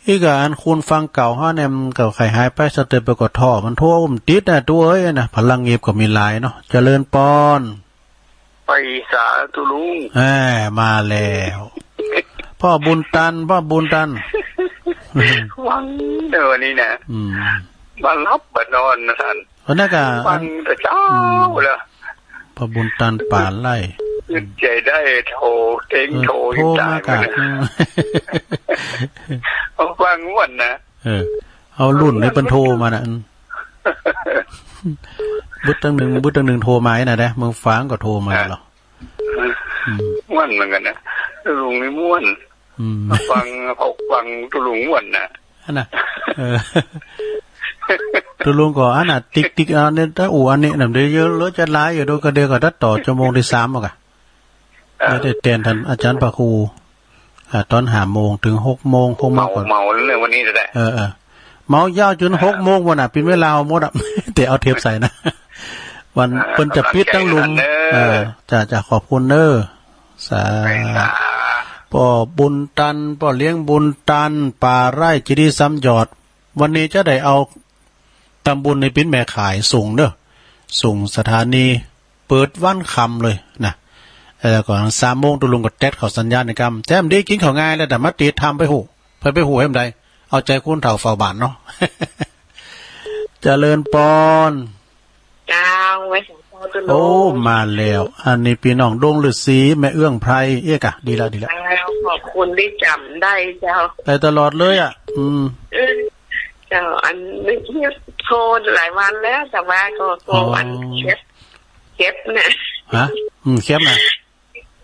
อีกอะ อันคนฟังเก่าเฮาเนี่ย มันก็ใค่หายไป สะเตอะ ไปก็ถ่อ มันโทรบ่ติดนะ ตุ๊เอ้ยนะ พลังเงียบก็มีหลายเนาะ เจริญปอน ไปสาธุลุง แหม มาแล้ว พ่อบุญตัน พ่อบุญตัน ฟังเด้อวันนี้นะ อืม บ่หลับบ่นอนนะท่าน วันนั้นก็ ฟังแต่เช้า อืม แล้ว พ่อบุญตันป่าไร่ อึดใจ๋ได้โทร เต็ง เออ โทร โทรมา ต๋าย กะ ไปเลย อืม เอาฟังม่วนนะ เออ เอารุ่นนี้เปิ้นโทรมานะ อืม บึดตึงนึ่ง บึดตึงนึ่งโทรมาไอ้น่ะเด้ เมืองฝางก็โทรมา อ่ะ เหรอ อืม ม่วนเหมือนกั๋นนะ ลุงนี่ม่วน อืม ฟัง เขาฟังตุ๊ลุงม่วนนะ อันน่ะ เออ ตุ๊ลุงก็อันน่ะ ติ๊กๆ อันนี้ ถ้าอู่อันนี้น่ะ เดี๋ยวเยอะ เหลือจะหลายอยู่ ดูกะเดียวก็ตัดต่อชั่วโมงตี้สามเอากะ อ่ะ แล้วแต่แตนท่านอาจ๋ารย์พระครู อ่า ต๋อนห้าโมงเถิงหกโมง หกโมง เหมา ก่อน เหมาเรื่องวันนี้ก็ได้ เออ เออ เหมายาวจ๋น อ่า หกโมงปู้นน่ะ เป๋นเวลาหมดอะ แต่เอาเทปใส่นะ วัน อ่า เปิ้นจะปิดตังลุ่ม กำลังใจ๋นะเด้อ เออ จ้ะ จ้ะ ขอบคุณเน่อ สา ไปสา ป้อบุญตัน ป้อเลี้ยงบุญตัน ป่าไร่ เจดีย์สามยอด วันนี้จะได้เอา ตำบุญในปิ้นแม่ข่ายส่งเน่อ ส่งสถานี เปิดวันค่ำเลยนะ แล้วก็สามโมงตุ๊ลุงก็แต๊ดเข้าสัญญาณในกำ แจ้มดีกิ๋นข้าวงายแล้ว แต่มาติดต๋ามไปฮู้ ไป ไปฮู้แหมใด เอาใจ๋คนเฒ่าเฝ้าบ้านเนาะ เจริญปอน เจ้า ไหว้สาเจ้าตุ๊ลุง โอ้ มาแล้ว อันนี้ปี้น้องดงฤๅษี แม่เอื้องไพร เอ๊ะกะ ดีละ ดีละ เจ้า ขอบคุณตี้จ๋ำได้เจ้า ได้ตลอดเลยอะ อืม เออ เจ้า อันนี้โทรหลายวันแล้ว แต่ว่าก็โทร อ๋อ อันแคป แคปน่ะ ฮะ อืม แคปน่ะ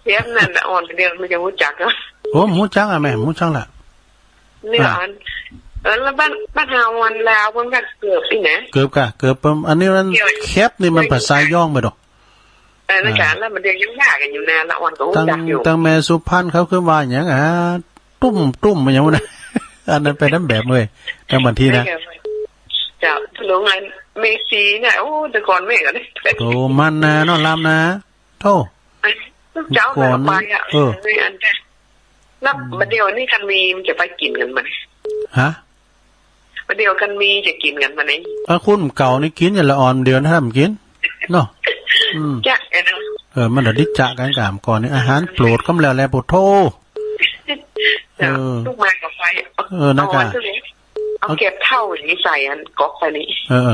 แคปนั่นน่ะ อ่อนเดียวมันจะฮู้จักอะ โอ้ ฮู้จักอะแม่ ฮู้จักละ นี่ อ่ะ อ่อน เออ แล้วบ้าน บ้านเฮาวันลาวมันก็เกือบนี่นะ เกือบกะ เกือบ อันนี้มัน เกือบ แคปนี่มันภาษาย้องไปดอก เออ นั่นกะ อ่า แล้วมันเดียวยังว่ากั๋นอยู่นะ ละอ่อนก็ฮู้จักอยู่ ตัง ตังแม่สุพรรณเขาคือว่าหยังอะ ตุ้ม ตุ้ม มันหยังวะนะ อันนั้นไปต๋ามแบบเว้ย ต๋ามบันทีนะ เจ้า ตุ๊ลุงอันเมซีเนี่ย โอ้ แต่ก่อนแม่ก็ได้ โตมันนะ นอนหลับนะ โธ่ เจ้า ก่อน ไปอะ เออ ไม่อันเดียว แล้ว อืม บัดเดี๋ยวนี้คันมีมันจะไปกิ๋นกั๋นบ่ ฮะ บัดเดี๋ยวคันมีจะกิ๋นกั๋นบ่ อ่ะ คนเก่านี่กิ๋นอย่างละอ่อน เดี๋ยวนี้บ่กิ๋น เนาะ อืม จะ เออ เออ มันเดี๋ยวนี้จะกั๋นกามก่อนนี่ อาหารโปรดกำแล้วแหละ โปรดโธ่ เจ้า เออ ลูกไม้กับไฟ เออ นั่นกะ เอาอันนี้ เอาแกบเฒ่าอย่างนี้ใส่อันก๊อกไปนี่ เออ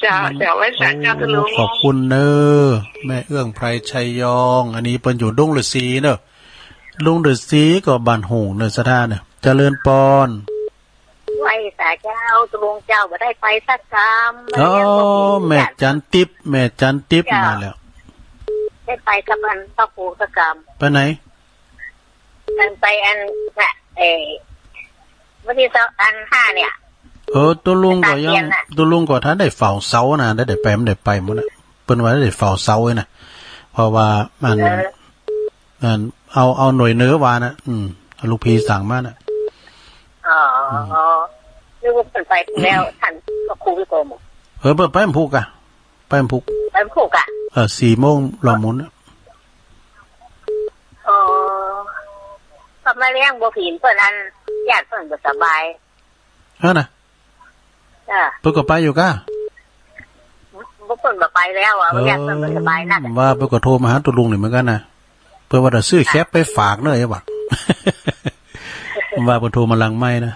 เจ้า มัน เจ้า ไหว้สาเจ้าตุ๊ลุง โอ้ ขอบคุณเน่อ แม่เอื้องไพร ชัยยอง อันนี้เปิ้นอยู่ดงฤๅษีเน่อ ดงฤๅษีก็บ้านโฮงเน่อ ศรัทธาเน่อ เจริญปอน ไหว้สาเจ้าตุ๊ลุงเจ้า บ่ได้ไปสักกำ อ๋อ แม่จันทิพย์ แม่จันทิพย์ เจ้า มาแล้ว ได้ไปกับอันพระครูสักกำ ไปไหน มันไปอันน่ะ เอ่อ วันที่สอง อันห้าเนี่ย เออ ตุ๊ลุงก็ยัง ไปตากเตียนน่ะ ตุ๊ลุงก็ทันได้เฝ้าเสานะ ได้ ได้ไป บ่ได้ไปหมดนะ เปิ้นว่าได้เฝ้าเสาไว้นะ เพราะว่ามัน เออ อัน เอา เอาหน่วยเหนือว่านะ อืม ลูกพี่สั่งมานะ อ๋อ อืม นึกว่าเปิ้นไปแล้ว ท่านพระครูวิโกม เออ เปิ้นไปมันผูกอะ ไปมันผูก ไปมันผูกอะ เออ สี่โมงรอหมุนอะ อ๋อ ก็มาเลี้ยงบ่ผินเปิ้นอัน ญาติเปิ้นบ่สบาย เออนะ จ้ะ เปิ้นก็ไปอยู่ก้า บ่ เปิ้นบ่ไปแล้วอะ เออ ญาติเปิ้นบ่สบายนะ ว่าเปิ้นก็โทรมาหาตุ๊ลุงนี่เหมือนกั๋นนะ เปิ้นว่าจะซื้อแคปไปฝากเน่อ ไอ้หวัด ว่าเปิ้นโทรมาหลังไมค์นะ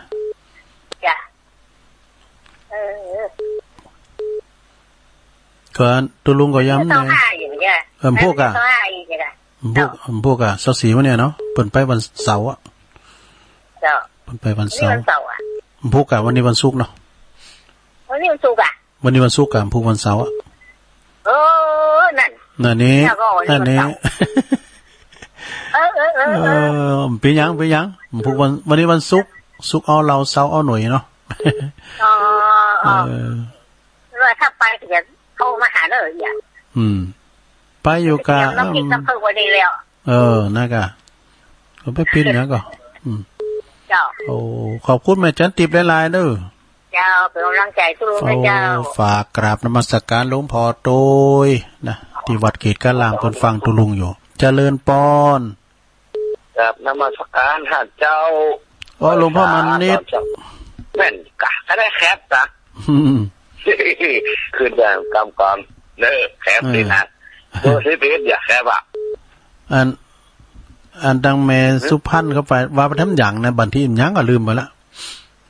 ก็ตุ๊ลุงก็ย้ำ เต้าห้าอยู่เนี่ย เออ บ่ฮู้ก่ะ เต้าห้าอยู่เนี่ย บ่ฮู้ก่ะ บ่ฮู้ก่ะ ซาวสี่มื้อเนี่ยเนาะ เปิ้นไปวันเสาร์อะ เจ้า เปิ้นไปวันเสาร์ วันเสาร์อะ บ่ฮู้ก่ะ วันนี้วันศุกร์เนาะ วันนี้วันศุกร์อะ วันนี้วันศุกร์ก่ะ บ่ฮู้วันเสาร์อะ เออ นั่น นั่นนี่ แล้วก็วันนี้ นั่นนี่ วันเสาร์ เออ เออ เออ เออ เออ เป๋นหยัง เป๋นหยัง บ่ฮู้วัน วันนี้วันศุกร์ ศุกร์เอาเหล้า เสาร์เอาหน่วยเนาะ อ๋อ อ๋อ เออ ว่าถ้าไปก็จะโทรมาหาเด้อ อย่าง อืม ไปอยู่ก่ะ เตรียมน้ำพริกน้ำเผิงไว้นี่แล้ว เออ นั่นก่ะ ก็ไปปิ้นหยังก่อ อืม เจ้า โอ้ ขอบคุณแม่จันติบหลายๆ เด้อ เจ้า เป๋นก๋ำลังใจ๋ตุ๊ลุงนะเจ้า โอ้ ฝากกราบนมัสการหลวงพ่อโตยนะ ตี้วัดเกตกาลาม เปิ้นฟังตุ๊ลุงอยู่ เจริญปอน กราบนมัสการท่านเจ้า โอ้ หลวงพ่อมานิด แม่นก่ะ ก็ได้แคปนะ อืม ขึ้นแต่กำก่อน เนอะ แคปนี่นะ เออ เบอร์สิบเอ็ด อย่าแคปอะ อัน อันตังแม่สุพรรณเข้าไป ว่าไปทำหยังนะ บัดนี้หยังก็ลืมไปละ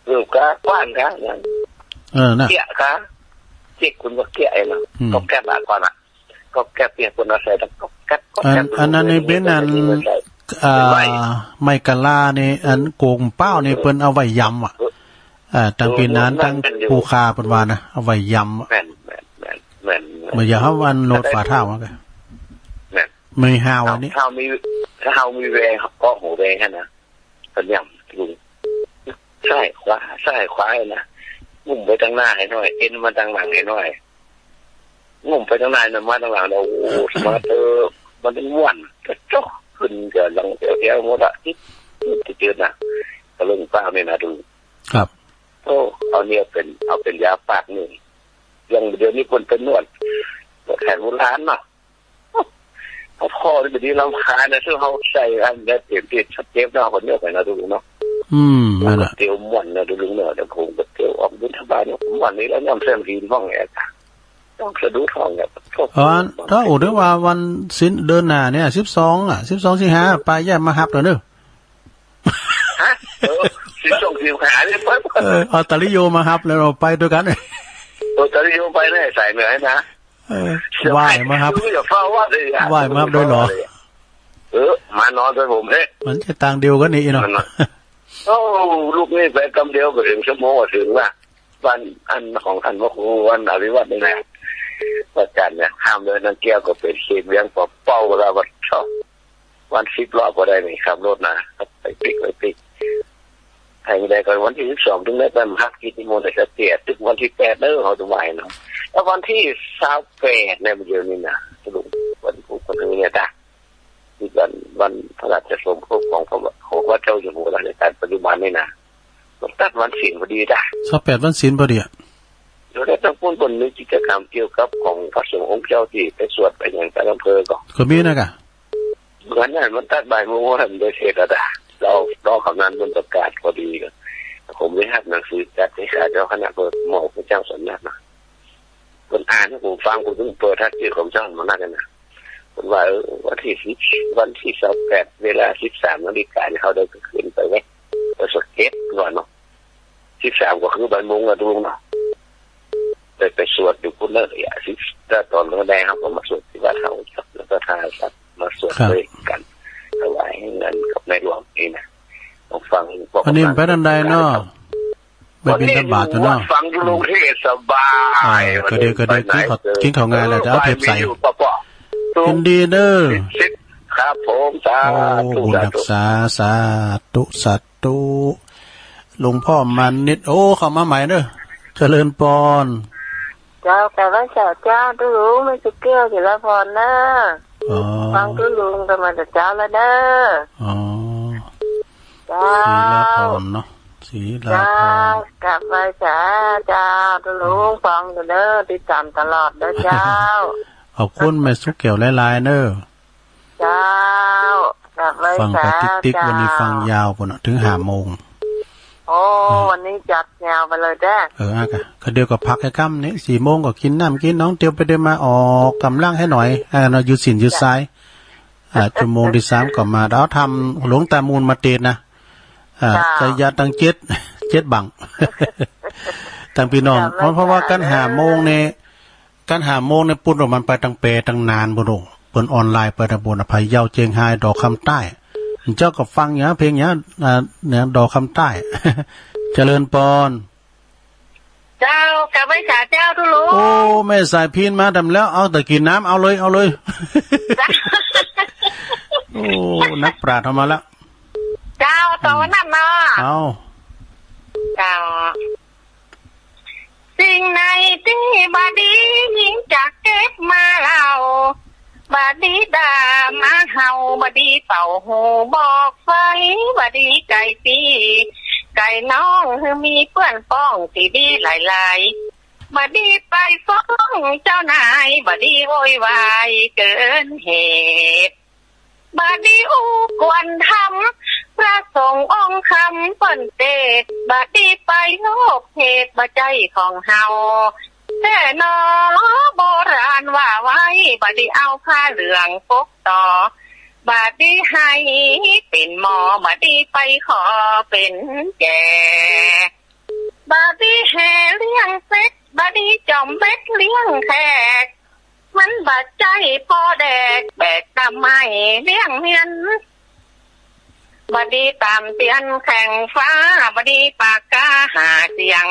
ลืมกะ กว้านกะ เออ นะ เกี้ยกะ เกี้ย คุณว่าเกี้ยไอ้เนาะ อืม ก็แคปอะก่อนอะ ก็แก๊บเนี่ย คนเอาใส่แล้วก็แก๊บ ก็แก๊บ อัน อันนั้นนี่เป๋นอัน อ่า ไม้กะลานี่ อันโก๋งเป้านี่ เปิ้นเอาไว้ยำอะ เออ อ่า ตังปี๋นั้น เออ ตัง แม่นอยู่ ปู่ข่าเปิ้นว่านะ เอาไว้ยำอะ แม่น แม่น แม่น แม่น เหมือนอย่างเฮาอันโนดฝาเท้าอะ แม่น ไม้ฮาวอันนี้ ถ้าเฮามี ถ้าเฮามีแวง ก็หัวแวงหั้นนะ เปิ้นยำลุง ซ้ายขวา ซ้ายขวานะ งุ้มไปตังหน้าหื้อหน้อย เอ็นมาตังหลังหื้อหน้อย งุ้มไปตังหน้านะ มาตังหลังแล้ว โอ้ สมาร์ทเตอร์ มันม่วน กระจกขึ้นกับหลังแถวๆ หมดอะ จิ๊ดจิ๊ดจิ๊ดนะ กะเริ่มฟ้าวนี่นะลุง ครับ โอ้ เอาเนี่ยเป๋น เอาเป๋นยาปากนี่ อย่างเดี๋ยวนี้คนไปนวด นวดแผนโบราณเนาะ เอาข้อนี่เป๋นตี้รำคาญนะ ซึ่งเฮาใส่อันนั้นเต๋มตี้ชัดเจนเนาะ คนเยอะไปนะลุงเนาะ อืม นั่นน่ะ เตียวม่วนนะลุงเนาะ เดี๋ยวผมก็เตียวออกบิณฑบาตเนี่ย ม่วนนี่แล้วย่ำเส้นหินห้องแอร์ ต้องสะดุดห้องเนี่ย อ๋อ ถ้าโอ้ ถือว่าวันศีลเดือนหน้าเนี่ย สิบสองอะ สิบสองสิงหา ป้าแย้มมาฮับแล้วเนอะ ฮะ เออ สิบสองสิงหาเนี่ย เออ เอาตาลิโยมาฮับแล้วเฮาไปตวยกั๋น เออ ตาลิโยไปเนี่ย สายเหนือนะ เออ ไหว้มาฮับ อย่าฟ้าวว่าเลยอะ ไหว้มาฮับโดยเหรอ เออ มานอนตวยผมเฮ้ย มันจะต่างเดียวกั๋นนี่เนาะ มันน่ะ โอ้ ลูกนี่ไปกำเดียวก็เถิงชั่วโมงก็เถิงละ บ้านอันของท่านพระครูวัดอภิวัฒน์นี่แหละ พระอาจารย์เนี่ย ข้ามเลยน้ำแก้วก็เป๋นเขตเวียงป่าเป้า เวลาวัดชอบ วันสิบรอบก็ได้นี่ ขับรถนะ ไปปิ๊ก ไปปิ๊ก ให้ได้ก็วันตี้สิบสอง เถิงได้ไปฮับกิจนิมนต์ แต่เตี้ย ตึกวันตี้แปดเด้อ เฮาจะไหว้เนาะ แล้ววันตี้ซาวแปดเนี่ย เดี๋ยวนี้นะ สรุปวันพุธ วันนี้เนี่ยจ้ะ คือวัน วันพระราชสมภพของพระบาท ของพระเจ้าอยู่หัวรัชกาลปัจจุบันนี่นะ มันตัดวันศีลพอดีจ้ะ ซาวแปดวันศีลพอดีอะ แล้วก็ต้องพูดบนนึกกิจกรรมเกี่ยวกับของพระสงฆ์องค์เจ้าตี้ไปสวดไปอย่างแต่อำเภอก่อน ก็มีนะกะ เหมือนนั้นมันตัดบ่ายโมง ว่ามันได้เทศน์แล้วจ้ะ แล้วน้องกำนันมันประกาศพอดีก็ ผมได้ฮับหนังสือจากเลขาเจ้าคณะ เปิ้นมอบหื้อเจ้าสำนักนะ เปิ้นอ่านหื้อผมฟัง ผมเถิงเปิดฮับเกียรติของเจ้าสำนักนะ เปิ้นว่า เออ วันตี้สิบ วันตี้ซาวแปด เวลาสิบสามนาฬิกาเนี่ย เฮาได้ขึ้นไปวัด ไปสวดเจ็ดวันเนาะ สิบสามก็คือบ่ายโมงอะลุงเนาะ ไป ไปสวดอยู่พุ้นเนอะ อย่าสิ ถ้าตอนแลงเฮาก็มาสวดตี้วัดเฮา แล้วก็ถ้าสัตว์มาสวด ครับ ตวยกั๋น ถวายเงินกับในหลวงนี่นะ ต้องฟัง อันนี้ไปตอนใดเนาะ ไปบิณฑบาตเนาะ ฟังอยู่โรงเทศน์สบาย อ่า ก็ดี ก็ดี กิ๋นข้าว กิ๋นข้าวงายแล้ว จะเอาเทปใส่ อยู่ปะปะ ยินดีเน้อ ครับผม สาธุ โอ้ บุญรักษา สาธุ สาธุ หลวงพ่อมานิด โอ้ เข้ามาใหม่เน้อ เจริญปอน เจ้า กราบไหว้สาเจ้า ตุ๊ลุง แม่สุแก้ว ศิลาพรเน้อ อ๋อ ฟังตุ๊ลุงกั๋นมาแต่เจ๊าแล้วเน้อ อ๋อ เจ้า ศิลาพรเนาะ ศิลาพร เจ้า กราบไหว้สาเจ้า ตุ๊ลุง ฟังอยู่เน้อ ติดต๋ามตลอดเน้อเจ้า ขอบคุณแม่สุแก้วหลายๆ เน้อ เจ้า กราบไหว้สาเจ้า ฟังไปติ๊กๆ วันนี้ฟังยาวปู้นน่ะ เถิงห้าโมง โอ้ นะ วันนี้จัดยาวไปเลยเจ้า เออ อ่ะ ก็ ก็เดี๋ยวก็พักแค่ค่ำนี้ สี่โมงก็กิ๋นน้ำกิ๋นหนอง เตียวไปเตียวมา ออกก๋ำลังหื้อหน่อย อ่า เนาะ ยืดเส้นยืดสาย อ่า ชั่วโมงตี้สามก็มา เดี๋ยวทำหลวงตามูลมาเตสน์นะ อ่า เจ้า ชัยยะตังเจ็ด เจ็ดบั้ง ตังปี้น้อง เจ้า เพราะ เพราะว่ากั๋นห้าโมงนี่ การห้าโมงเนี่ย ปุ้นว่ามันไปตังแปตังนานปุ้นโอ้ เปิ้นออนไลน์ไปตังปุ้นน่ะ พะเยา เจียงฮาย ดอกคำใต้ เจ้าก็ฟังอยู่นะ เพลงอยู่นะ อ่า เนี่ย ดอกคำใต้ เจริญปอน เจ้า กราบไหว้สาเจ้าตุ๊ลุง โอ้ แม่สายพิณมาดำแล้ว เอาแต่กิ๋นน้ำ เอาเลย เอาเลย เจ้า โอ้ นักปราชญ์เข้ามาแล้ว เจ้า ต่อวันนั้นเนาะ เอา เจ้า สิ่งไหนตี้บ่ดียิ่งจักเก็บมาเล่า บ่ดีด่าหมาเห่า บ่ดีเป่าหูบอกไฟ บ่ดีไก่ตี้ไก่น้อง หื้อมีเปื้อนป้องตี้ดีหลายๆ บ่ดีไปฟ้องเจ้านาย บ่ดีโวยวายเกินเหตุ บ่ดีอู้กวนธรรม พระสงฆ์องค์คำเปิ้นเตศน์ บ่ดีไปโลภเหตุ บ่ใจ้ของเฮาแต๊หนอ โบราณว่าไว้ บ่ดีเอาผ้าเหลืองปกต่อ บ่ดีหื้อเป๋นหมอ บ่ดีไปขอเป๋นแก่ บ่ดีแห่เลี้ยงเสก บ่ดีจ๋อมเบ็ดเลี้ยงแขก มันบ่ใจ้ปอแดก แบกตะไม้เลี้ยงเมียน บ่ดีต๋ามเตียนแข่งฟ้า บ่ดีปากกาหาเสียง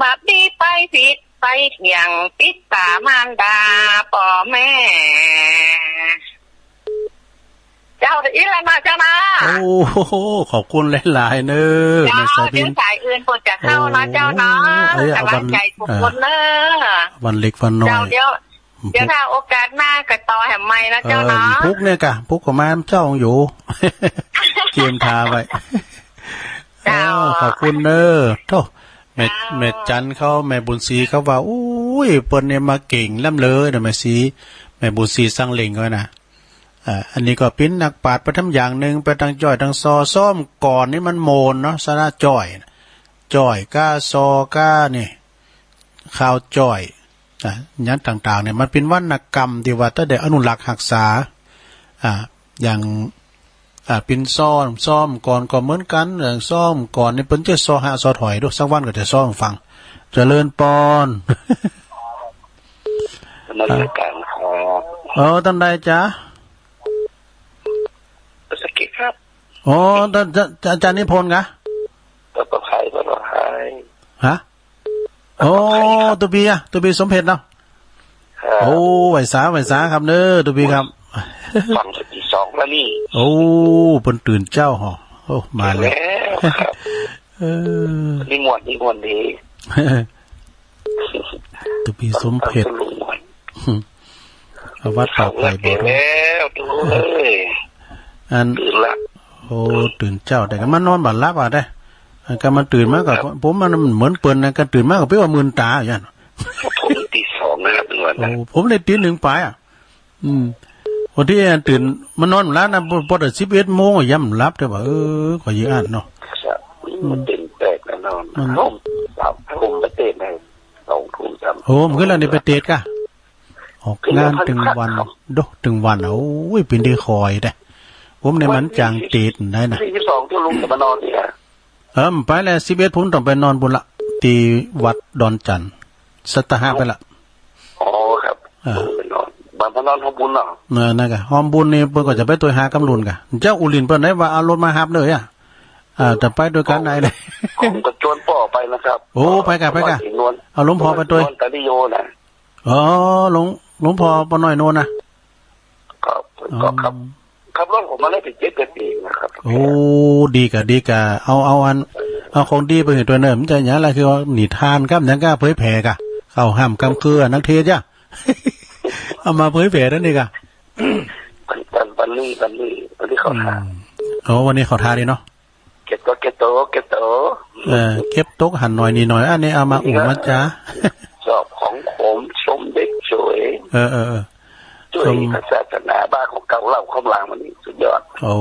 บ่ดีไปผิดไปเถียง ปิดต๋ามารดาป้อแม่ เจ้า เดี๋ยวอี้ละเนาะเจ้าเนาะ โอ้โห ขอบคุณหลายๆ เน้อ เจ้า แม่สายพิณ เดี๋ยวสายอื่นก็จะเข้าเนาะเจ้าเนาะ โอ้ เอ้ย เอาวัน กำลังใจ๋ทุกคนเน้อ เอ่อ วันเล็กวันน้อย เจ้า เดี๋ยว เดี๋ยวถ้าโอกาสหน้าก็ต่อแหมใหม่เนาะเจ้าเนาะ เออ พุกเนี่ยกะ พุกก็มาเจ้าอยู่ เกียมทาไว้ เจ้า เออ ขอบคุณเน้อ โธ่ แม่ เจ้า แม่จันเขา แม่บุญศรีเขาว่า อุ้ย เปิ้นเนี่ยมาเก่งล้ำเลยนะ แม่ศรี แม่บุญศรีสังเหล็งเขานะ อ่า อันนี้ก็เป๋นนักปราชญ์ไปทำอย่างนึ่ง ไปตังจ้อยตังซอ ซ้อมก่อนนี่มันโมนเนาะ สระจ้อย จ้อยก้าซอก้านี่ ข่าวจ้อย อ่า อย่างต่างๆ เนี่ย มันเป๋นวรรณกรรมตี้ว่าต้องได้อนุรักษ์ฮักษา อ่า อย่าง อ่า เป๋นซ้อม ซ้อมก่อนก็เหมือนกั๋น อย่างซ้อมก่อนนี่เปิ้นจะซอฮะซอถอยดู สักวันก็จะซ้อมฟัง เจริญปอน นมัสก๋านครับ เออ ต้านใดจ๊ะ สะกิดครับ อ๋อ ต้าน อาจารย์นิพนธ์กะ เออ ปลอดภัย ปลอดภัย ฮะ โอ้ ตุ๊ปีอะ ตุ๊ปีสมเพ็ชเนาะ ครับ โอ้ ไหว้สา ไหว้สาครับเน้อ ตุ๊ปีครับ ฟังสักทีสองแล้วนี่ โอ้ เปิ้นตื่นเจ๊าหอ โอ้ มาแล้ว แล้วครับ เออ นี่ม่วน นี่ม่วนดี ตุ๊ปีสมเพ็ช ฟังตุ๊ลุงม่วน เอาวัดป่าไผ่บ่ แล้วตุ๊ลุงเอ้ย อัน ตื่นละ โอ้ ตื่นเจ๊า แต่ก็มานอนบ่หลับอะเด้ อันก็มาตื่นมาก็ ครับ ผมมันเหมือนเปิ้นนะ ก็ตื่นมาก็เป๋นว่ามึนต๋าอย่างนั้น ผมตีสองนะครับ เมื่อวานนะ โอ้ ผมได้ตีหนึ่งป๋ายอะ อืม วันที่อันตื่นมานอนบ่หลับนะ ปอ ปอสิบเอ็ดโมงอะยังบ่หลับเต๊อะว่า เออ ข้อยยิ่งอั้นเนาะ ครับ อืม มันตื่นแปลกแน่นอน มัน ผม ผมไปเตะในสองทุ่มสามทุ่ม โอ้ มันก็แล้วนี่ไปเตะกะ ออกงานตึงวัน ครับ โดะ ตึงวัน โอ้ย เป๋นดีคอยเด้ ผมเนี่ยมันจางเตะได้นะ วันที่ยี่สิบสองตุ๊ลุงจะมานอนเนี่ย เออ ไปแล้ว สิบเอ็ด ผมต้องไปนอนปุ้นละ ตี้วัดดอนจันทน์ สัตหีบไปละ อ๋อ ครับ เออ ไปนอน บ้านพระนอนฮอมบุญเนาะ เออ นั่นกะ ฮอมบุญนี่เปิ้นก็จะไปตวยหากำลุนกะ เจ้าอุลินเปิ้นได้ว่าเอารถมาฮับเลยอะ อ่า จะไปตวยกั๋นได้เลย ผมก็จวนป้อไปนะครับ โอ้ ไปกะ ไปกะ นวล เอาหลวงพ่อไปตวย นวลตาลิโยนะ อ๋อ หลวง หลวงพ่อป้อน้อยโน่นนะ ครับ ก็ขับ อ๋อ ขับรถผมมาได้เจ็ดแปดปีนะครับ โอ้ ดีกะ ดีกะ เอา เอาอัน เอาของดีไปหื้อตวยเน่อ มันจะหยังละ คือว่านิทานครับ หยังกะเผยแผ่กะ เข้าฮ่ำกำเคือนักเทศน์จ้ะ เอามาเผยแผ่นั่นดีกะ วัน วันนี้ วันนี้ วันนี้เข้าท่า อืม โอ้ วันนี้เข้าท่าดีเนาะ เก็บตก เก็บตก เก็บตก เออ เก็บตกหันหน่อยนี่หน่อย อันนี้เอามาอุมาจ๋า ชอบของขม ชมเด็กสวย เออ เออ เออ ช่วย ชม ศาสนาบ้าของเก่าเล่าของหลังวันนี้สุดยอด โอ้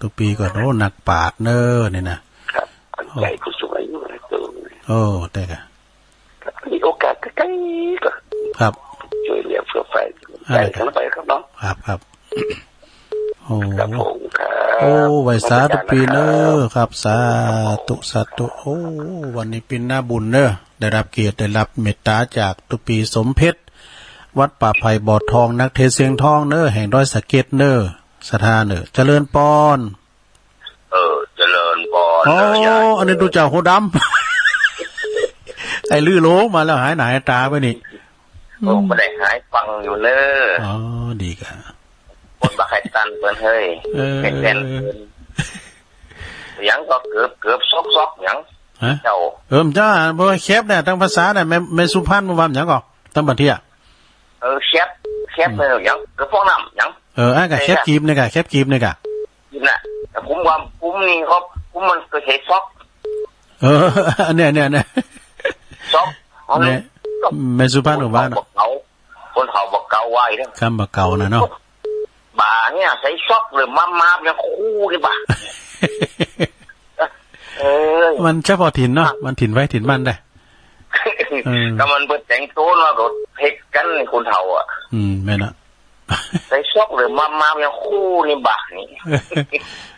ตุ๊ปีก็ โอ้ นักปราชญ์เน้อนี่นะ ครับ ตั้งใจผู้สูงอายุนะตัวนี้ โอ้ แต่กะ ครับ มีโอกาสใกล้ๆก็ ครับ ช่วยเหลือเฟื่อฟาย อะไร ใจ ครับ กันไปครับเนาะ ครับ ครับ โอ้ ครับผม ครับ โอ้ ไหว้สาตุ๊ปี๋เน้อ ครับ สาธุ สาธุ โอ้ วันนี้เป๋นหน้าบุญเน้อ ได้ฮับเกียรติ ได้ฮับเมตต๋าจากตุ๊ปี๋สมเพชร วัดป่าไผ่บ่อทอง นักเทศน์เสียงทองเน้อ แห่งดอยสะเก็ดเน้อ ศรัทธาเน้อ เจริญปอน เออ เจริญปอน อ๋อ เน้อ ญาติโยม อันนี้ตุ๊เจ้าฮูดำ ไอ้ลือโหลมาแล้ว หายหน้าหายต๋าไปนี่ โอ้ อืม บ่ได้หายฟังอยู่เน้อ อ๋อ ดีก่ะ คนบ่ใค่ตันเปิ้นเฮ้ย เออ แก่นๆ เปิ้น หยังก่อเกือบๆ ซอกๆ หยัง ฮะ เจ้า เออ เจ้า บ่แคบเนี่ย ตางภาษาเนี่ย แม่ แม่สุพรรณ บ่ว่าหยังก่อ ตางบัดเที่ย เออ แคบ แคบ อืม เออ หยัง เออ ฟองน้ำ หยัง เออ อ่ะ ก่ะ แคบกีบเนี่ยก่ะ แคบกีบเนี่ยก่ะ กีบน่ะ แต่ผมว่าผมนี่ก็ ผมมันก็ใช้ซอก เออ เนี่ย เนี่ย เนี่ย ซอก เนี่ย แม่สุพรรณ คนเฒ่า ว่าเนาะ บ่เก่า คนเฒ่าบ่เก่าว่าอีกแล้ว กำบ่เก่าน่ะเนาะ บ่าเนี่ย ใส่ซอกเลย มา มา ยังคู่นี่บ่า เออ มันเฉพาะถิ่นเนาะ มันถิ่นใผถิ่นมันได้ เออ ก็มันเปิ้นแต่งตั๋วเนาะ ก็เฮ็ดกั๋นคนเฒ่าอ่ะ อืม แม่นน่ะ ใส่ซอกเลย มา มา ยังคู่นี่บ่านี่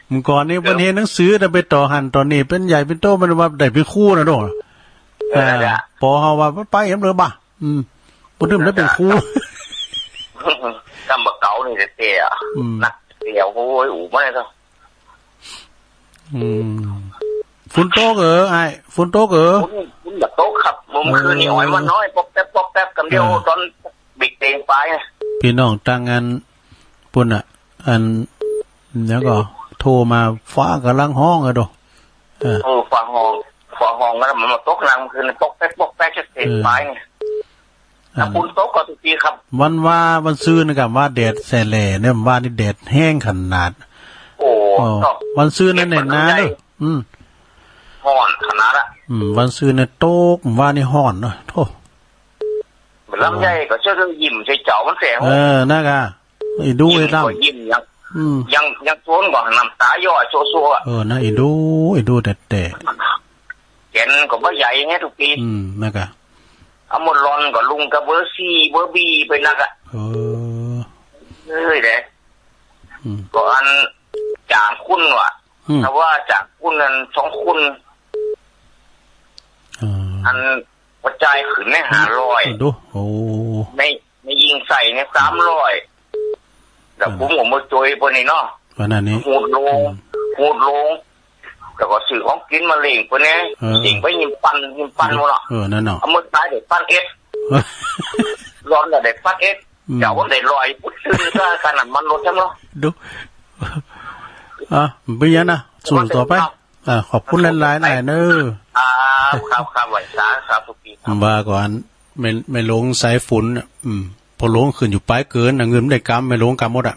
เมื่อก่อนนี่ เปิ้นเห็นหนังสือ แต่ไปต่อหั้นต่อนี่ เป๋นใหญ่เป๋นโต มันว่าได้เป๋นครูน่ะโด เออ อ่า น่ะ ปอเฮาว่าไปเอ็มเลยบ่า อืม บ่ถึงได้เป๋นครู กำบ่าเก่านี่แต๊ๆ อ่ะ อืม นักเสีย โอ้ย อู๋ บ่ได้เนาะ อืม ฝนตกเหรอ อ้าย ฝนตกเหรอ ฝน ฝนบ่ตกครับ เมื่อคืนนี่ เออ อ่อยมาน้อย ป๊อกแป๊ก ป๊อกแป๊ก กำเดียว เออ ตอน เบรกเตงไป พี่น้องตางอันปุ้นน่ะ อัน แล้วก็โทรมา ฟ้ากำลังฮ้องอะโด เออ เออ ฟ้าฮ้อง ฟ้าฮ้อง แล้วมันมาตกหนักเมื่อคืน ป๊อกแป๊ก ป๊อกแป๊ก เบรกเตงไป เออ อัน ถ้าฝนตกก็ตุ๊ปี๋ครับ วันว่า วันซืนนี่ก่ะ ว่าแดดแสแหล่เนี่ย ว่านี่แดดแฮงขนาด โอ้ โอ้ วันซืนนั่นแหละนะ เด้อ อืม ฮ้อนขนาดอะ อืม วันซืนเนี่ยตก ว่านี่ฮ้อนเนาะ โธ่ ลำไยก็เจ้าต้องยิ้มใส่เจ้ามันแสง เออ นั่นก่ะ อีดู ยิ้ม ไอ้ดำ ก็ยิ้ม ยัง อืม ยัง ยังโซนก็น้ำตาย้อยโซะๆ อะ เออ นะ อีดู อีดูแต๊ๆ แก่นก็บ่ใหญ่ไงตุ๊ปี๋ อืม นั่นก่ะ เอาหมดหล่อนก็ลุงกับเบอร์สี่ เบอร์บีไปนักอะ เออ เอ้ยเด้ อืม ก็อันจ่างคุณว่ะ อืม ถ้าว่าจ่างคุณนั่นสองคุณ เออ อัน หัวใจขึ้นในห้าร้อย ดู โอ้ ไม่ ไม่ยิงใส่เนี่ยสามร้อย แล้ว อืม ผมก็มาจ่วยเปิ้นนี่เนาะ วันนั้นนี่ หูดลง อืม หูดลง แล้วก็ซื้อของกิ๋นมาเลี้ยงเปิ้นเนี่ย เออ เลี้ยงไปหิ้มปัน หิ้มปันหมดละ เออ นั่นเนาะ เอาหมดตายได้ปันเอ็ด เออ ร้อนแล้วได้ปันเอ็ด อืม เจ้าก็ได้ร้อย ปุ๊บ ซื้อก็ค่าน้ำมันรถใช่ไหมเนาะ ดู อ่ะ บ่เป๋นหยังนะ สู้ต่อไป อ่า ขอบคุณหลายๆ หลายเน้อ ครับ ครับ ครับ ไหว้สา สาธุปีครับ ว่าก่อน แม่ แม่หลวงสายฝนน่ะ อืม พ่อหลวงขึ้นอยู่ปลายเกินน่ะ เงินบ่ได้กำ แม่หลวงกำหมดอะ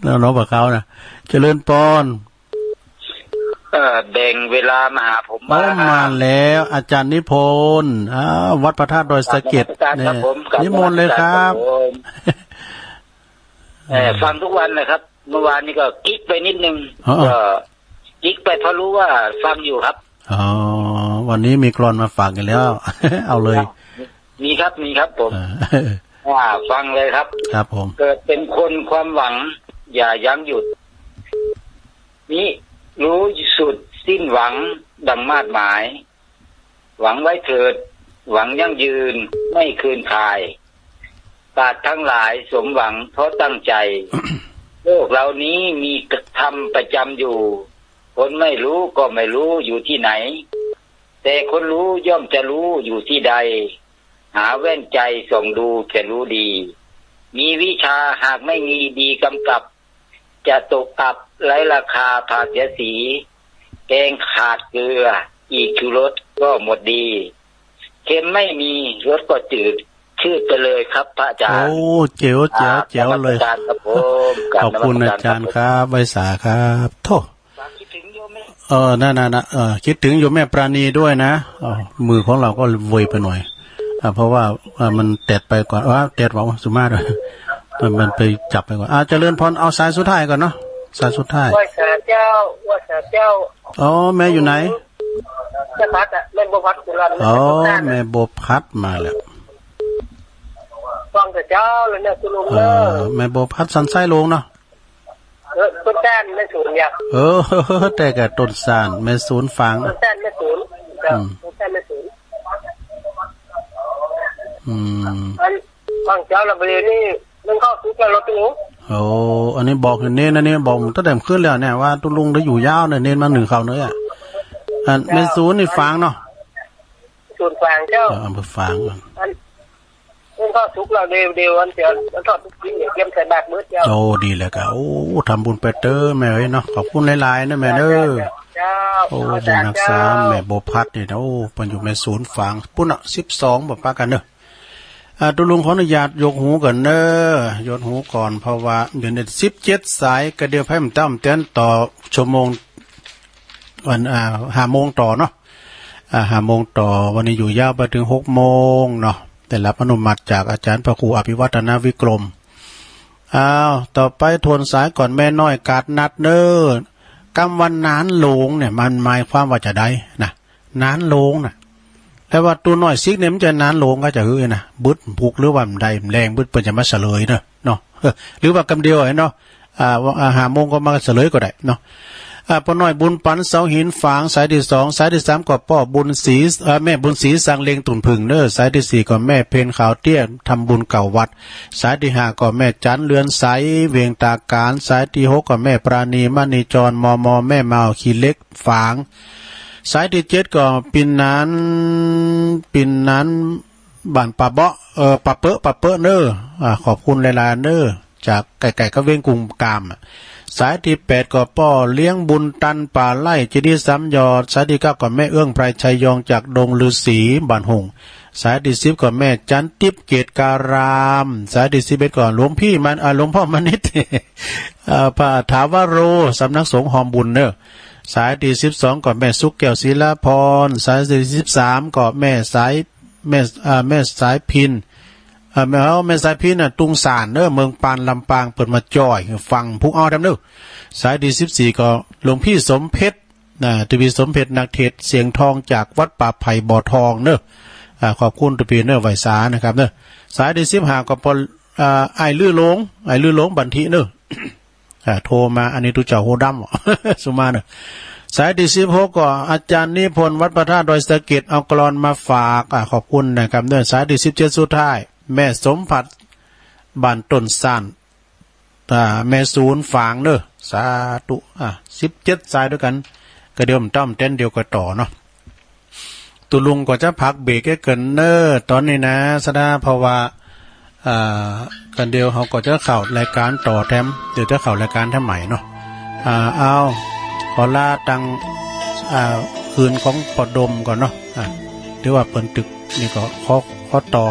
แล้วเนาะ บ่าเขาน่ะ เจริญปอน เอ่อ แบ่งเวลามาหาผม โอ้ บ้าง มาแล้ว อาจารย์นิพนธ์ อ้าว วัดพระธาตุดอยสะเก็ด กราบนมัสการครับผม เนี่ย นิมนต์เลยครับ กราบนมัสการครับผม เอ่อ อืม ฟังทุกวันนะครับ เมื่อวานนี้ก็กิ๊กไปนิดนึง อ๋อ ก็ จิกไปเพราะรู้ว่าฟังอยู่ครับ อ๋อ วันนี้มีกลอนมาฝากอีกแล้ว เอาเลย มีครับ มีครับผม อ่า อ่า ฟังเลยครับ ครับผม เกิดเป็นคนความหวังอย่ายั้งหยุด มิรู้สุดสิ้นหวังดังมาดหมาย หวังไว้เถิด หวังยั่งยืนไม่คืนคาย ปราชญ์ทั้งหลายสมหวังเพราะตั้งใจ โลกเรานี้มีธรรมประจำอยู่ คนไม่รู้ก็ไม่รู้อยู่ที่ไหน แต่คนรู้ย่อมจะรู้อยู่ที่ใด หาแว่นใจส่องดูจะรู้ดี มีวิชาหากไม่มีดีกำกับ จะตกอับไร้ราคาผลาญเสียสี แกงขาดเกลือ อีกชูรสก็หมดดี เค็มไม่มี รสก็จืด ชืดไปเลยครับพระอาจารย์ โอ้ เจ๋ว เจ๋ว ครับ เจ๋วเลย นมัสการครับผม ขอบคุณอาจารย์ครับ กราบนมัสการครับผม ครับ ไหว้สาครับ โธ่ ฝากคิดถึงโยมแม่ เออ นั่นๆๆ เออ คิดถึงโยมแม่ปราณีด้วยนะ อ๋อ มือของเราก็เวยไปหน่อย อ่า เพราะว่า อ่า มันแตดไปก่อน ว่าแตดว่าสุมาตย์ มัน มันไปจับไปก่อน อ่า เจริญพร เอาสายสุดท้ายก่อนเนาะ สายสุดท้าย ไหว้สาเจ้า ไหว้สาเจ้า อ๋อ แม่อยู่ไหน แม่พัดอะ แม่บัวพัดกุลา อ๋อ แม่บัวพัดมาแล้ว ฟังแต่เจ้าเลยเนี่ย คุณลุง เออ เออ แม่บัวพัดสันทรายหลวงเนาะ เออ ต้นตาลแม่สูนเนี่ย เออ แต่ก็ต้นตาลแม่สูนฝาง ต้นตาลแม่สูน เจ้า อืม ต้นตาลแม่สูน อืม อัน บางเจ้าละบริเวณนี้นึ่งข้าวสุกแล้วรถตู้ โอ้ อันนี้บอกเนน อันนี้บอกตั้งแต่เมื่อคืนแล้วเนี่ย ว่าตุ๊ลุงได้อยู่ยาวเนี่ย เนนมานึ่งข้าวเนยอะ อัน เจ้า แม่สูนนี่ฝางเนาะ สูนฝางเจ้า เออ อำเภอฝาง อัน นึ่งข้าวสุกแล้วเดียว เดียวอันเดียว แล้วทอดลูกชิ้นเนี่ย เตรียมใส่บาตรมื้อเดียว โอ้ ดีแล้วก็ โอ้ ทำบุญไปเต๊อะแม่เอ้ยเนาะ ขอบคุณหลายๆ นะแม่เด้อ เจ้า โอ้ เจ้า บุญฮักษา เจ้า แม่บัวพัดนี่นะ โอ้ เปิ้นอยู่แม่สูนฝาง ปุ้นน่ะ สิบสอง บอกปะกั๋นเนอะ อ่า ตุ๊ลุงขออนุญาตยกหูก่อนเนอะ ยกหูก่อน เพราะว่าเดี๋ยวนี้ สิบเจ็ด สาย ก็เดี๋ยวแพมตั้มเต้นต่อชั่วโมง วัน อ่า ห้าโมงต่อเนาะ อ่า ห้าโมงต่อ วันนี้อยู่ยาวไปเถิงหกโมงเนาะ ได้รับอนุมัติจากอาจ๋ารย์พระครูอภิวัฒนวิกรม อ้าว ต่อไปทวนสายก่อน แม่น้อยกาดนัดเนอะ กำว่าหนานหลงเนี่ย มันหมายความว่าจาใดนะ หนานหลงน่ะ แต่ว่าตั๋วน้อยสิกเนี่ยมันจะหนานหลงก็จะหื้อนะ บึดผุกหรือว่ามันใดมันแรงบึด เปิ้นจะมาเสลยเนอะ เนาะ หรือว่ากำเดียวเนาะ อ่า ว่า อ่า ห้าโมงก็มาเสลยก็ได้เนาะ อ่า ป้อน้อยบุญปันเสาหินฝาง สายตี้สอง สายตี้สามก็ป้อบุญศรี เอ่อ แม่บุญศรีสังเลงตุ่นผึ่งเนอะ สายตี้สี่ก็แม่เพ็ญขาวเตี้ย ทำบุญเก่าวัด สายตี้ห้าก็แม่จันเรือนใส เวียงตากาน สายตี้หกก็แม่ปราณีมณีจร มม แม่เมาขี้เหล็กฝาง สายตี้เจ็ดก็ปิ่นหนาน ปิ่นหนาน บ้านป่าเบาะ เอ่อ ป่าเปอะ ป่าเปอะเนอะ อ่า ขอบคุณหลายๆ เนอะ จากใกล้ๆ กับเวียงกุมกามอะ สายตี้แปดก็ป้อเลี้ยงบุญตันป่าไร่เจดีย์สามยอด สายตี้เก้าก็แม่เอื้องไพรชัยยองจากดงฤๅษีบ้านหงส์ สายตี้สิบก็แม่จันติ๊บเกตการาม สายตี้สิบเอ็ดก็หลวงพี่มัน อ่า หลวงพ่อมณิษฐ์ เอ่อ พระถาวโร สำนักสงฆ์ฮอมบุญเนอะ สายตี้สิบสองก็แม่สุขแก้วศิลาพร สายตี้สิบสามก็แม่สาย แม่ อ่า แม่สายพิน อ่า แม่ แม่สายพินน่ะ ตุงสานเนอะ เมืองปานลำปาง เปิ้นมาจ่อยฟังผู้เอาดำเนอะ สายตี้สิบสี่ก็หลวงพี่สมเพชร นะ ทวีสมเพชร นักเทศน์เสียงทองจากวัดป่าไผ่บ่อทองเนอะ อ่า ขอบคุณตุ๊ปี้เนอะ ไหว้สานะครับเนอะ สายตี้สิบห้าก็ป้อ อ่า อ้ายลือหลง อ้ายลือหลงบันทิเนอะ อ่า โทรมา อันนี้ตุ๊เจ้าฮู้ดำ สุมาเนอะ สายตี้สิบหกก็อาจ๋ารย์นิพนธ์วัดพระธาตุดอยสะเก็ด เอากลอนมาฝาก อ่า ขอบคุณนะครับเนอะ สายตี้สิบเจ็ดสุดท้าย แม่สมผัส บ้านต้นซ่าน อ่า แม่สูนฝางเนอะ สาธุ อ่า สิบเจ็ดสายด้วยกั๋น ก็เดี๋ยวมันต้องเต้นเดียวก็ต่อเนาะ ตุ๊ลุงก็จะพักเบรกไว้เกินเนอะ ต๋อนนี้นะ สะดา เพราะว่า อ่า ก็เดี๋ยวเฮาก็จะเข้ารายก๋านต่อแถม เดี๋ยวจะเข้ารายก๋านแถมใหม่เนาะ อ่า เอา ขอลาตัง อ่า คืนของป้อดมก่อนเนาะ อ่า ถือว่าเปิ้นตึกนี่ก็ขอ ขอต่อ